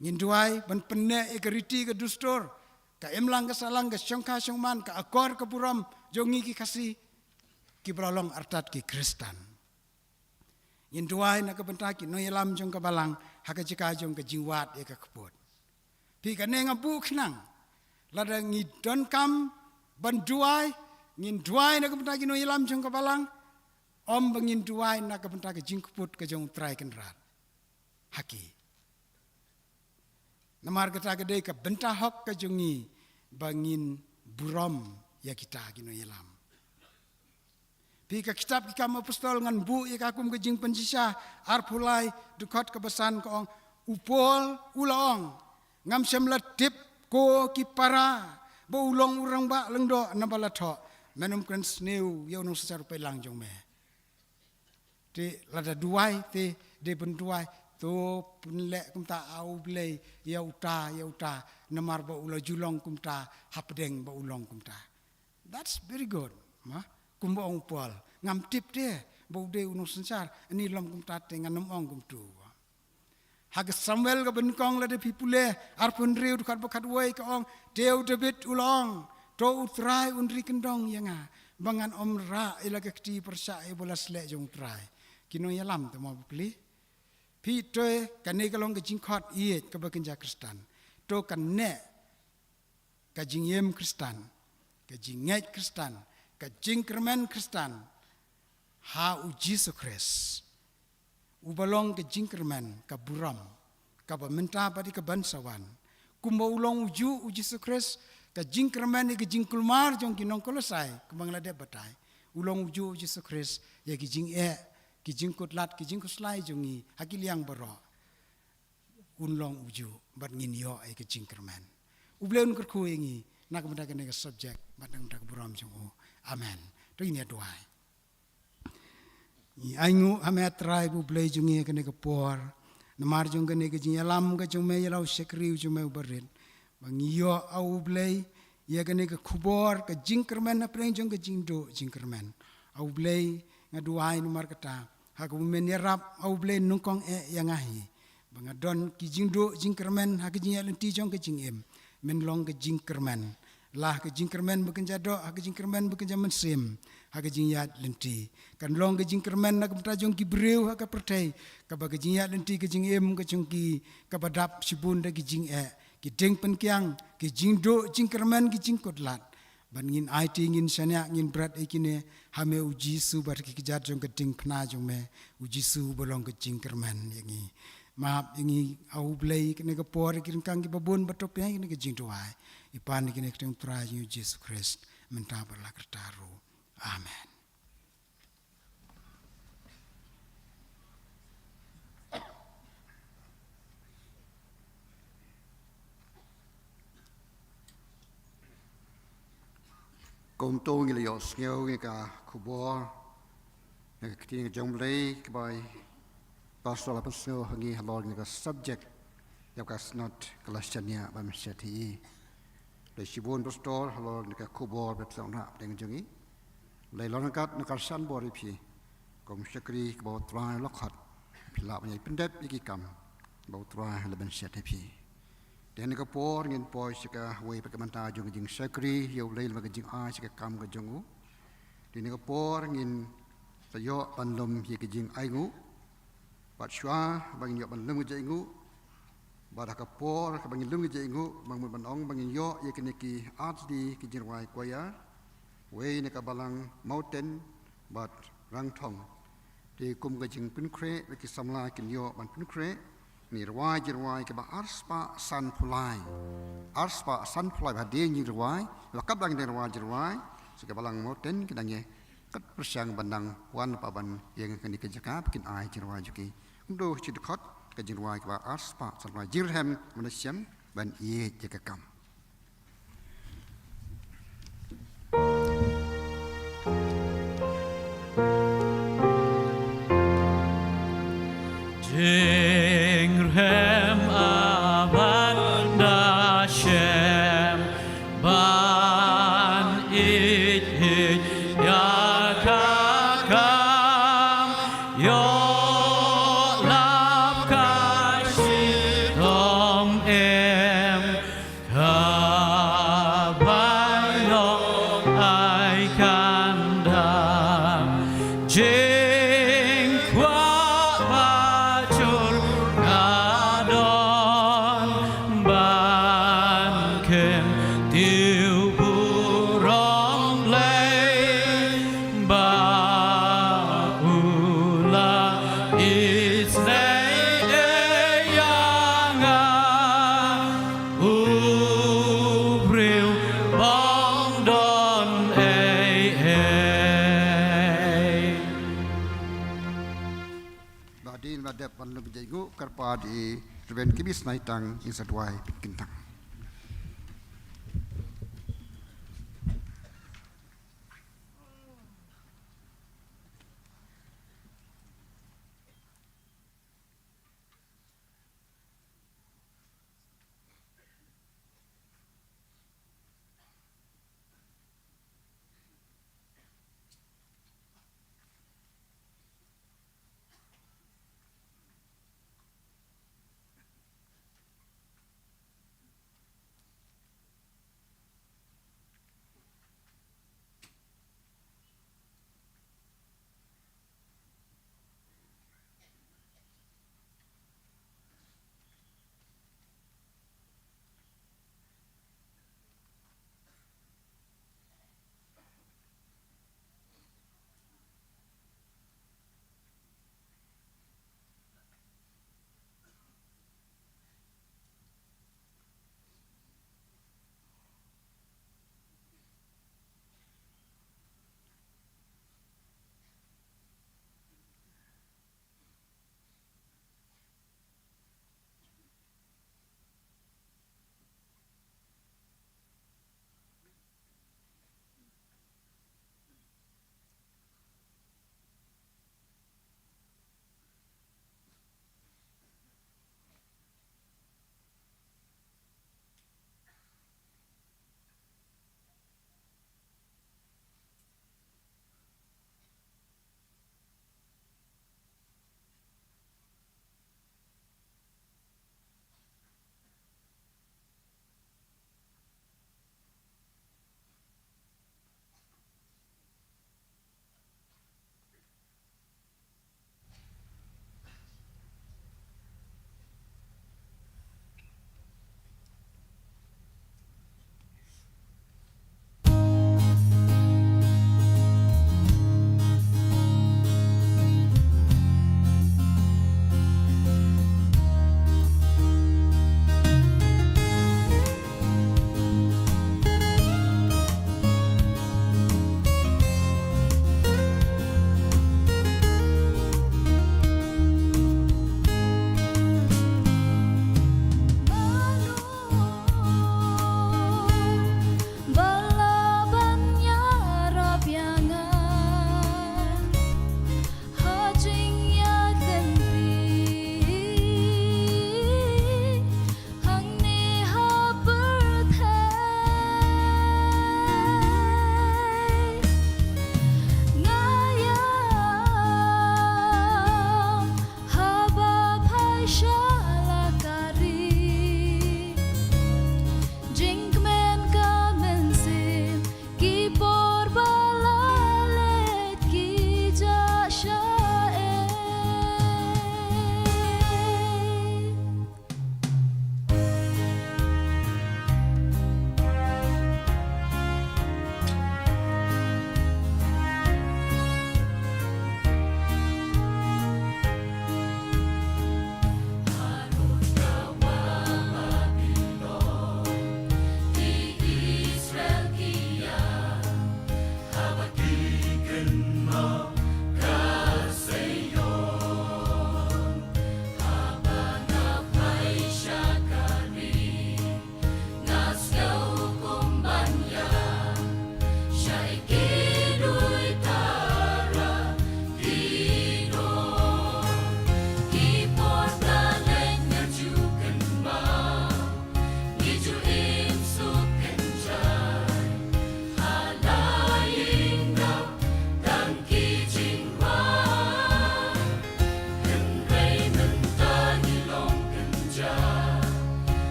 Ngin duwai ban pynneh ïa ka riti ka dustur, ka imlang ka sahlang, ka shongkha shongman, ka akor ka burom jong ngi ki Khasi kiba la long artat ki Khristan. Ngin duwai na ka bynta ki nongïalam jong ka balang ha ka jaka jong ka jingwad ïa ka kput. Phi, kane nga buh khnang, lada ngi donkam ban duwai, ngin duwai na ka bynta ki nongïalam jong ka balang, ym ba ngin duwai na ka bynta ka jingkput ka jong U Trai Kynrad ha ki. Namar kata ka dei ka bynta hok ka jong ngi ba ngin burom ïa kita ki nongïalam. Phi, ka kitab Ki Kam Apostol ngan buh ïa ka kum ka jingpynshisha, arphew lai, dkhot kaba san, ka ong, u Paul u la ong, ngam shym la tip ko ki para Pynlong u rangbah lyngdoh naba la thoh, men ym kren sniew ïa u nongsynshar u peit lang jong me. Te lada duwai te, dei ban duwai, to pynleh kumta, ah, U Blei, ïa uta, ïa uta, namar ba u la ju long kumta hapdeng ba u long kumta. That's very good. Ma, kumba ong u Paul, ngam tip te ba u dei u nongsynshar, ani lom kumta te ngan ym ong kumtu. Ha ka Samuel kaba nyngkong lada phi pule, arphew hynriew dkhot ba khatwei ka ong, te u David u la ong, to U Trai un ri kyndong ïa nga, ba ngan ym rah ïa la ka kti pyrshah ïa ba la sleh jong U Trai. Ki nongïalam, te mo bapli. Phi, to kane ka long ka jingkhot ïeit kaba kynja Khristan. To kane ka jingim Khristan, ka jingngeit Khristan, ka jingkyrmen Khristan ha U Jisu Khrist. Uba long ka jingkyrmen, ka burom, kaba mynta bad ïa kaban sa wan. Kumba u long ujuh U Jisu Khrist, ka jingkyrmen ïa ka jingkulmar jong ki nong Kolosai, kumba nga la dep batai. U long ujuh U Jisu Khrist ïa ki jingeh, ki jingkutlad, ki jingkhuslai jong ngi ha ki liang baroh. Un long ujuh, bad ngin ïoh ïa ka jingkyrmen. U Blei un kyrkhu ïa ngi na ka bynta kane ka subject bad na ka bynta ka burom jong u. Amen. To ngin ïa duwai. Ngi ainguh ha me, ah Trai, ba U Blei jong ngi, ïa kane ka por, namar jong kane ka jingïalam ka jong me ïa la u shakri u jong me uba rit, ba ngi ïoh, ah U Blei, ïa kane ka khubor ka jingkyrmen hapdeng jong ka jingduh jingkyrmen. Ah U Blei, nga duwai namar kata, ha kaba men ïarap, ah U Blei, nyngkong eh ïa nga hi ba nga don ki jingduh jingkyrmen ha ka jingïaid lynti jong ka jingim. Men long ka jingkyrmen, la ha ka jingkyrmen ba kynja doh, ha ka jingkyrmen ba kynja mynsiem, ha ka jingïaid lynti. Kan long ka jingkyrmen na ka bynta jong ki briew ha ka pyrthei, kaba ka jingïaid lynti ka jingim ka jong ki kaba dap shibun da ki jingeh, ki diengpynkiang, ki jingduh jingkyrmen, ki jingkutlad. Bad ngin aiti, ngin shaniah, ngin bret ïa kine ha me U Jisu bad ki kjat jong ka diengphna jong me, U Jisu uba long ka jingkyrmen ïa ngi. Map ïa ngi, ah U Blei, kane ka por, ïa ki ryngkang kiba bun ba to pynïaid ïa kane ka jingduwai. Ngi pan ïa kine ha ka kyrteng U Trai jong ngi U Jisu Khrist, mynta bad la karta ruh. Amen. Kumto ngi la ïohsngew ïa ka khubor na ka ktien jong U Blei kaba i Pastor la pynsngew ha ngi halor kane ka subject, ïa ka snat ka la shaniah ban shet hi. Lei shibun Pastor halor kane ka khubor ba thlong na pdeng jong ngi. Lei lon kat na ka shan bor ïa phi. Kum shakri kaba U Trai la khot, phi lah ban ïai pyndep ïa ki kam ba U Trai la ban shet ha phi. Te ha kane ka por ngin poi sha kawei pat ka bynta jong ka jingshakri ïa U Blei lem bad ka jingai sha ka kam ka jong u. Te ha kane ka por ngin sa ïoh ban lum ïa ka jingainguh. Bad shuwa ba ngin ïoh ban lum ka jingainguh, bad ha ka por kaba ngin lum ka jingainguh, ba ngin mut ban ong ba ngin ïoh ïa kine ki artylli ki jingrwai choir, wei na ka balang Mawten bad Rangthong. Te kum ka jingpynkhreh, ba ki samla kin ïoh ban pynkhreh, ngin rwai jingrwai kaba arspah sanphew lai. Arspah sanphew lai ba hadien jingrwai, ba kaba dang dei rwai jingrwai, sa ka balang Mawten ki dang ïa kat pyrshang ban dang wan pa ban ïeng ha kane ka jaka ba kin ai jingrwai jong ki. Kumto shi dkhot ka jingrwai kaba arspah sanphew lai, Jingrhem Mynsiem ban ïeit ïa ka kam. Jingrhem, a ban da shem ban ïeit ïa ka kam, ïoh lap ka shitom im, ka bainong ai kan dang. Jingkwah ba jur ka don ban kyntiew burom Blei, ba u la isynei ïa nga, u briew bym don ei ei. Ba dei ba dep ban lum ka jingainguh, kyrpad ïa i Reverend Kibis Naitang, in sa duwai pynkyntang.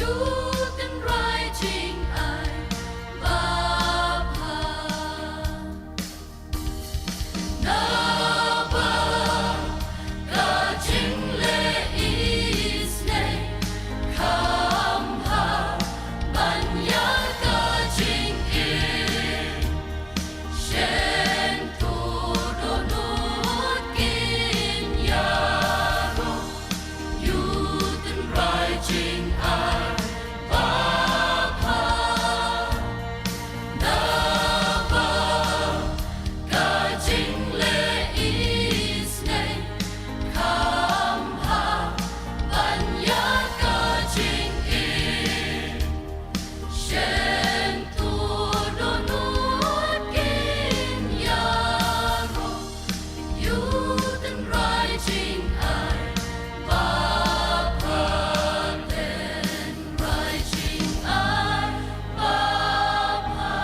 Ïa u tynrai jingai babha. Naba ka jingleh isynei kham bha ban ïa ka jingim. Shen tur dohnud kin ïaroh, ïa u tynrai jingai babha. Naba ka jingleh isynei kham bha ban ïa ka jingim. Shen tur dohnud kin ïaroh, ïa u tynrai jingai babha, tynrai jingai babha.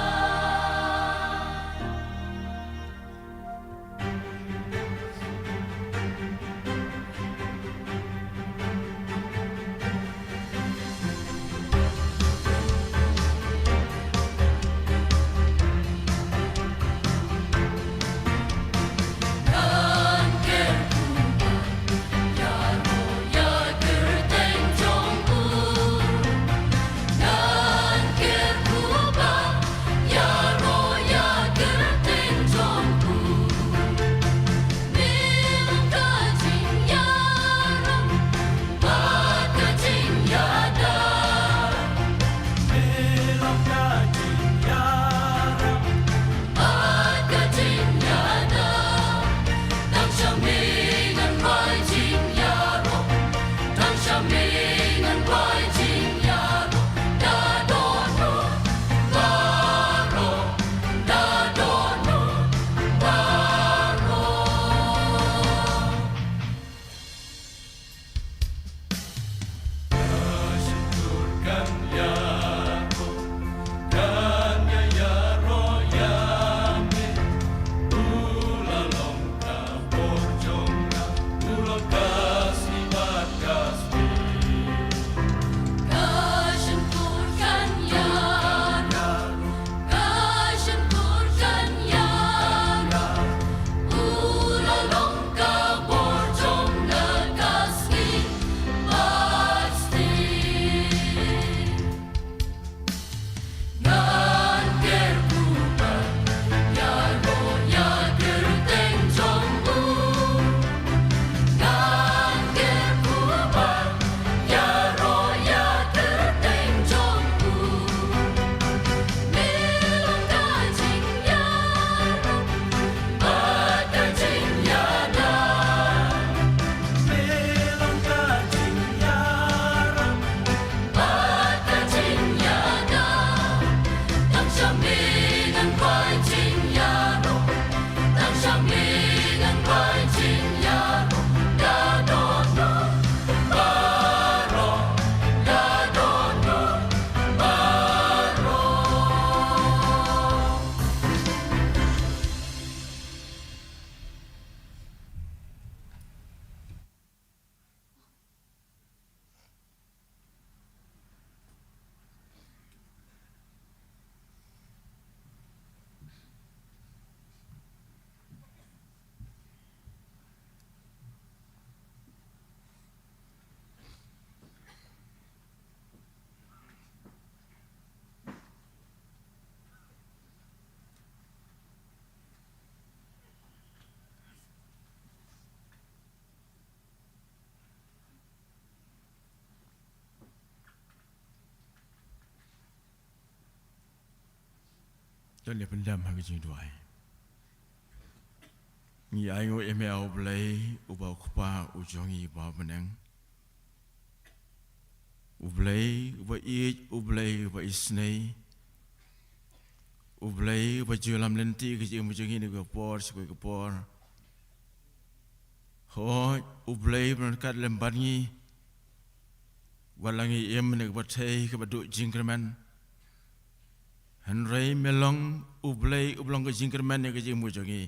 To ngin pyndem ha ka jingduwai. Ngi ainguh ïa me, A Blei, uba U Kpa u jong ngi uba ha bneng. U Blei uba ïeit, U Blei uba isynei, U Blei uba ju ïalam lynti ïa ka jingim jong ngi na ka por sha ka por. Hooid, U Blei uba ryngkat lem bad ngi, wat la ngi im ha kaba thei kaba duh jingkyrmen. Hynrei me long U Blei uba long ka jingkyrmen ïa ka jingim jong ngi.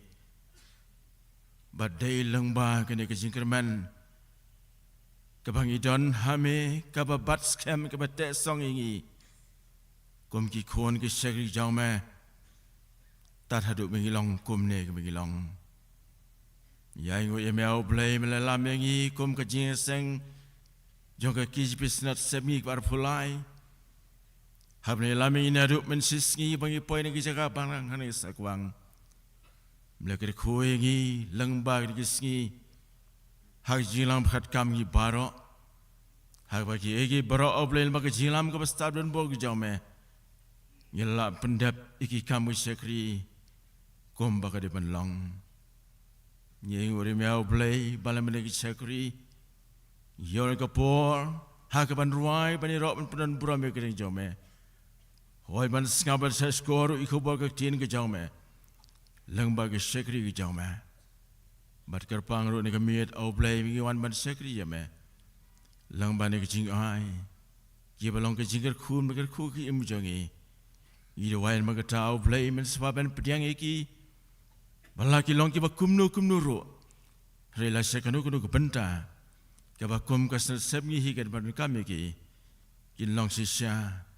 Bad dei lyngba kane ka jingkyrmen Kaba ngi don ha me kaba bat skhem kaba teh song ïa ngi kum ki khun ki shakri jong me. Tad haduh ba ngi long kumne kaba ngi long. Ïa ngi ïa me A Blei me la lam ïa ngi kum ka jingïaseng jong ka K J P Synod Sepngi kaba arphew lai. Haba ngi lam ïa ngi naduh mynshisngi ba ngi poi na ki jaka balang hane sakwang. Me la kyrkhu ïa ngi lyngba kine ki sngi ha ka jinglam pyrkhat kam ngi baroh. Haba ki ei ki baroh A Blei lyngba ka jinglam kaba stad ban bor ki jong me. Ngi la pyndep ïa ki kam ki shakri kumba ka dei ban long. Ngi ainguh ïa me A Blei ba la mynne ki shakri ïoh ka por ha ka ban rwai ban ïaroh ban pyndon burom ïa ka ktien jong me. Hoi ban sngap ban sa skor ïa ka khubor ka ktien ka jong me lyngba ki shakri ki jong me. Bad kyrpang ruh na ka miet A Blei ngi wan ban shakri ïa me lyngba na ka jingai kiba long ka jingkyrkhu, ba kyrkhu ki im jong ngi. Ngi duwai ba kata A Blei men sngewbha ban pdiang ïa ki ba la ki long kiba kumno kumno ruh. Hynrei la sha kano kano ka bynta kaba kum ka Synod Sepngi hi kan ban kam ïa ki kin long shisha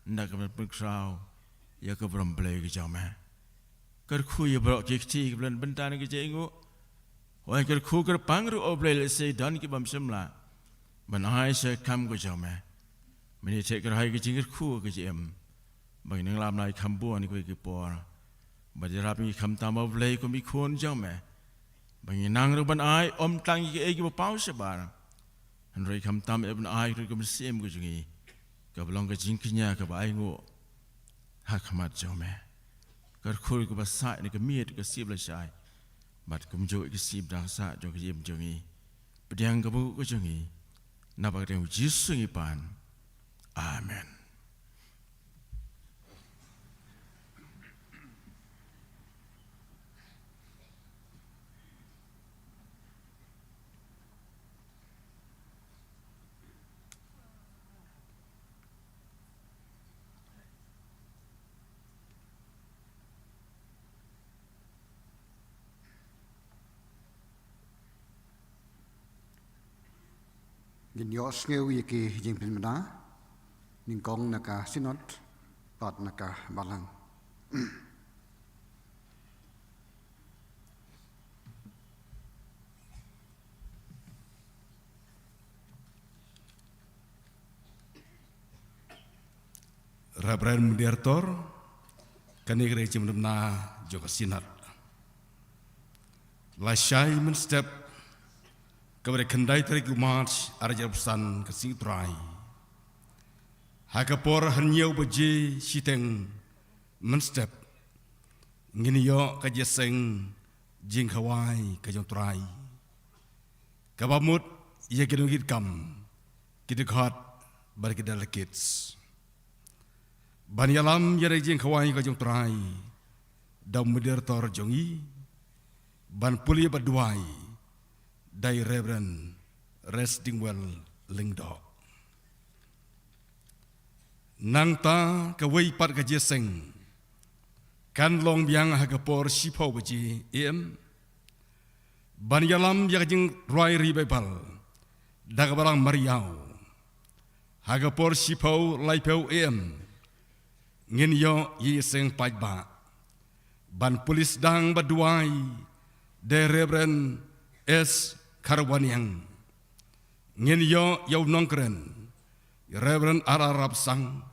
na ka ban pynkhraw ïa ka burom Blei ka jong me. Kyrkhu ïa baroh ki kti kiba la bynta na ka jingïainguh. Hoi kyrkhu kyrpang ruh A Blei lehse don ki bym shym lah ban ai sha ka kam ka jong me. Mynta te kyrhai ka jingkyrkhu ka jingim ba ngin nang lam na i kham bun ïa kawei ka por. Bad ïarap ïa ngi khamtam A Blei kum i khun jong me. Ba ngin nang ruh ban ai ym tang ïa kiei kiba paw shabar. Hynrei khamtam ïa ban ai ruh kum ka mynsiem ka jong ngi kaba long ka jingkñia kaba ainguh ha khmat jong me. Kyrkhu ïa kaba sah na ka miet ka sib lashai bad kumjuh ïa ka sib dang sah jong ka jingim jong ngi. Pdiang ka bynta ka jong ngi na ka kyrteng U Jisu ngi pan. Amen. Ngin ïohsngew ïa ki jingpynbna nyngkong na ka Synod bad na ka Balang. Reverend Moderator, kane ka dei ka jingpynbna jong ka Synod. Lashai mynstep, kaba dei khyndai tarik u March, ar hajar arphew san, ka Sngi U Trai. Ha ka por hynñiew baje shiteng mynstep, ngin ïoh ka jingïaseng jingkhawai ka jong U Trai, kaba mut ïa ki nongkitkam, ki dkhot bad ki delegates. Ban ïalam ïa ka jingkhawai ka jong U Trai da u Moderator jong ngi, ban pule bad duwai da i Reverend Resdingwell Lyngdoh. Nangta kawei pat ka jingïaseng kan long biang ha ka por shiphew baje A M. Ban ïalam ïa ka jingrwai ri Baibl da ka Balang Mariaw. Ha ka por shiphew laiphew A M ngin ïoh ïa ka jingïaseng paidbah. Ban pule sdang bad duwai da i Reverend S Kharwaniang. Ngin ïoh ïa u nongkren, Reverend R R Rapsang.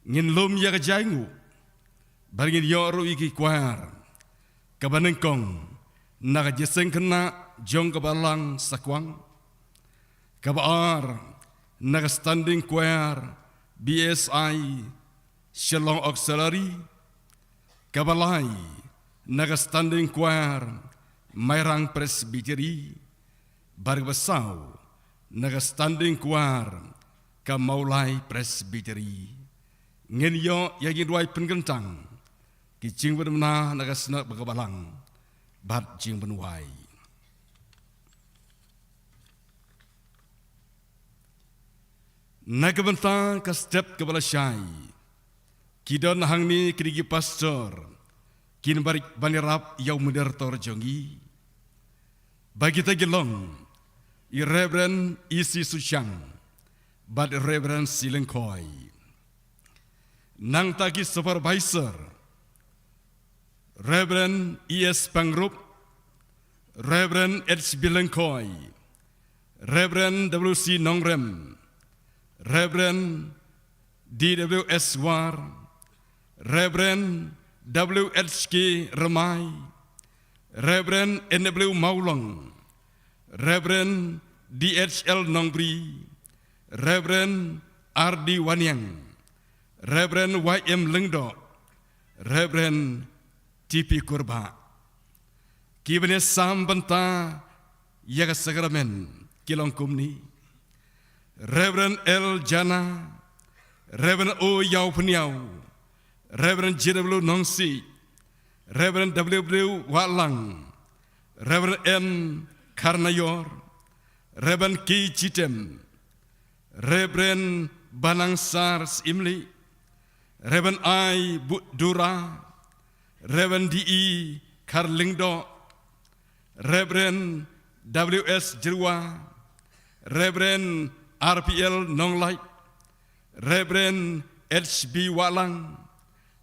Ngin lum ïa ka jainguh bad ngin ïoh ruh ïa ki choir. Kaba nyngkong na ka jingïaseng khynnah jong ka Balang Sakwang. Kaba ar na ka Standing Choir B S I Shillong Auxiliary. Kaba lai na ka Standing Choir Mairang Presbytery. Bad kaba saw na ka Standing Choir ka Mawlai Presbytery. Ngin ïoh ïa ki jingduwai pynkyntang, ki jingpynbna na ka Synod bad ka Balang bad jingpynwai. Na ka bynta ka step kaba lashai, ki don hangne kine ki pastor kin bar ban ïarap ïa u Moderator jong ngi. Ba kita ki long i Reverend E C Suchang, bad Reverend C Lyngkhoi. Nangta ki supervisor, Reverend E S Pangrup, Reverend H B Lyngkhoi, Reverend W C Nongrem, Reverend D W S War, Reverend W H K Remai, Reverend N W Maulong, Reverend D H L Nongbri, Reverend R D Waniang, Reverend Y M Lyngdoh, Reverend T P Kurbah. Ki ban ïa sam bynta ïa ka sakramen ki long kumne: Reverend L Jana, Reverend O Ïawphniaw, Reverend J W Nongsiej, Reverend W W Wahlang, Reverend M Kharnaior, Reverend K Chitem, Reverend Banangsar Syiemlieh, Reverend I Budura, Reverend D E Kharlyngdoh, Reverend W S Jyrwa, Reverend R P L Nonglait, Reverend H B Wahlang,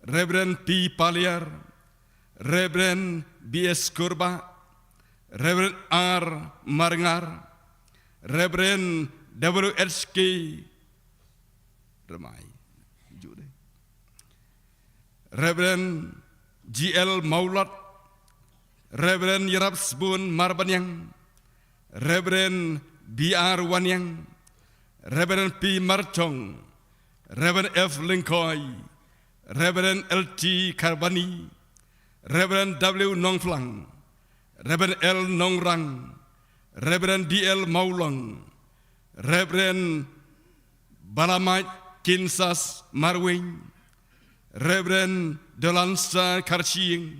Reverend P Paliar, Reverend B S Kurbah, Reverend R Marngar, Reverend W H K Remai, Reverend G L Maulot, Reverend Ïarapsbun Marbaniang, Reverend B R Waniang, Reverend P Marchong, Reverend F Lyngkhoi, Reverend L T Kharbani, Reverend W Nongphlang, Reverend L Nongrang, Reverend D L Maulong, Reverend Balamait Kinsas Marwing, Reverend Dolansa Kharshing,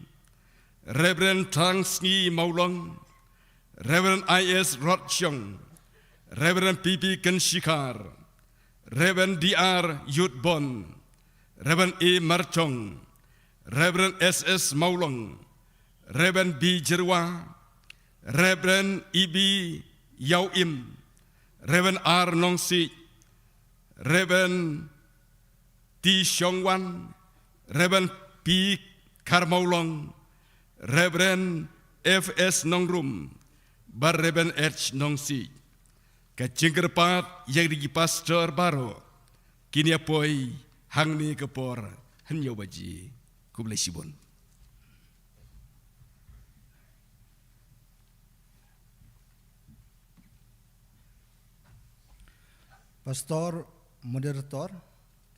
Reverend Thangsngi Maulong, Reverend I S Rotshong, Reverend P P Kenshikhar, Reverend D R Yutbon, Reverend A Marchong, Reverend S S Maulong, Reverend B Jyrwa, Reverend E B Ïawim, Reverend R Nongsiej, Reverend T Shongwan, Reverend P Kharmaulong, Reverend F S Nongrum, bad Reverend H Nongsiej. Ka jingkyrpad ïa ki pastor baroh, kin ïa poi hangne ka por hynñiew baje. Khublei shibun. Pastor, moderator,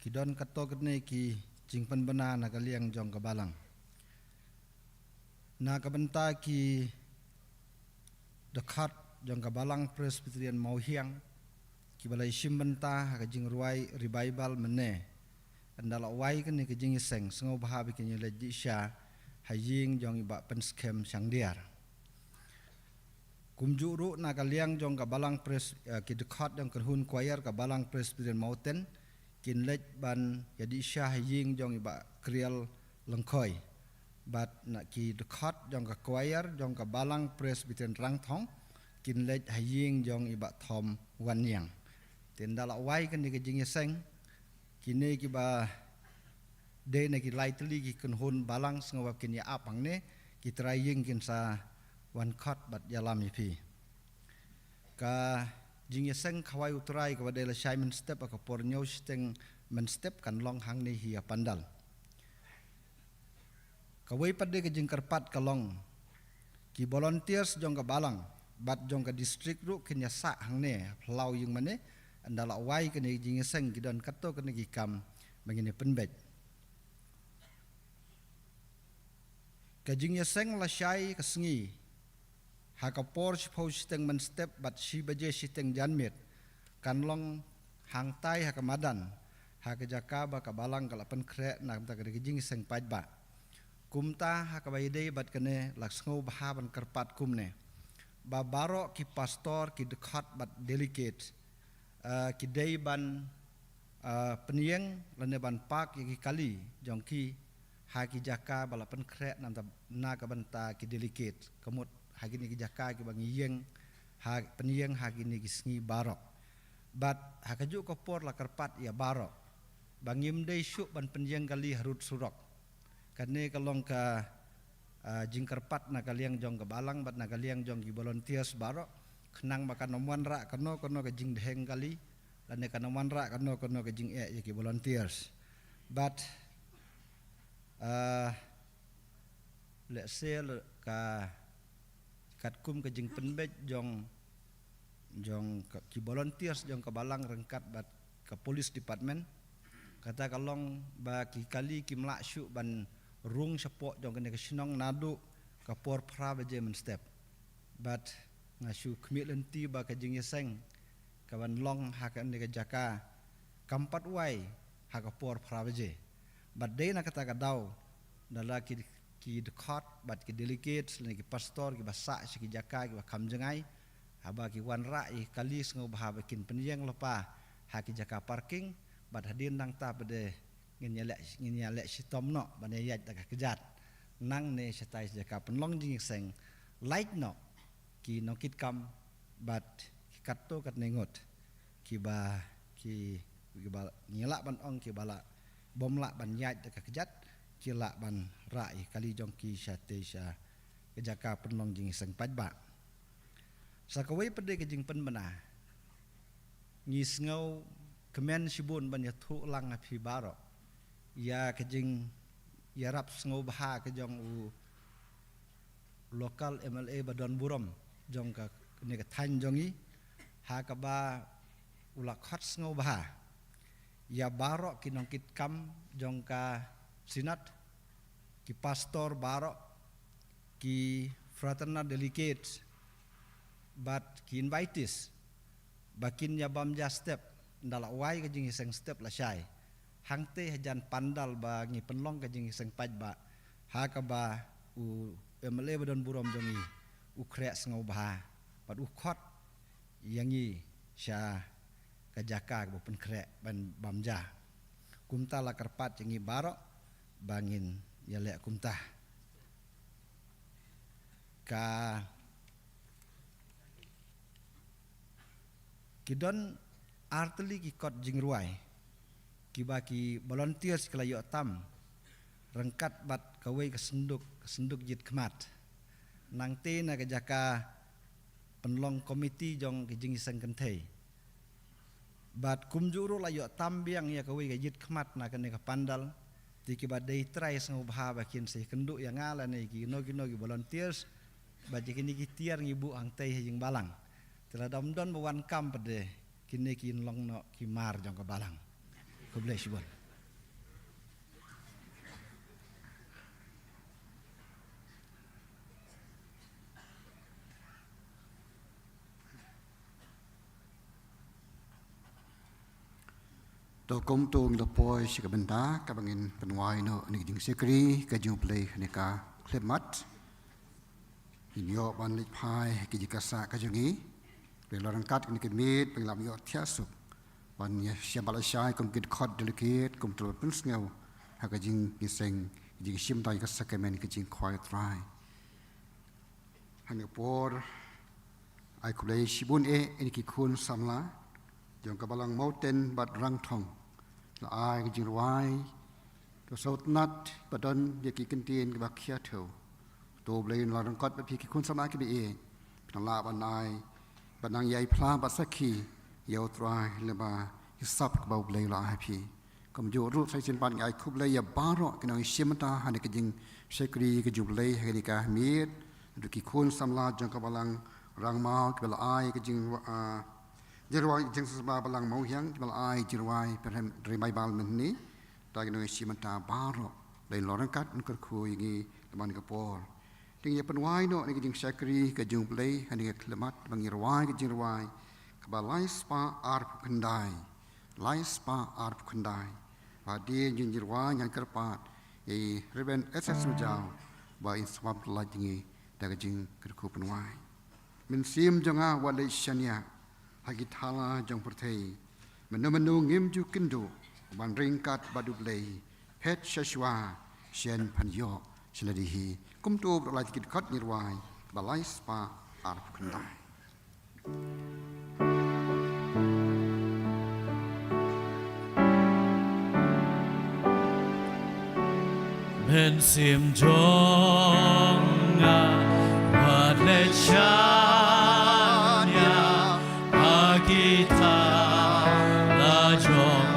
ki don katto katne ki jingpynbna na ka liang jong ka balang. Na ka bynta ki dkhot jong ka Balang Presbyterian Mawhiang, kiba la ïashim bynta ha ka jingrwai revival mynne, ynda la wai kane ka jingïaseng, sngewbha ba kin ïaleit dih sha ha ïing jong i Bah Pynskhem Shangdiar. Kumjuh ruh na ka liang jong ka Balang Pres-, eh, ki dkhot jong ka kynhun choir ka Balang Presbyterian Mawten, kin leit ban ïadih sha ha ïing jong i Bah Krial Lyngkhoi. Bad na ki dkhot jong ka choir jong ka Balang Presbyterian Rangthong, kin leit ha ïing jong i Bah Thom Wanniang. Te ynda la wai kane ka jingïaseng, kine kiba dei na ki lai tylli ki kynhun balang sngewbha kin ïa ap hangne, ki trai ïing kin sa wan khot bad ïalam ïa phi. Ka jingïaseng khawai u trai kaba dei lashai mynstep ha ka por hynñiew shiteng mynstep kan long hangne hi ha pandal. Kawei pat de ka jingkyrpad ka long, ki volunteers jong ka balang bad jong ka district ruh kin ïasah hangne ha phyllaw ïing mane, ynda la wai kane ka jingïaseng ki don katto katne ki kam ba ngin ïa pynbeit. Ka jingïaseng lashai ka sngi ha ka por shiphew shiteng mynstep bad shi baje shiteng janmiet kan long hangtai ha ka madan, ha ka jaka ba ka balang ka la pynkhreh na ka bynta ka jingïaseng paidbah. Kumta ha kaba ïadei bad kane la sngewbha ban kyrpad kumne, ba baroh ki pastor, ki dkhot bad delegate, eh, ki dei ban, eh, pynïeng lane ban park ïa ki kali jong ki ha ki jaka ba la pynkhreh na, na ka bynta ki delegate. Ka mut ha kine ki jaka kiba ngi ïeng ha pynïeng ha kine ki sngi baroh. Bad ha kajuh ka por la kyrpad ïa baroh ba ngim dei shuh ban pynïeng kali harud surok. Kane ka long ka, ah, jingkyrpad na ka liang jong ka balang bad na ka liang jong ki volunteers baroh, khnang ba kan ym wanrah kano kano ka jingdheng kali lane kan ym wanrah kano kano ka jingeh ïa ki volunteers. Bad, ah, lehse ka katkum ka jingpynbeit jong, jong ka, ki volunteers jong ka balang ryngkat bad ka police department, kata ka long ba ki kali kim lah shuh ban rung shapoh jong kane ka shnong naduh ka por phra baje mynstep. Bad nga shu khmih lynti ba ka jingïaseng ka ban long ha kane ka jaka kam pat wai ha ka por phra baje. Bad dei na kata ka daw da la ki, ki dkhot bad ki delegates lane ki pastor kiba sah sha ki jaka kiba kham jngai, haba ki wanrah ïa ki kali sngewbha ba kin pynïeng lypa ha ki jaka parking. Bad hadien nangta pat de ngin ïaleh, ngin ïaleh shitom noh ban ïaid da ka kjat. Nangne shatai sha jaka pynlong jingïaseng, lait noh ki nongkitkam bad ki katto katne ngut kiba, ki, kiba ngi lah ban ong kiba lah bym lah ban ïaid da ka kjat, ki lah ban rah ïa ki kali jong ki shatei sha ka jaka pynlong jingïaseng paidbah. Sa kawei pat de ka jingpynbna, ngi sngewkmen shibun ban ïathuh lang ha phi baroh ïa ka jingïarapsngewbha ka jong u local M L A ba don burom jong kane ka thaiñ jong ngi, ha kaba u la khot sngewbha ïa baroh ki nongkitkam jong ka Synod, ki pastor baroh, ki fraternal delegates bad ki invitees ba kin ïa bam ja step, ynda la wai ka jingïaseng step lashai hangtei hajan pandal ba ngi pynlong ka jingïaseng paidbah, ha kaba u M L A ba don burom jong ngi u khreh sngewbha bad u khot ïa ngi sha ka jaka kaba pynkhreh ban bam ja. Kumta la kyrpad ïa ngi baroh ba ngin ïaleh kumta. Ka, ki don artylli ki kot jingrwai kiba ki volunteers ki la ïoh tam ryngkat bad kawei ka synduk, ka synduk jied khmat. Nangtei na ka jaka pynlong komiti jong ka jingïaseng kynthei. Bad kumjuh ruh la ïoh tam biang ïa kawei ka jied khmat na kane ka pandal. Te kiba dei trai sngewbha ba kin sa ïakynduh ïa nga lane kino kino ki volunteers. Bad ïa kine ki tiar ngi buh hangtei ha ïingbalang. Te lada ym don ba wan kam pat de, kine kin long noh ki mar jong ka balang. Khublei shibun. To kumto ngi la poi sha ka bynta kaba ngin pynwai noh ïa ka jingshakri ka jong U Blei ha kane ka khyllipmat. Ngin ïoh ban leit phai ha ka jingkasa ka jong ngi. Te la ryngkat kane ka miet ba ngin ïoh thiah suk ban ïa shem bad lashai kum ki dkhot delegate, kum ki la pynsngew ha ka jingïaseng, jingshim bynta ïa ka sakramen ka jingkhwai U Trai. Ha kane ka por ai khublei shibun eh ïa ki khun samla jong ka balang Mawten bad Rangthong. La ai ka jingrwai, to sngewtynnat ba don ïa ki kyntien kiba khia thew. To U Blei un la ryngkot bad phi ki khun samla kiba ïeit. Phin lah ban ai, ban nang ïai phla bad sakhi ïa U Trai lyngba ki sap kaba U Blei u la ai ha phi. Kumjuh ruh sa shisien pat ngi ai khublei ïa baroh ki nongshim bynta ha kane ka jingshakri ka jong U Blei ha kane ka miet. Ruh ki khun samla jong ka balang Rangmaw kiba la ai ka jing, ah, jingrwai, jingsngewbha balang Mawhiang kiba la ai jingrwai pyrshah revival mynhynne. Te ki nongshim bynta baroh, U Blei un long ryngkat, un kyrkhu ïa ngi ha kane ka por. Te ngin ïa pynwai noh ïa ka jingshakri ka jong U Blei ha kane ka khyllipmat ba ngin rwai ka jingrwai kaba lai spah arphew khyndai. Lai spah arphew khyndai. Ba hadien jong ka jingrwai ngan kyrpad ïa i Reverend S S Majaw ba in sa wan pyllait ïa ngi da ka jingkyrkhu pynwai. Mynsiem jong nga wat leit shaniah ha ki thala jong pyrthei. Mynno mynno ngim ju kynduh ban ryngkat bad U Blei. Phet sha shuwa shen phan ïoh sha lade hi. Kumto ruh la ki dkhot ngi rwai ba lai spah arphew khyndai. Mynsiem jong nga wat leit shaniah ha ki thala jong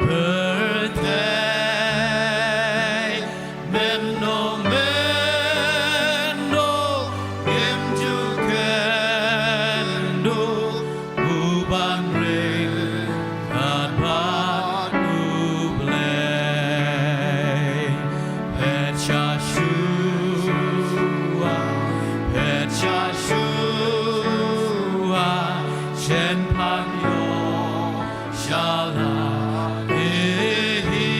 pyrthei. Mynno mynno ngim ju kynduh u ban ring bad bad U Blei. Pyrshah shuwa, pyrshah shuwa, shen pan ïoh shala ihi.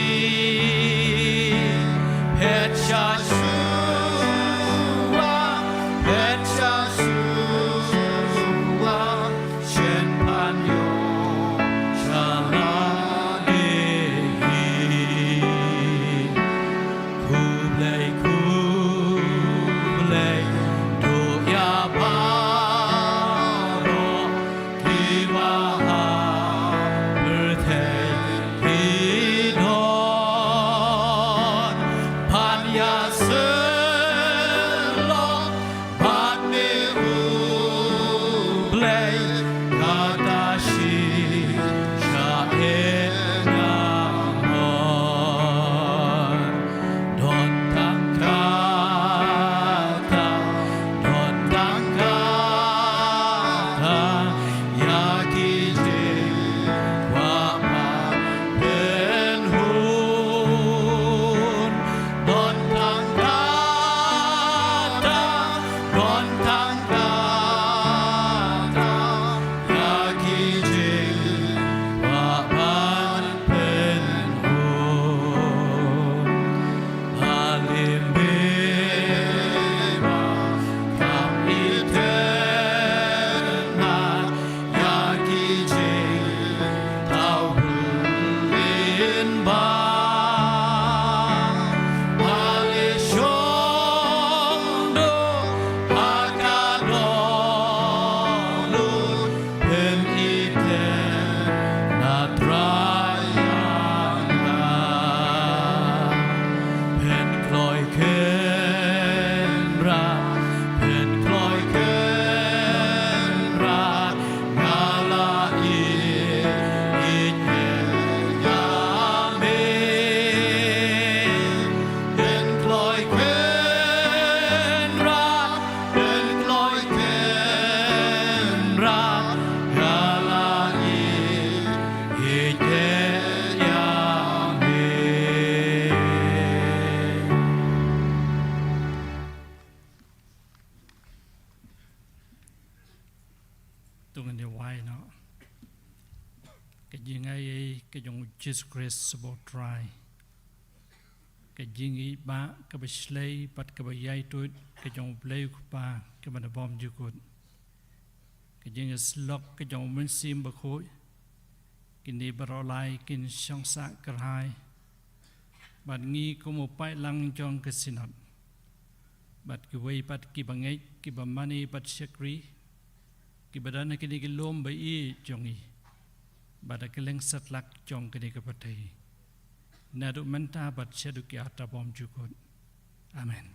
Pyrshah shuwa, pyrshah shuwa, shen pan ïoh shala ihi. Khublei, khublei, to ïa baroh kiba ha pyrthei ki don. Pan ïa sylloh bad me U Blei, kata shi sha ïa nga mon. Don tang kata, don tang kata, ïa ki jingkwah ban pynhun. Don tang kata, don tang kata, ïa ki jingkwah ban pynhun. Halim bima kam itynnad, ïa ki jingthaw lyngba. Ale shong duh ha ka dohnud, pynithuh na Trai ïa nga. Pynkloi Kynrad, pynkloi Kynrad, nga la ïeit, ïeit ïa me. Pynkloi Kynrad, pynkloi Kynrad, nga la ïeit, ïeit ïa me. To ngin ïa wai noh. Ka jingaiei ka jong U Jisu Khrist sha U Trai, ka jingïeit ba kaba shlei bad kaba ïaid tuid ka jong U Blei U Kpa kaba na bymjukut, ka jingïasyllok ka jong U Mynsiem Bakhuid, kine baroh lai kin shong sah kyrhai bad ngi kum u paidlang jong ka Synod, bad kiwei pat kiba ngeit, kiba mane bad shakri, kiba don ha kine ki lum ba ïeit jong ngi, bad ha kylleng satlak jong kane ka pyrthei, naduh mynta bad shaduh ki arta bymjukut. Amen.